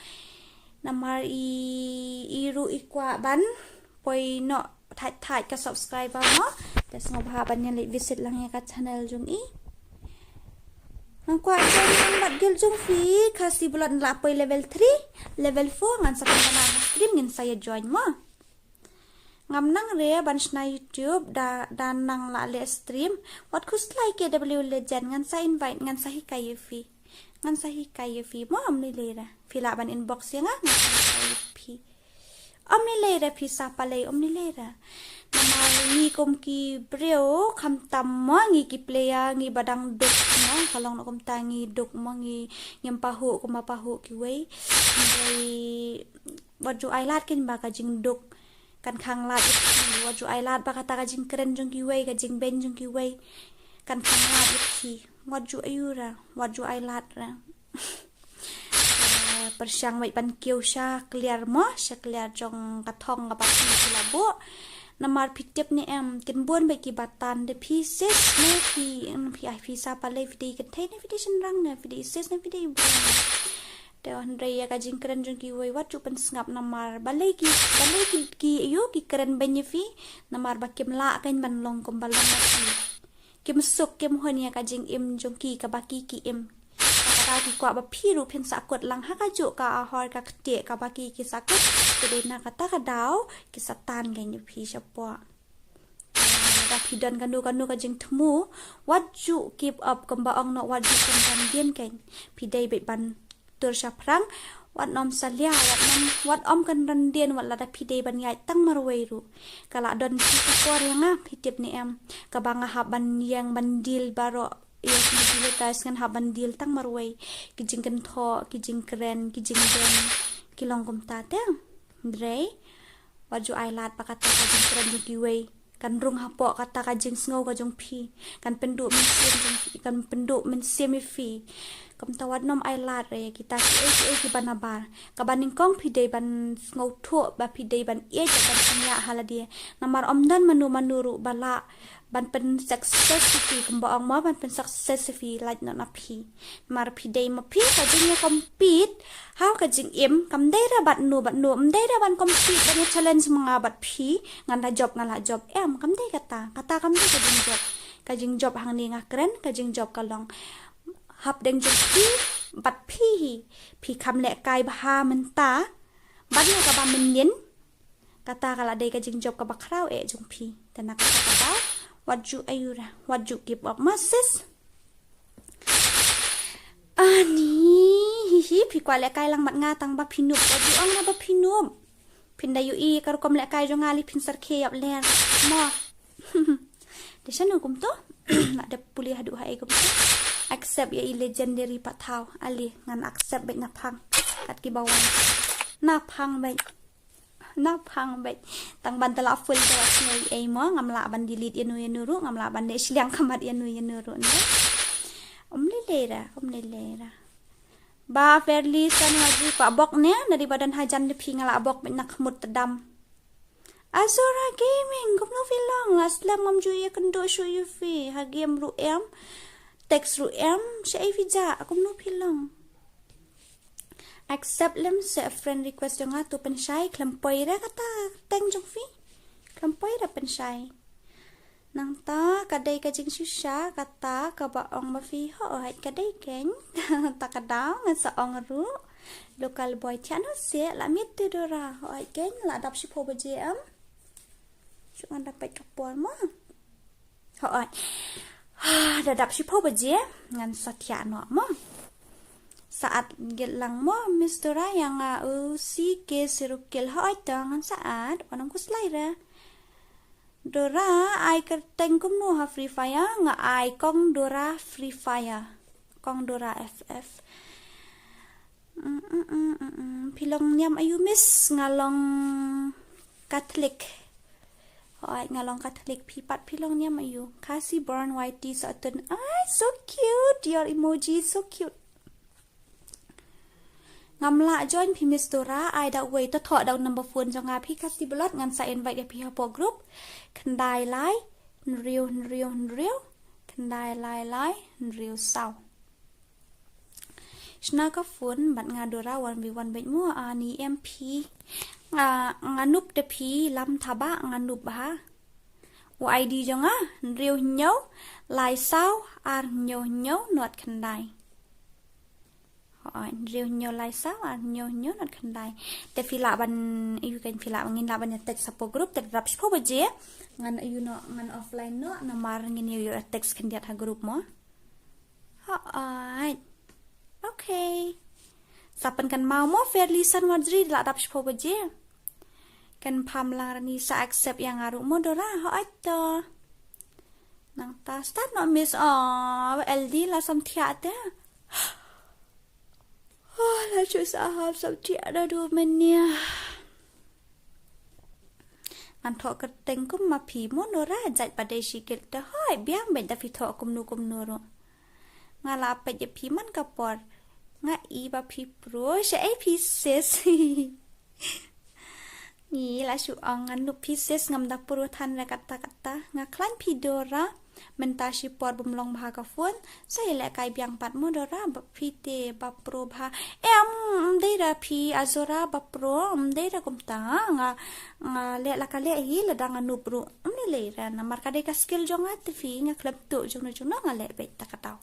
Namar i, i ruh i kwah ban poi noh thait thait ka subscriber mo. Te sngewbha ban ïa leit visit lang ïa ka channel jong i. Nga kwah join lang bad guild jong phi, Khasi Blood, nga la poi level three, level four, ngan sa pynbna ha stream, ngin sa ïa join mo. Ngam nang re ban shna YouTube, da, da nang la leh stream. Wat khuslai K W Legend, ngan sa invite, ngan sa hikai ïa phi. Ngan sa hikai ïa phi mo, ym lei lei ra. Phi lah ban inbox ïa nga, ngan sa hikai ïa phi. Ym lei lei ra phi sa palei, ym lei lei ra. Namar ngi kum ki briew, khamtam mo ngi ki player, ngi ba dang duk mo, ka long noh kumta ngi duk mo ngi, ngim pahuh kumba pahuh kiwei. Ngi wat ju ai lad kein ba ka jingduk kan khang lad ïa phi, wat ju ai lad ba kata ka jingkren jong kiwei, ka jingbeiñ jong kiwei kan khang lad ïa phi. Wat ju aiu ra, wat ju ai lad ra. Eh, pyrshang beit ban kiew sha kliar mo, sha kliar jong ka thong kaba phi la buh. Namar phi tip ne em, kin bun beit kiba tan da phi sis ne phi, phi ai phi sa palei, phi dei kynthei ne phi dei shynrang ne phi dei sis ne phi dei briew. Te hynrei ïa ka jingkren jong kiwei wat ju pynsngap namar balei ki, balei ki, ki ïoh ki kren beiñ ïa phi namar ba kim lah kein ban long kumba long ma phi. Kim suk kim hun ïa ka jingim jong ki kaba ki ki im. Ka daw ki kwah ba phi ruh phin sahkut lang ha kajuh ka ahor ka ktieh kaba ki ki sahkut. Te dei na kata ka daw ki sa tan kein ïa phi shapoh. Lada phi don kano kano ka jingthmu, wat ju give up, kumba ong noh, wat ju kynran dien kein. Phi dei beit ban tur shaphrang, wat nym salia, wat nym, wat nym kynran dien, wat lada phi dei ban ïaid tang marwei ruh. Ka la don phi ka por ïa nga, phi tip ne em, kaba nga hap ban ïeng ban deal baroh ïa ki villagers, ngan hap ban deal tang marwei. Ki jingkynthoh, ki jingkren, ki jingbeiñ, ki long kumta te. Hynrei wat ju ai lad ba kata ka jingkren jong kiwei kan rung hapoh kata ka jingsngew ka jong phi, kan pynduh mynsiem jong phi, kan pynduh mynsiem ïa phi. Kumta wat nym ai lad re ïa kita kiei kiei kiba nabar. Kaba nyngkong phi dei ban sngewthuh ba phi dei ban ïeit ban pynïaid ha lade. Namar ym don mano mano ruh ba lah ban pynsuccess ïa phi, kumba ong mo, ban pynsuccess ïa phi lait noh na phi. Namar phi dei ma phi ka jingïa compete ha ka jingim, kam dei re bad no bad no, ym dei re ban compete ban ïa challenge ma nga bad phi, ngan da jop ngan la jop, em, kam dei kata, kata kam dei ka jingjop. Ka jingjop hangne nga kren, ka jingjop ka long hapdeng jong phi bad phi hi. Phi kham lehkai bha mynta bad nga kaba mynnin. Kata ka la dei ka jingjop kaba khraw eh jong phi. Te na kata ka daw, wat ju aiu ra, wat ju give up mo sis. Ani, hi hi, phi kwah lehkai lang bad nga tang ba phi noob, wat ju ong na ba phi noob. Phin da ïohi ka rukom lehkai jong nga lei phin syrkhie ïap ler mo. Te shano kumto? Lah dep pule haduh haei kumto. Accept ïa i legendary pat thaw. Ale ngan accept beit na phang. Kat kiba wan. Na phang beit. Na phang beit. Tang ban te la full te wat sngew ei mo, ngam lah ban delete ïano ïano ruh, ngam lah ban leh shiliang khmat ïano ïano ruh ne. Ym lei lei ra, ym lei lei ra. Ba Fairly Sun, wat ju kwah bok ne, nari ba don hajan da phi nga lah bok beit na khmut tdam. Azura Gaming, kumno phi long, la slem ngam ju ïakynduh shuh ïa phi, ha game ruh em, text ruh em, shaei phi jah, kumno phi long. Accept lem seh friend request jong nga, to pynshai, khlem poi re kata kyrteng jong phi. Khlem poi re pynshai. Nangta ka dei ka jingshisha kata kaba ong ba phi hooid ka dei keiñ. Ta ka daw ngan sa ong ruh. Local boy thiah noh seh la miet te Dora hooid keiñ la dap shiphew baje em. Shu ngan da peit ka por mo. Hooid. Da dap shiphew baje ngan sa thiah noh mo. Sa at git lang mo Miss Dora ïa nga u C K Sirukil hooid to ngan sa at wanang kuslai re. Dora ai kyrteng kumno ha Free Fire nga ai Kong Dora Free Fire. Kong Dora F F. Mm, mm, mm, mm, mm. Phi long niam aïu Miss nga long Catholic. Hooid nga long Catholic phi pat phi long niam aïu Khasi born Y T Sutton. Ai so cute your emoji so cute. Ngam lah join phi Miss Dora ai da uwei to thoh da u number phone jong nga phi Khasi Blood ngan sa invite ïa phi hapoh group. Khyndai lai hynriew hynriew hynriew khyndai lai lai hynriew saw. Shna ka phone bad nga Dora one v one bad mo ani em phi. Nga nga nup te phi lam thaba nga nup ha. U I D jong nga hynriew hynñiew lai saw ar hynñiew hynñiew not khyndai. Hooid hynriew hynñiew lai saw ar hynñiew hynñiew not khyndai. Te phi lah ban ïu kan phi lah ngin lah ban ïa text hapoh group te dap shiphew baje. Ngan ïu noh ngan offline noh namar ngin ïa text khyndiat ha group mo. Hooid. Okay. Sa pynkynmaw mo Fairly San Wardri la dap shiphew baje. Kan pham lang rani sa accept ïa nga ruh mo Dora hooid to. Nangta start noh Miss oh L D la sam thiah te. Oh la shu sa hap sam thiah da du menia. Ngan thoh kyrteng kum ma phi mo Dora jait ba dei shi kit te hooid biang bad da phi thoh kumno kumno ruh. Nga la peit ïa phi man ka por. Nga i ba phi pro sha ei phi sis. Ngi la shu ong nga nup phi sis ngam da pro than re kata kata nga khlaiñ phi Dora. Mynta shi por bym long bha ka phone sa ïa lehkai biang pat mo Dora ba phi te ba pro bha. Em ym dei ra phi a Zora ba pro ym dei ra kumta nga nga leh la ka leh hi lada nga nup ruh ym lei lei ra namar ka dei ka skill jong nga te phi nga khlem tuh jong no jong no nga leh beit ta ka daw.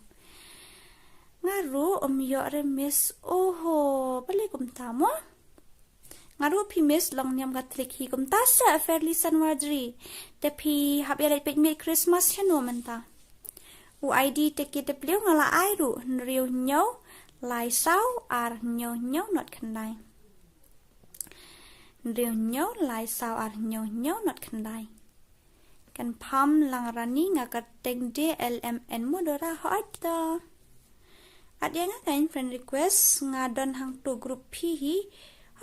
Nga ruh ym ïoh re Miss oho balei kumta mo. Nga ruh phi Miss long niam Catholic hi kumta sa Fairly San Wardri. Te phi hap ïa leit peit miet Christmas shano mynta. U I D te ki te pliw nga la ai ruh hynriew hynñiew lai saw ar hynñiew hynñiew not khyndai. Hynriew hynñiew lai saw ar hynñiew hynñiew not khyndai. Kan pham lang rani nga kyrteng D L M N mo Dora hooid to. At ïa nga kan friend request nga don hangto group phi hi.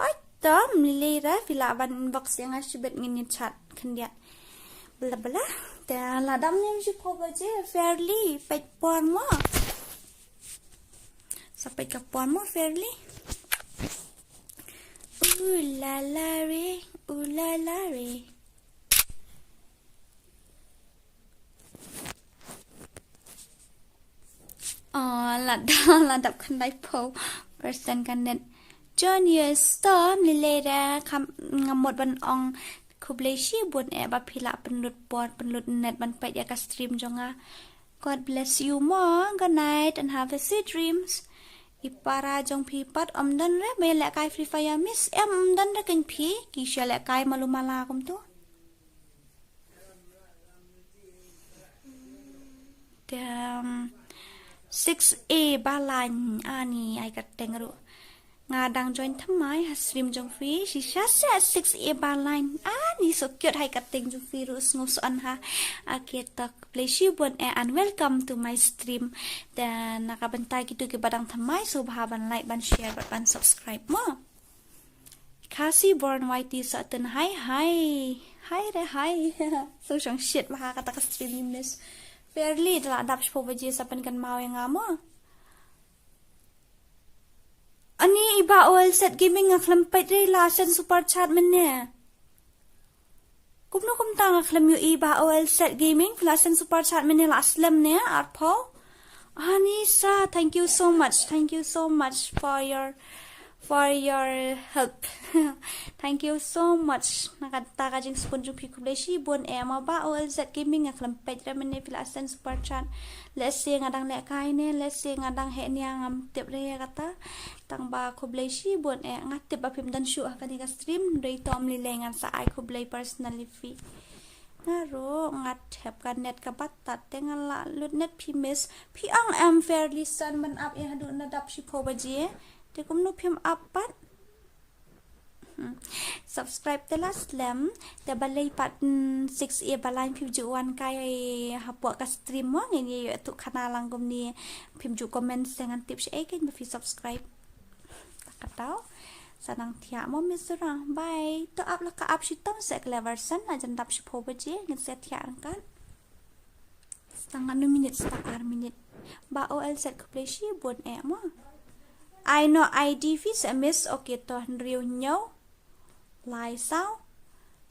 Hooid to ym lei lei ra phi lah ban inbox ïa nga shibit ngin ïa chat khyndiat. Bla bla. Te la dam niam shiphew baje Fairly peit por mo. Sa peit ka por mo Fairly. Ooh la la re, ooh la la re. Oh, la da la dap khyndai phew percent ka net. John Yustom lilera kham ngamot ban ong khublei shibun eh ba phi la pynlut por pynlut net ban peit ïa ka stream jong nga. God bless you more. Good night and have a sweet dreams. I para jong phi pat ym don re ba ïa lehkai Free Fire Miss em ym don re kein phi ki shu lehkai malu mala kumtu. Dem six A ba lain ani ai ka teng ruh. Nga dang join thymmai ha stream jong phi shisha sa six A ba lain ani so cute hai ka teng jong phi ruh sngew so an ha. Ake tok pleasure bon eh and welcome to my stream. Dan na ka bynta kitu kiba dang thymmai so bha ban like ban share bad ban subscribe mo. Khasi born Y T sa ten hai hai. Hai re hai. So shong shit bha kata ka stream ni miss. Fairly da la dap shpo baje sa pynkan maw ïa nga mo. Ani i ba O L Z Gaming nga khlem peit re la send super chat mynne. Kumno kumta nga khlem ïohi ba O L Z Gaming phi la send super chat mynne la slem ne arphew. Ani sa thank you so much. Thank you so much for your for your help. Thank you so much. Na kata ka jingsbun jong phi khublei shibun eh mo Bah O L Z Gaming, nga khlem peit re mynne phi la send super chat. Let's see nga dang leh kai ne, let's see nga dang heh nia ngam tip re kata. Tang ba khublei shibun eh, nga tip ba phim don shuh ha kane ka stream, dei tom lei lei ngan sa ai khublei personally phi. Nga ruh nga thep ka net ka batat te nga la lut net phi miss. Phi ong em Fairly Sun ban ap ïa haduh na dap shiphew baje. Te kumno phim ap pat? Hmm. Subscribe te la slem te balei pat, mm, six A ba lain phi ju wan kai hapoh ka stream mo ngin ïa tu khana lang kumne phim ju comment se ngan tip shi ei kein ba phi subscribe. Takatau. Sa nang thiah mo Miss Zura. Bye. To ap la ka ap shitom se Clever Sun na jan dap shiphew baje ngin sa thiah ryngkat. Stang anu minit stang ar minit. Bah O L Z khublei shibun eh mo. Ai no I D phi se Miss, okay to hynriew hynñiew lai saw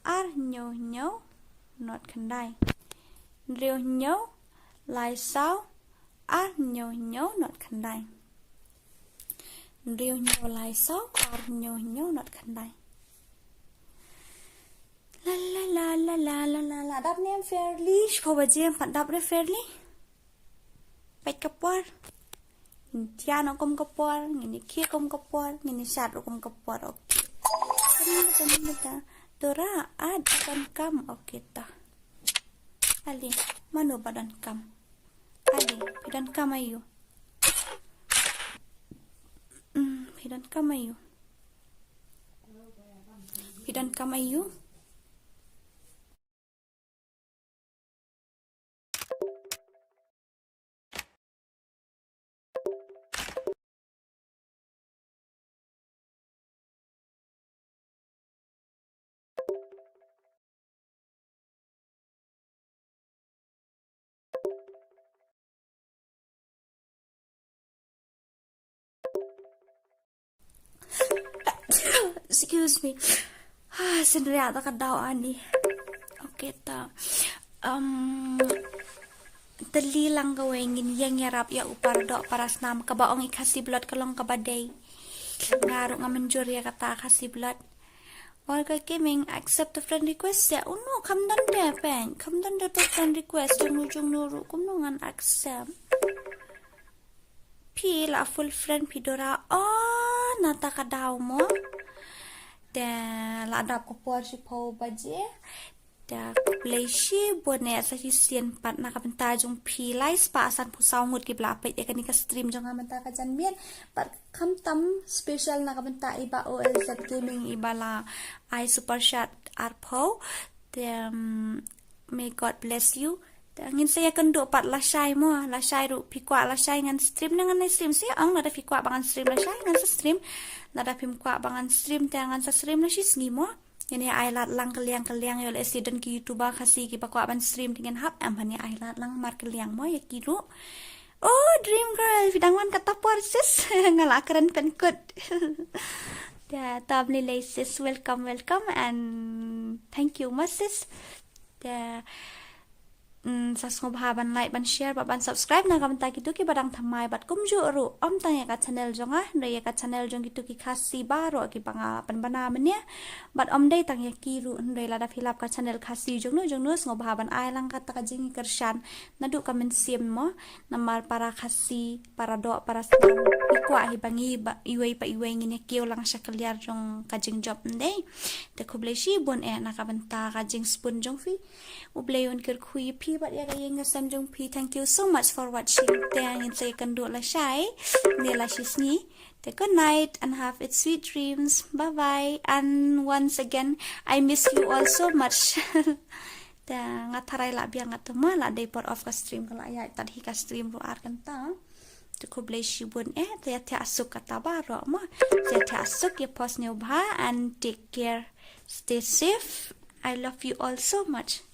ar hynñiew hynñiew nod khyndai. Hynriew hynñiew lai saw ar hynñiew hynñiew nod khyndai. Hynriew hynñiew lai saw ar hynñiew hynñiew nod khyndai. La la la la la la la la. Dap ne em Fairly? Shiphew baje em pat dap re Fairly? Peit ka por. Ngin thiah noh kum ka por, ngin ïa khie kum ka por, ngin ïa shad ruh kum ka por. Okay. Dora, ah, donkam. Okay ta. Ali, mano ba donkam? Ali, phi donkam aiu? Hmm, phi donkam aiu? Phi donkam aiu? Excuse me. Ah, sngewriah da ka daw ani. Okay ta. Um, tylli lang kawei ngin ïeng ïarap ïa u para doh para snam, kaba ong i Khasi Blood ka long kaba dei. Nga ruh nga mynjur ïa kata Khasi Blood. Olga Gaming, accept the friend request ïa. Oh no, kham don de pen. Kham don de friend request. Jong no jong no ruh kumno ngan accept. Phi la full friend phi Dora. Oh, na ta ka daw mo. Te la dap ka por shiphew baje. Te khublei shibun eh sa shisien pat na ka bynta jong phi lai spah sanphew saw ngut kiba la peit ïa kane ka stream jong nga mynta ka janmiet. Pat khamtam special na ka bynta i Bah O L Z Gaming iba la ai super chat arphew. Te, um, may God bless you. Te ngin sa ïakynduh pat lashai mo, lashai ruh phi kwah lashai ngan stream ne ngan ym stream, sa ong lada phi kwah ba ngan stream lashai ngan sa stream. Lada phim kwah ba ngan stream te ngan sa stream la shi sngi mo. Ngin ïa ai lad lang kylliang kylliang ïoh lehse don ki YouTuber Khasi kiba kwah ban stream te ngin hap em ban ïa ai lad lang markylliang mo ïa ki ruh. Oh, Dream Girl, phi dang wan kata por sis. Nga la kren pynkut. Te, tam lei lei sis, welcome, welcome and thank you mo sis. Te, mm, sa sngewbha ban like, ban share, bad ban subscribe na ka bynta kito kiba dang thymmai bad kumjuh ruh ym tang ïa ka channel jong nga, hynrei ïa ka channel jong kito ki Khasi baroh kiba nga pynbna mynne. Bad ym dei tang ïa ki ruh, hynrei lada phi lap ka channel Khasi jong no jong no sngewbha ban ai lang kata ka jingkyrshan naduh ka mynsiem mo. Namar para Khasi, para doh, para snam, i kwah hi ba ngi ba iwei pa iwei ngin ïa kiew lang sha ka liar jong ka jingjop, ym dei? Te khublei shibun eh na ka bynta ka jingsbun jong phi. U Blei un kyrkhu ïa phi bad ïa ka ïing ka sem jong phi. Thank you so much for watching. Te ngin sa ïakynduh lashai ne la shi sngi. Te good night and have it sweet dreams. Bye bye. And once again, I miss you all so much. Te nga tharai la biang nga te ma la dei por off ka stream ka la ïaid tad hi ka stream ruh ar kynta. Te khublei shibun eh, te ïa thiah suk kata baroh ma. Te ïa thiah suk, ïa poi sngewbha and take care. Stay safe. I love you all so much.